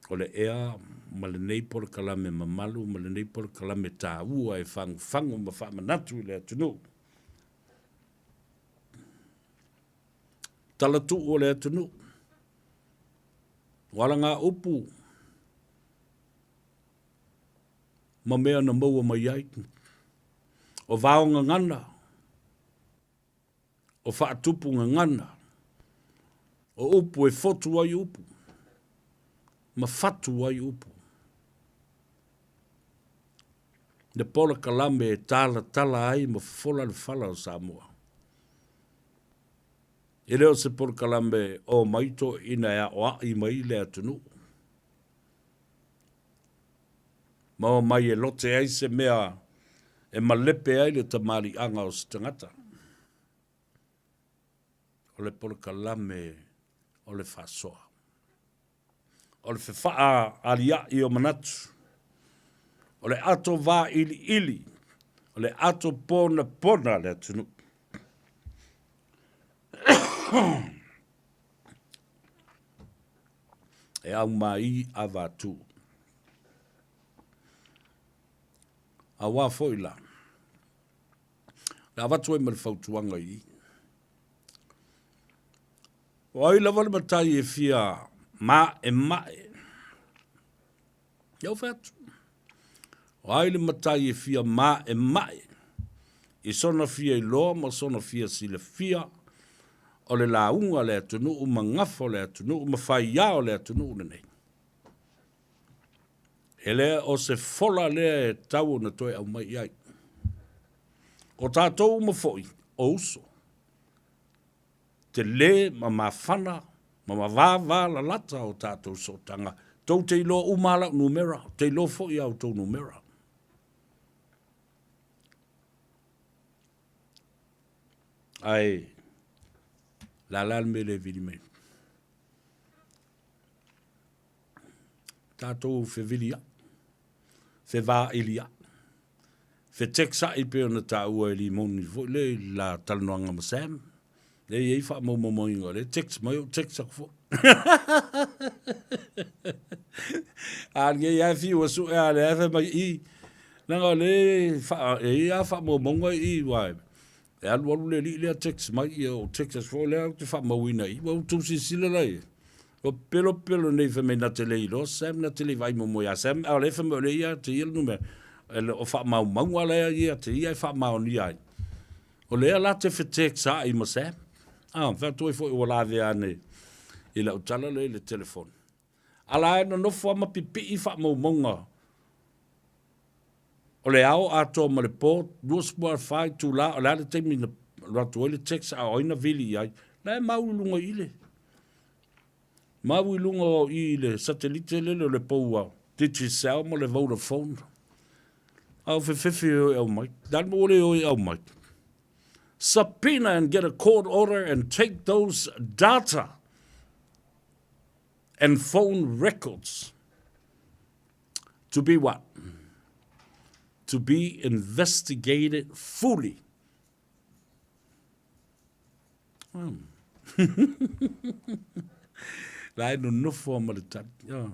o le ea ma lenei polokalame mamalu ma lenei polokalame taua e fagufagu ma faamanatu i le atunuu. Talatuu o le atunuu. O alagaupu ma mea na maua mai ai. O vaogagana, o faatupu gagana, o upu e fotu ai upu, ma fatu ai upu. Le polokalame e talatala ai ma fofola le fala o Samoa. E le o se polokalame o mai toeaiina e aoai mai le atunuu. Ma o mai e lote ai se mea e malepe ai le tamaliiaga o se tagata. O le polokalame o le faasoa. O le fefaalia'i o manatu. O le ato vailiili. O le ato ponapona a le atunuu. E aumai avatu. Auā foi la, le avatu ai ma le fautuaga i i. O ai lava le matai e fia ma'ema'e, ia ou fai atu, o ai le matai e fia ma'ema'e i sona fia iloa ma sona fia silafia o le lauga a le atunuu ma gafa o le atunuu ma faiā o le atunuu lenei. E le o se fola lea e tau ona toe aumai i ai. O tatou uma foi o uso. Tele ma mafana ma mavava lalata o tatou sootaga. Tou te iloa uma lava lau numera, ou te iloa foi a outou numera. Ae la la le mea le vili mai. Tatou fevilia'i, fevailia'i, fetexa'i pei ona taua e Limoni foi lea i le la talanoaga ma Sam. Lea e i ai faamaumauina, o lea e text mai, ou text atu foi. A lenei lava e fiu e sue a lea fai mai i, leaga o lea e i ai lava faamaumauga i i, aua e alu alu le alii lea text mai, ia ou text atu foi lea ou te faamauina i i. Ua outou silasila la i ai? Ua pelopelo nei fai mai na te le iloa Sam, na te le i vaai muamua ia Sam, a o lea e fai mai o lea e ia te ia le numera. O faamaumauga la e ia te ia e faamaonia ai. O lea la te feteksai ma Sam. Ah, fai atu ai foi ua lavea ane i lau tala lea i le telefoni. A la e nonofo lava ma pipii faamaumauga o le ao atoa ma le po, 24 itula, o le a le taimi na alu atu ai le text a o ai na vili i ai, la e mau i luga i le mau i luga o i le satelite lele o le pou a Digicel ma le Vodafone. A o fefefe e o e aumai. Le a le mea ua le o e aumai? Subpoena and get a court order and take those data and phone records to be what? To be investigated fully. Hmm. La e nonofo ma le tali. Oh.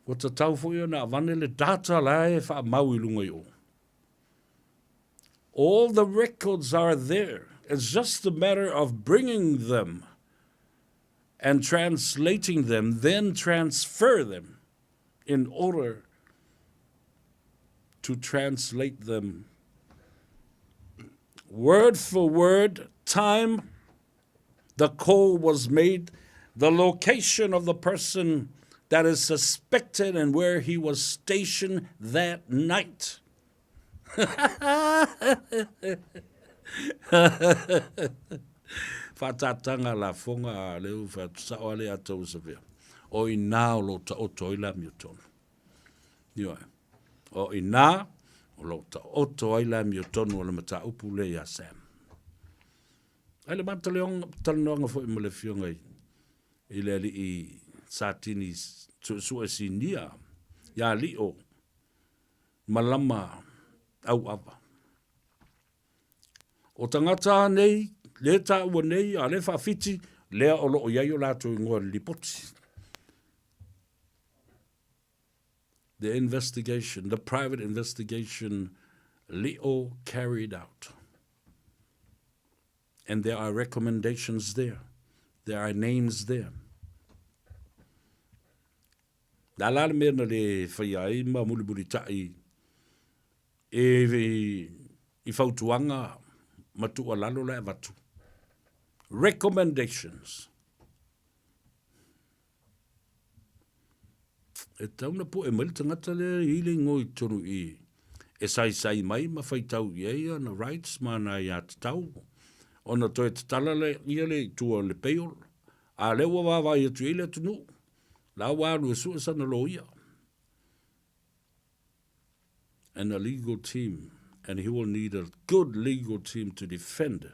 Ua tatau foi ona avane le data la e faamau i luga i o. All the records are there. It's just a matter of bringing them and translating them, then transfer them in order to translate them word for word, time the call was made, the location of the person that is suspected and where he was stationed that night. Whātātanga la fonga a leu whātusao ale a tau sawhea. O i nā o lo taoto ai la miotonu. Ioe. O i nā o lo taoto ai la miotonu o le mataupu le ia Sam. Ai le mataleonga, talanoaga foi ma le afioga i, i le alii Satini Suesue Sinia, ia Lio Malama Auava. O tagata nei, le taua nei, a le faawhiti, lea o loo iai o latou ingoa i le lipoti. The investigation, the private investigation Leo carried out. And there are recommendations there. There are names there. La la le mea na le whaia ai ma mulimuli tai e i fautuaga ma tuualalo la e avatu. Recommendations. E tatau ona poe mai le tagata lea e i ai le igoa i totonu i i e saisai mai ma faitau i ai ana rights ma ana aiatatau ona toe tatala lea lea i tua o le bail, a o lea ua vaavaai atu i ai le atunuu, la ua alu e sue sana loia and a legal team and he will need a good legal team to defend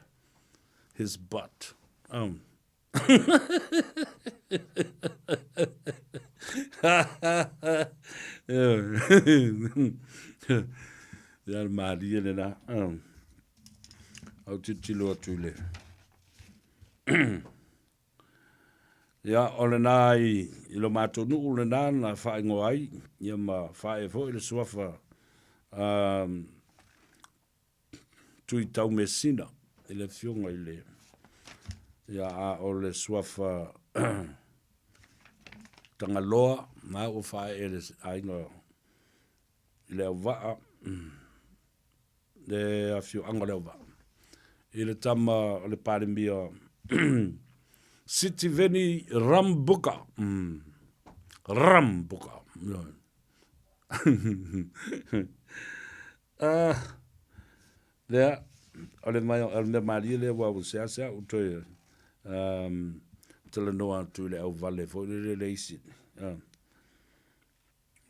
his butt. Um. Ia le malie lena. Au tilotilo atu i le. Ia, o lena i, i lo matou nuu lena na faaigoa ai, ia ma faaee foi le suafa um, Tui Taumesina i le afioga i le ia a o le suafa Tagaloa na ua faaee le aiga i le auvaa le afioaga o le auvaa i le tama o le Palemia Sitiveni Rambuka Rambuka Ah, lea, o le mai, o le mea malie lea ua ua seasea ou toe um, talanoa atu i le auvale foi lele le isi. Ah,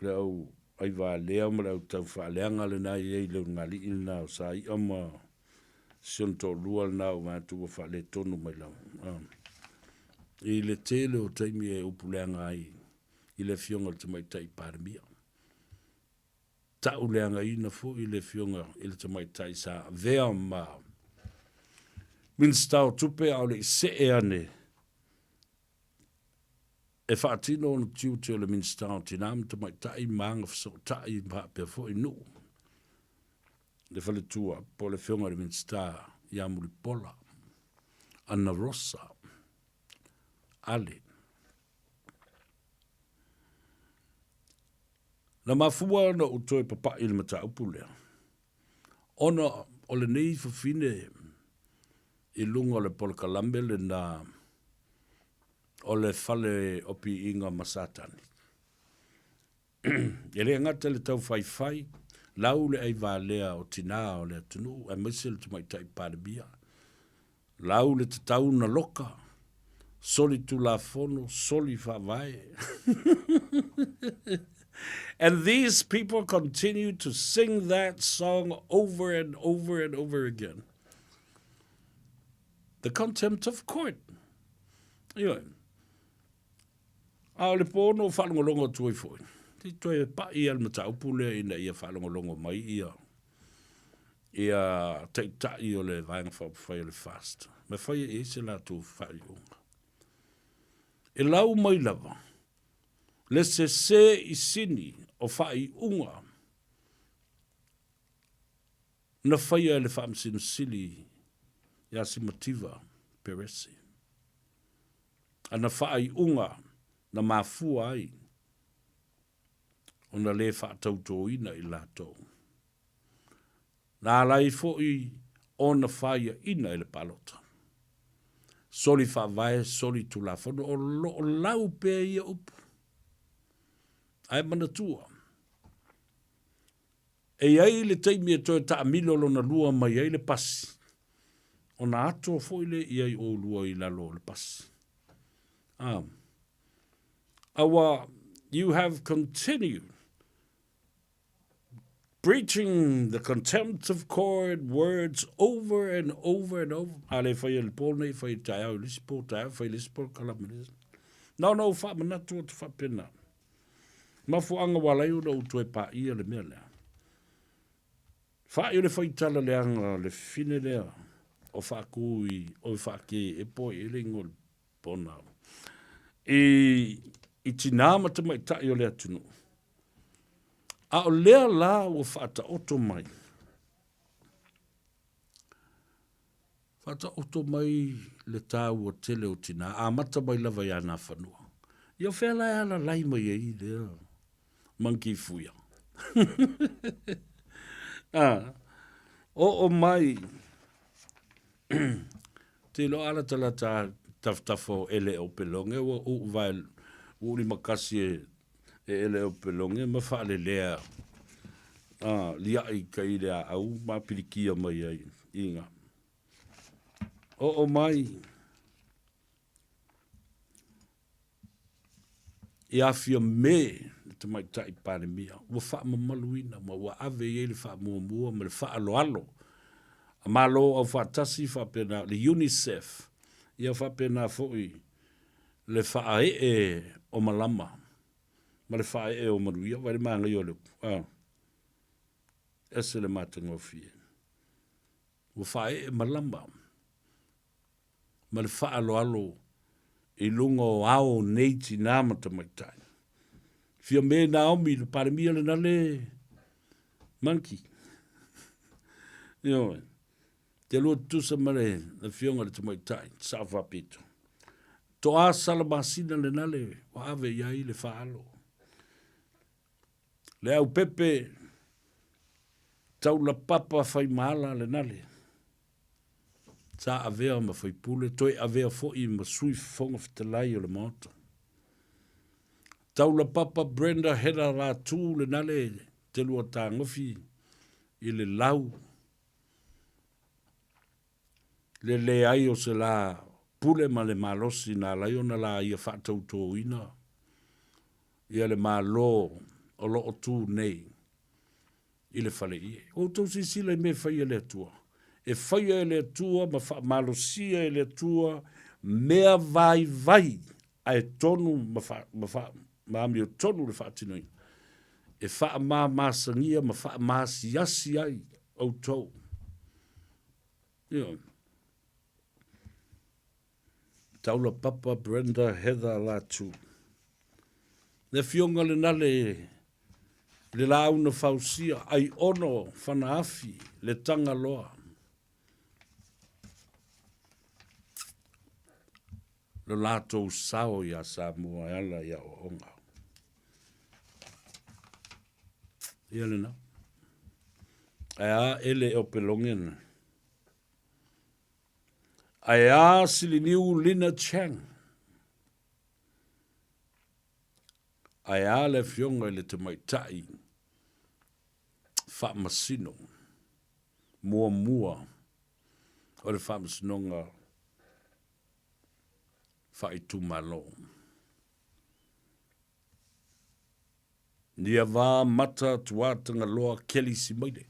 le au aivalea ma le au taufaaleaga lena i ai le ulugalii lena o Saia ma si ona toalua lena o vaeatu ua faaletonu mai lava. Ah, i le tele o taimi e upu leaga ai i le afioga i le Tamaitai Palemia. Tauleagaina foi le Afioga i le Tamaitai sa avea ma Minisita o Tupe a o le i see ane e faatino ona tiute o le Minisita o Tina ma Tamaitai ma Agafesootai faapea foi Nuu le faletua po o le Afioga i le Minisita ia Mulipola Anarosa Ale. Na mafua ona ou toe papaʻi i le mataupu lea, ona o lenei fafine i luga o le polokalame lena o le fale o piiga ma Satani. E le gata i le taufaifai, lau le aivalea o tinā o le atunuu aemaise le tamaitai Palemia, lau le tatau na loka, soli tulafono, soli faavae. And these people continue to sing that song over and over and over again. The contempt of court. Ioe. A o le pō na ou faalogologo atu ai foi, se i toe paʻi lava le mataupu lea ina ia faalogologo mai ia Ia taitai o le Vaega Faaupufai o le FAST, ma e faia i ai se latou faaiuga. E lau mai lava le sese i sini o faaiuga na faia e le Faamasino Sili ia Simativa Perese. Ana faaiuga na mafua ai ona le faatautoina i latou. Na ala ai foi ona faiaina i le palota. Soli faavae, soli tulafono, o lo o lau pea ia upu. Ae manatua, e i ai le taimi e toe taamilo lona lua mai ai le pasi, ona ato foi lea i ai oulua i lalo o le pasi. Ah. Aua, you have continued breaching the contempt of court words over and over and over. A le fai e le pō nei, fai e taeao i le isi pō, taeao fai le isi pō, kalama le isi. Na ona ou faamanatu atu faapena. Mafuaaga ua ala ai ona ou toe paia le mea lea. Faai o le faitala leaga le fine lea o faakū i o faakē e po i le ingoa o le pona i, i tinā ma tamaitai o le atunuu. A o lea la ua faataoto mai, faataoto mai le taua tele o tinā, amata mai lava i Nafanua. Ia o fea la e alalai mai ai lea monkey fuia? ah, oo mai Te iloa a latalata tafatafa o ele o Pelonge ua uu vae ua ulimakasi e e ele o Pelonge ma faalelea a liai kai le aau ma pilikia mai ai i ga. Oo mai i Afia Me le Tamaitai Palemia, ua faamamaluina ma ua ave i ai le faamuamua ma le faaaloalo a Malo Aufaatasi faapena le UNICEF, ia faapena foi le faaee o malama ma le faaee o manuia. Vaai le manaia o le upu, a, ese le matagofie. Ua faaee malama ma le faaaloalo i luga o ao o nei tinā ma tamaitai. Fiame Naomi, le Palemia lena le monkey. Ioe. Te lua tutusa ma le afioga i le tamaitai, Sao Faapito. Toa Salamasina lena le ua ave i ai le faalo. Le aupepe taulapapa faimala lena le sa avea ma faipule, toe avea foi ma sui fofoga fetalai o le Maota. Taulapapa Brenda Hela Latu lena le te lua tagofi i le lau le leai o se la pule ma le malosi na ala ai ona la ia faatautoina ia le Malo o lo o tu nei i le fale ie. Ua outou silasila i mea e faia e le Atua? E faia e le Atua ma faamalosia e le Atua mea vaivai ae tonu ma, fa, ma, fa, ma amiotonu le faatinoina, e faamamasagia ma faamaasiasi ai outou. Ioe. Taulapapa Brenda Heather Latu. Le afioga lena le le laau na fausia, ai ono fanaafi le Tagaloa. Lo latou sao iā Samoa e ala i aoaoga. Ia lena. Ae a ele e opeloge na. Ae a Siliniu Lina Chang. Ae a le afioga i le tamaitai faamasino muamua o le Faamasinoga Faaitumalo. Niava Mata Tuatagaloa Kelly Simaile.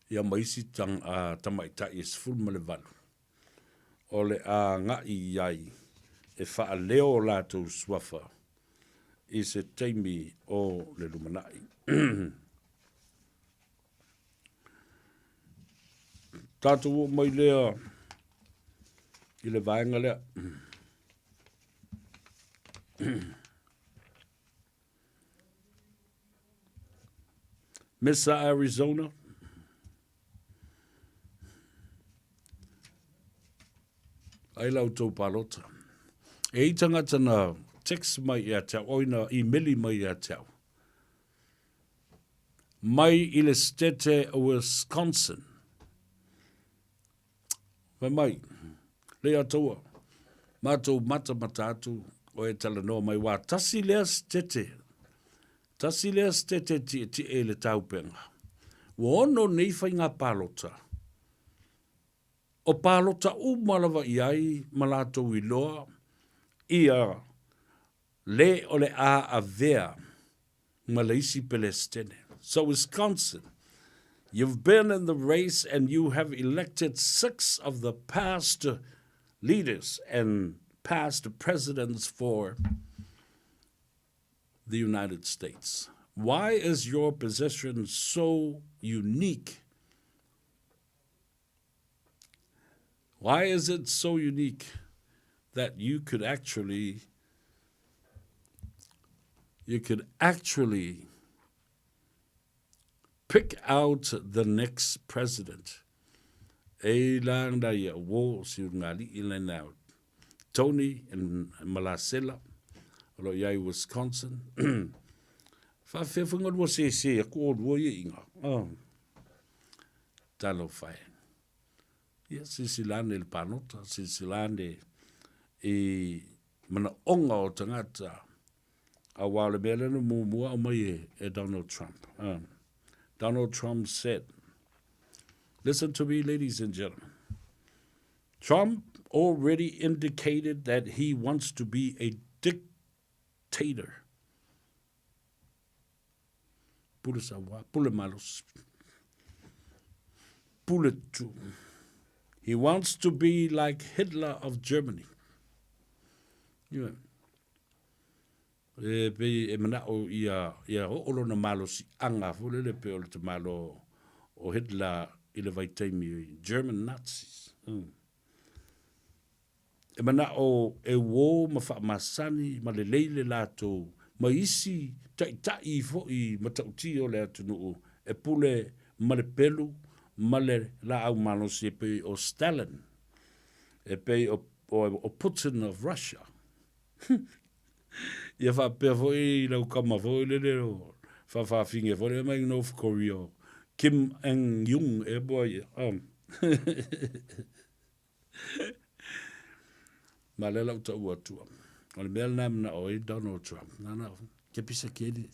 Ia ma isi tang, a, tamaitai e 18 o le a agai i ai e faaleo o latou suafa i se taimi o le lumanai. Tatou oo mai lea i le vaega lea. Mesa, Arizona. Ai la outou palota. E i tagata na text mai ia te au, oi na imeli mai ia te au. Mai i le stete o Wisconsin. Fai mai, lei ataua, matou matamata atu o e talanoa mai wā tasi lea stete, tasi lea stete tietie i le taupenga. Ua ono nei faiga palota. O palota uma lava i ai ma latou iloa ia le o le a avea ma le isi Pelestene. So Wisconsin, you've been in the race and you have elected six of the past leaders and past presidents for the United States. Why is your position so unique? Why is it so unique that you could actually you could actually pick out the next president? E la na ia wo si ngali i le now. Tony and Malasela o lo iai Wisconsin. Whawhea whangarua se se aku o rua ia inga. Oh. Talofa e. Ia, silasila ane i le pālota, silasila ane i manaoga o tagata, aua o le mea lea na muamua aumai e, e Donald Trump. Donald Trump said, listen to me ladies and gentlemen, Trump already indicated that he wants to be a dictator. Pule saua, pule malosi, pule tu. He wants to be like Hitler of Germany. Yeah. E pei e manao ia, ia oo lona malosi anga fo lele pe o le te malo o Hitler i le vaitaimi German Nazis. E manao e uō ma faamasani ma lelei le latou ma isi taitai foi matautia o le atunuu e pule ma le pelu ma le laau malosi e pei o Stalin, e pei o, o, o Putin of Russia. Ia faapea foi lau kama foi lele o faafaafine foi lele mai North Korea, Kim Eng-yung e boa ia. Ma lea lau tau atua. O le mea lena e manao ai Donald Trump. Na na, ke pisa keli.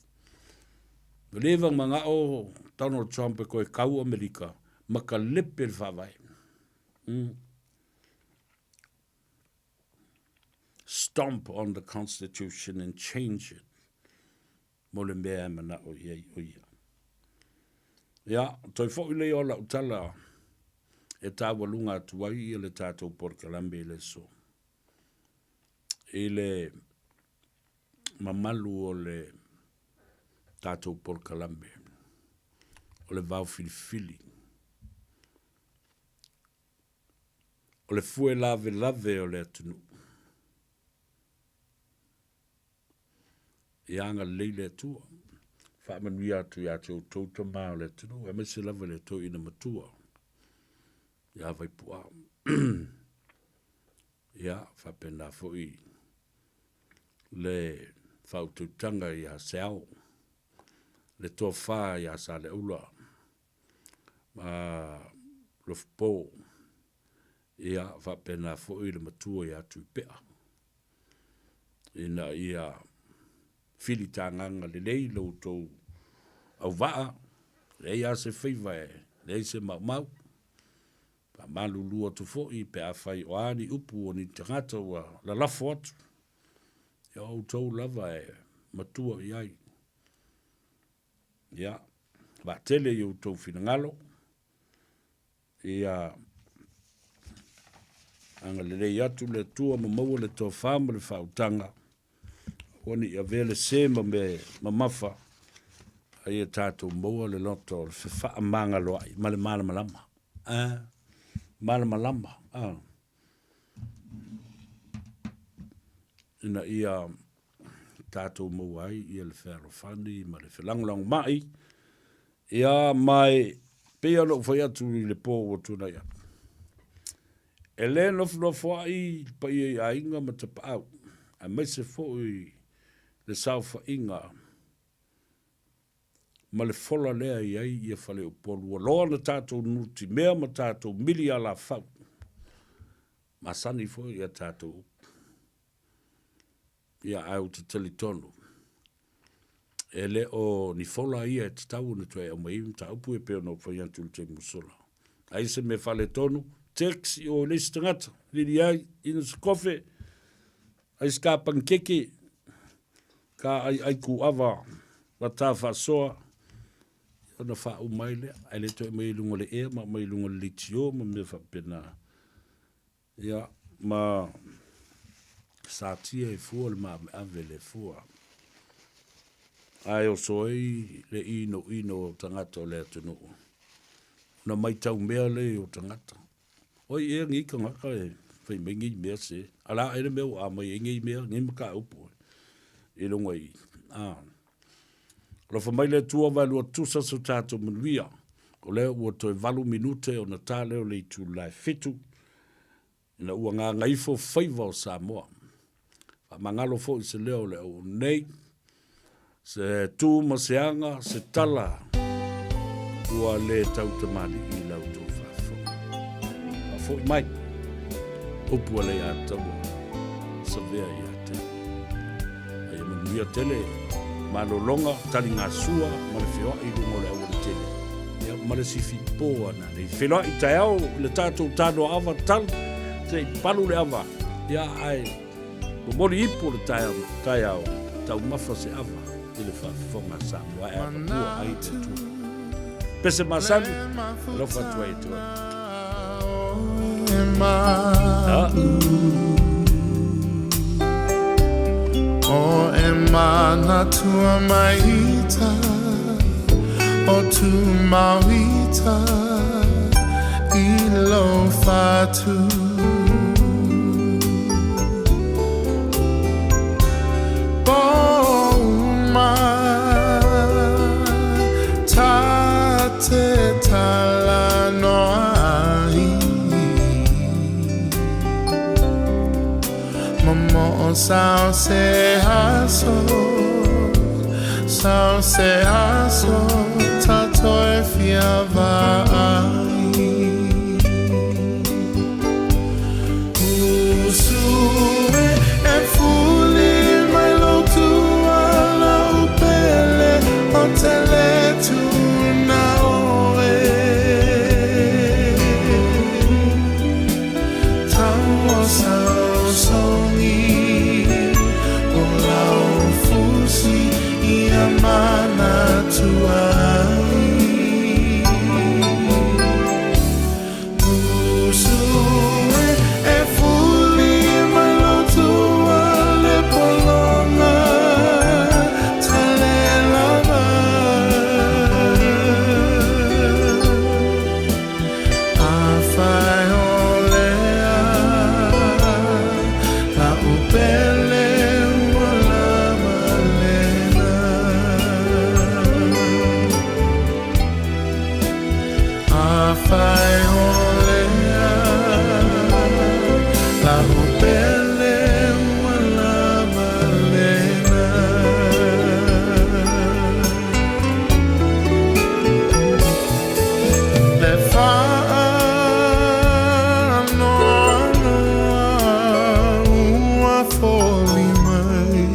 Ua leva manao Donald Trump e koe kau Amerika ma ka lepe le faavae. Stomp on the constitution and change it. Mo le mea e manao i ai o ia. Ia, toe foi lea o lau tala e taualuga atu ai ia le tatou polokalame i le aso. I le mamalu o le tatou polokalame, o le vao filifili, o le fue lavelave o le atunuu. Ia agalelei le Atua, faamanuia atu ia te outou tama o le atunuu, aemaise lava i le toeaina matua ia Vaipu'a. Ia, faapena foi le faautautaga ia Seao, le tofa ia Saleaula ma Lofupo, ia faapena foi le matua ia Tuipea. Ina ia filitagaga lelei lo outou auvaa, leai lava se faiva e leai se maumau. Faamalulu atu foi pe afai o a ni upu o ni tagata ua lalafo atu, ia o outou lava e matua i ai. Ia, vaatele i outou finagalo, Ia agalelei atu le Atua ma maua le tofa ma le faautaga, aua ne i avea le se ma mea mamafa, a ia tatou maua le loto o le fefaamagaloai ma le malamalama. A. malamalama, a, ina ia tatou maua ai ia le fealofani ma le felagolagomai, ia ma e pei ona ou fai atu i le po ua tuanai atu, e le nofonofoa'i le paia i aiga ma tapaau, aemaise foi le saofaiga ma le fola lea e i ai ia Faleupolu. Ua loa ona tatou nutimea ma tatou mili alafau, masani foi ia tatou upu. Ia, ae ou te talitonu, e le o ni fola ia e tatau ona toe aumai ai mataupu ia pei ona ou fai atu i le taimi ua sola. Ai se mea faaletonu, text i o i le isi tagata, vili ai, inu se kofe, ai se ka panikeke, ka ai ai kuava wa ta faasoa, ona faauma ai lea, ae le toe aumai i luga o le ea ma aumai i luga o le leitio ma mea faapena. Ia, ma satia i fua le maaveave le fua. Ae oso ai le inoino o tagata o le atunuu. Ona maitau mea lea o tagata. Oi ea nei tagata e fai mai nei mea se. A la e le mea ua aumai ai nei mea, nei mataupu i luga i. Ah. Alofa mai le Atua vaelua tusa so tatou manuia. O lea ua toe 8 minute ona ta lea o le itula e 7 ina ua gagaifo faiva o Samoa. Faamagalo foi se leo o le auauna nei, se tu ma se aga, se tala ua le tautamalii i la outou faafofoga. Faafoi mai, upu a Leiataua, savea ia te au. A ia manuia tele malologa, taligasua ma le feoai i luga o le aualatele, ia ma le sifi po a nanei. Feiloai taeao i le tatou tanoa ava talu, se i palu le ava, ia ae momoli ipu o le taeao, taeao taumafa se ava i le faafofoga a Samoa e avamua ai le Atua. Pese masani, alofa atu ai e te oe. Ah. O e manatua maita o tu mauita i lo whatu. Sao se aso, sao se aso, ta toe fia vaai. Usue e fuli mai lo tua la upele o te le tuna oe. Tau o sao songi o lau fusi i a mana tuai. Usue e fuli mai lo tua le polonga tale lava. A whai o lea, la upele ua lava lena. A whai o lea, la upele ua lava lena. Le whaanoanoa ua foli mai.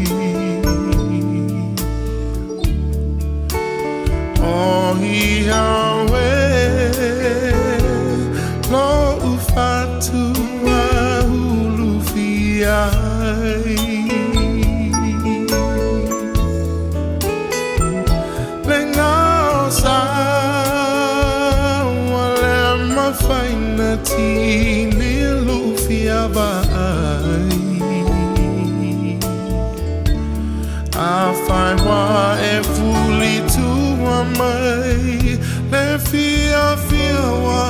O ia oe, lo ufatua hulu fiai. Le ngao sa ua le mafaina tini lu fia vaai. A whai wā e fuli tua mai, le fia fia wā.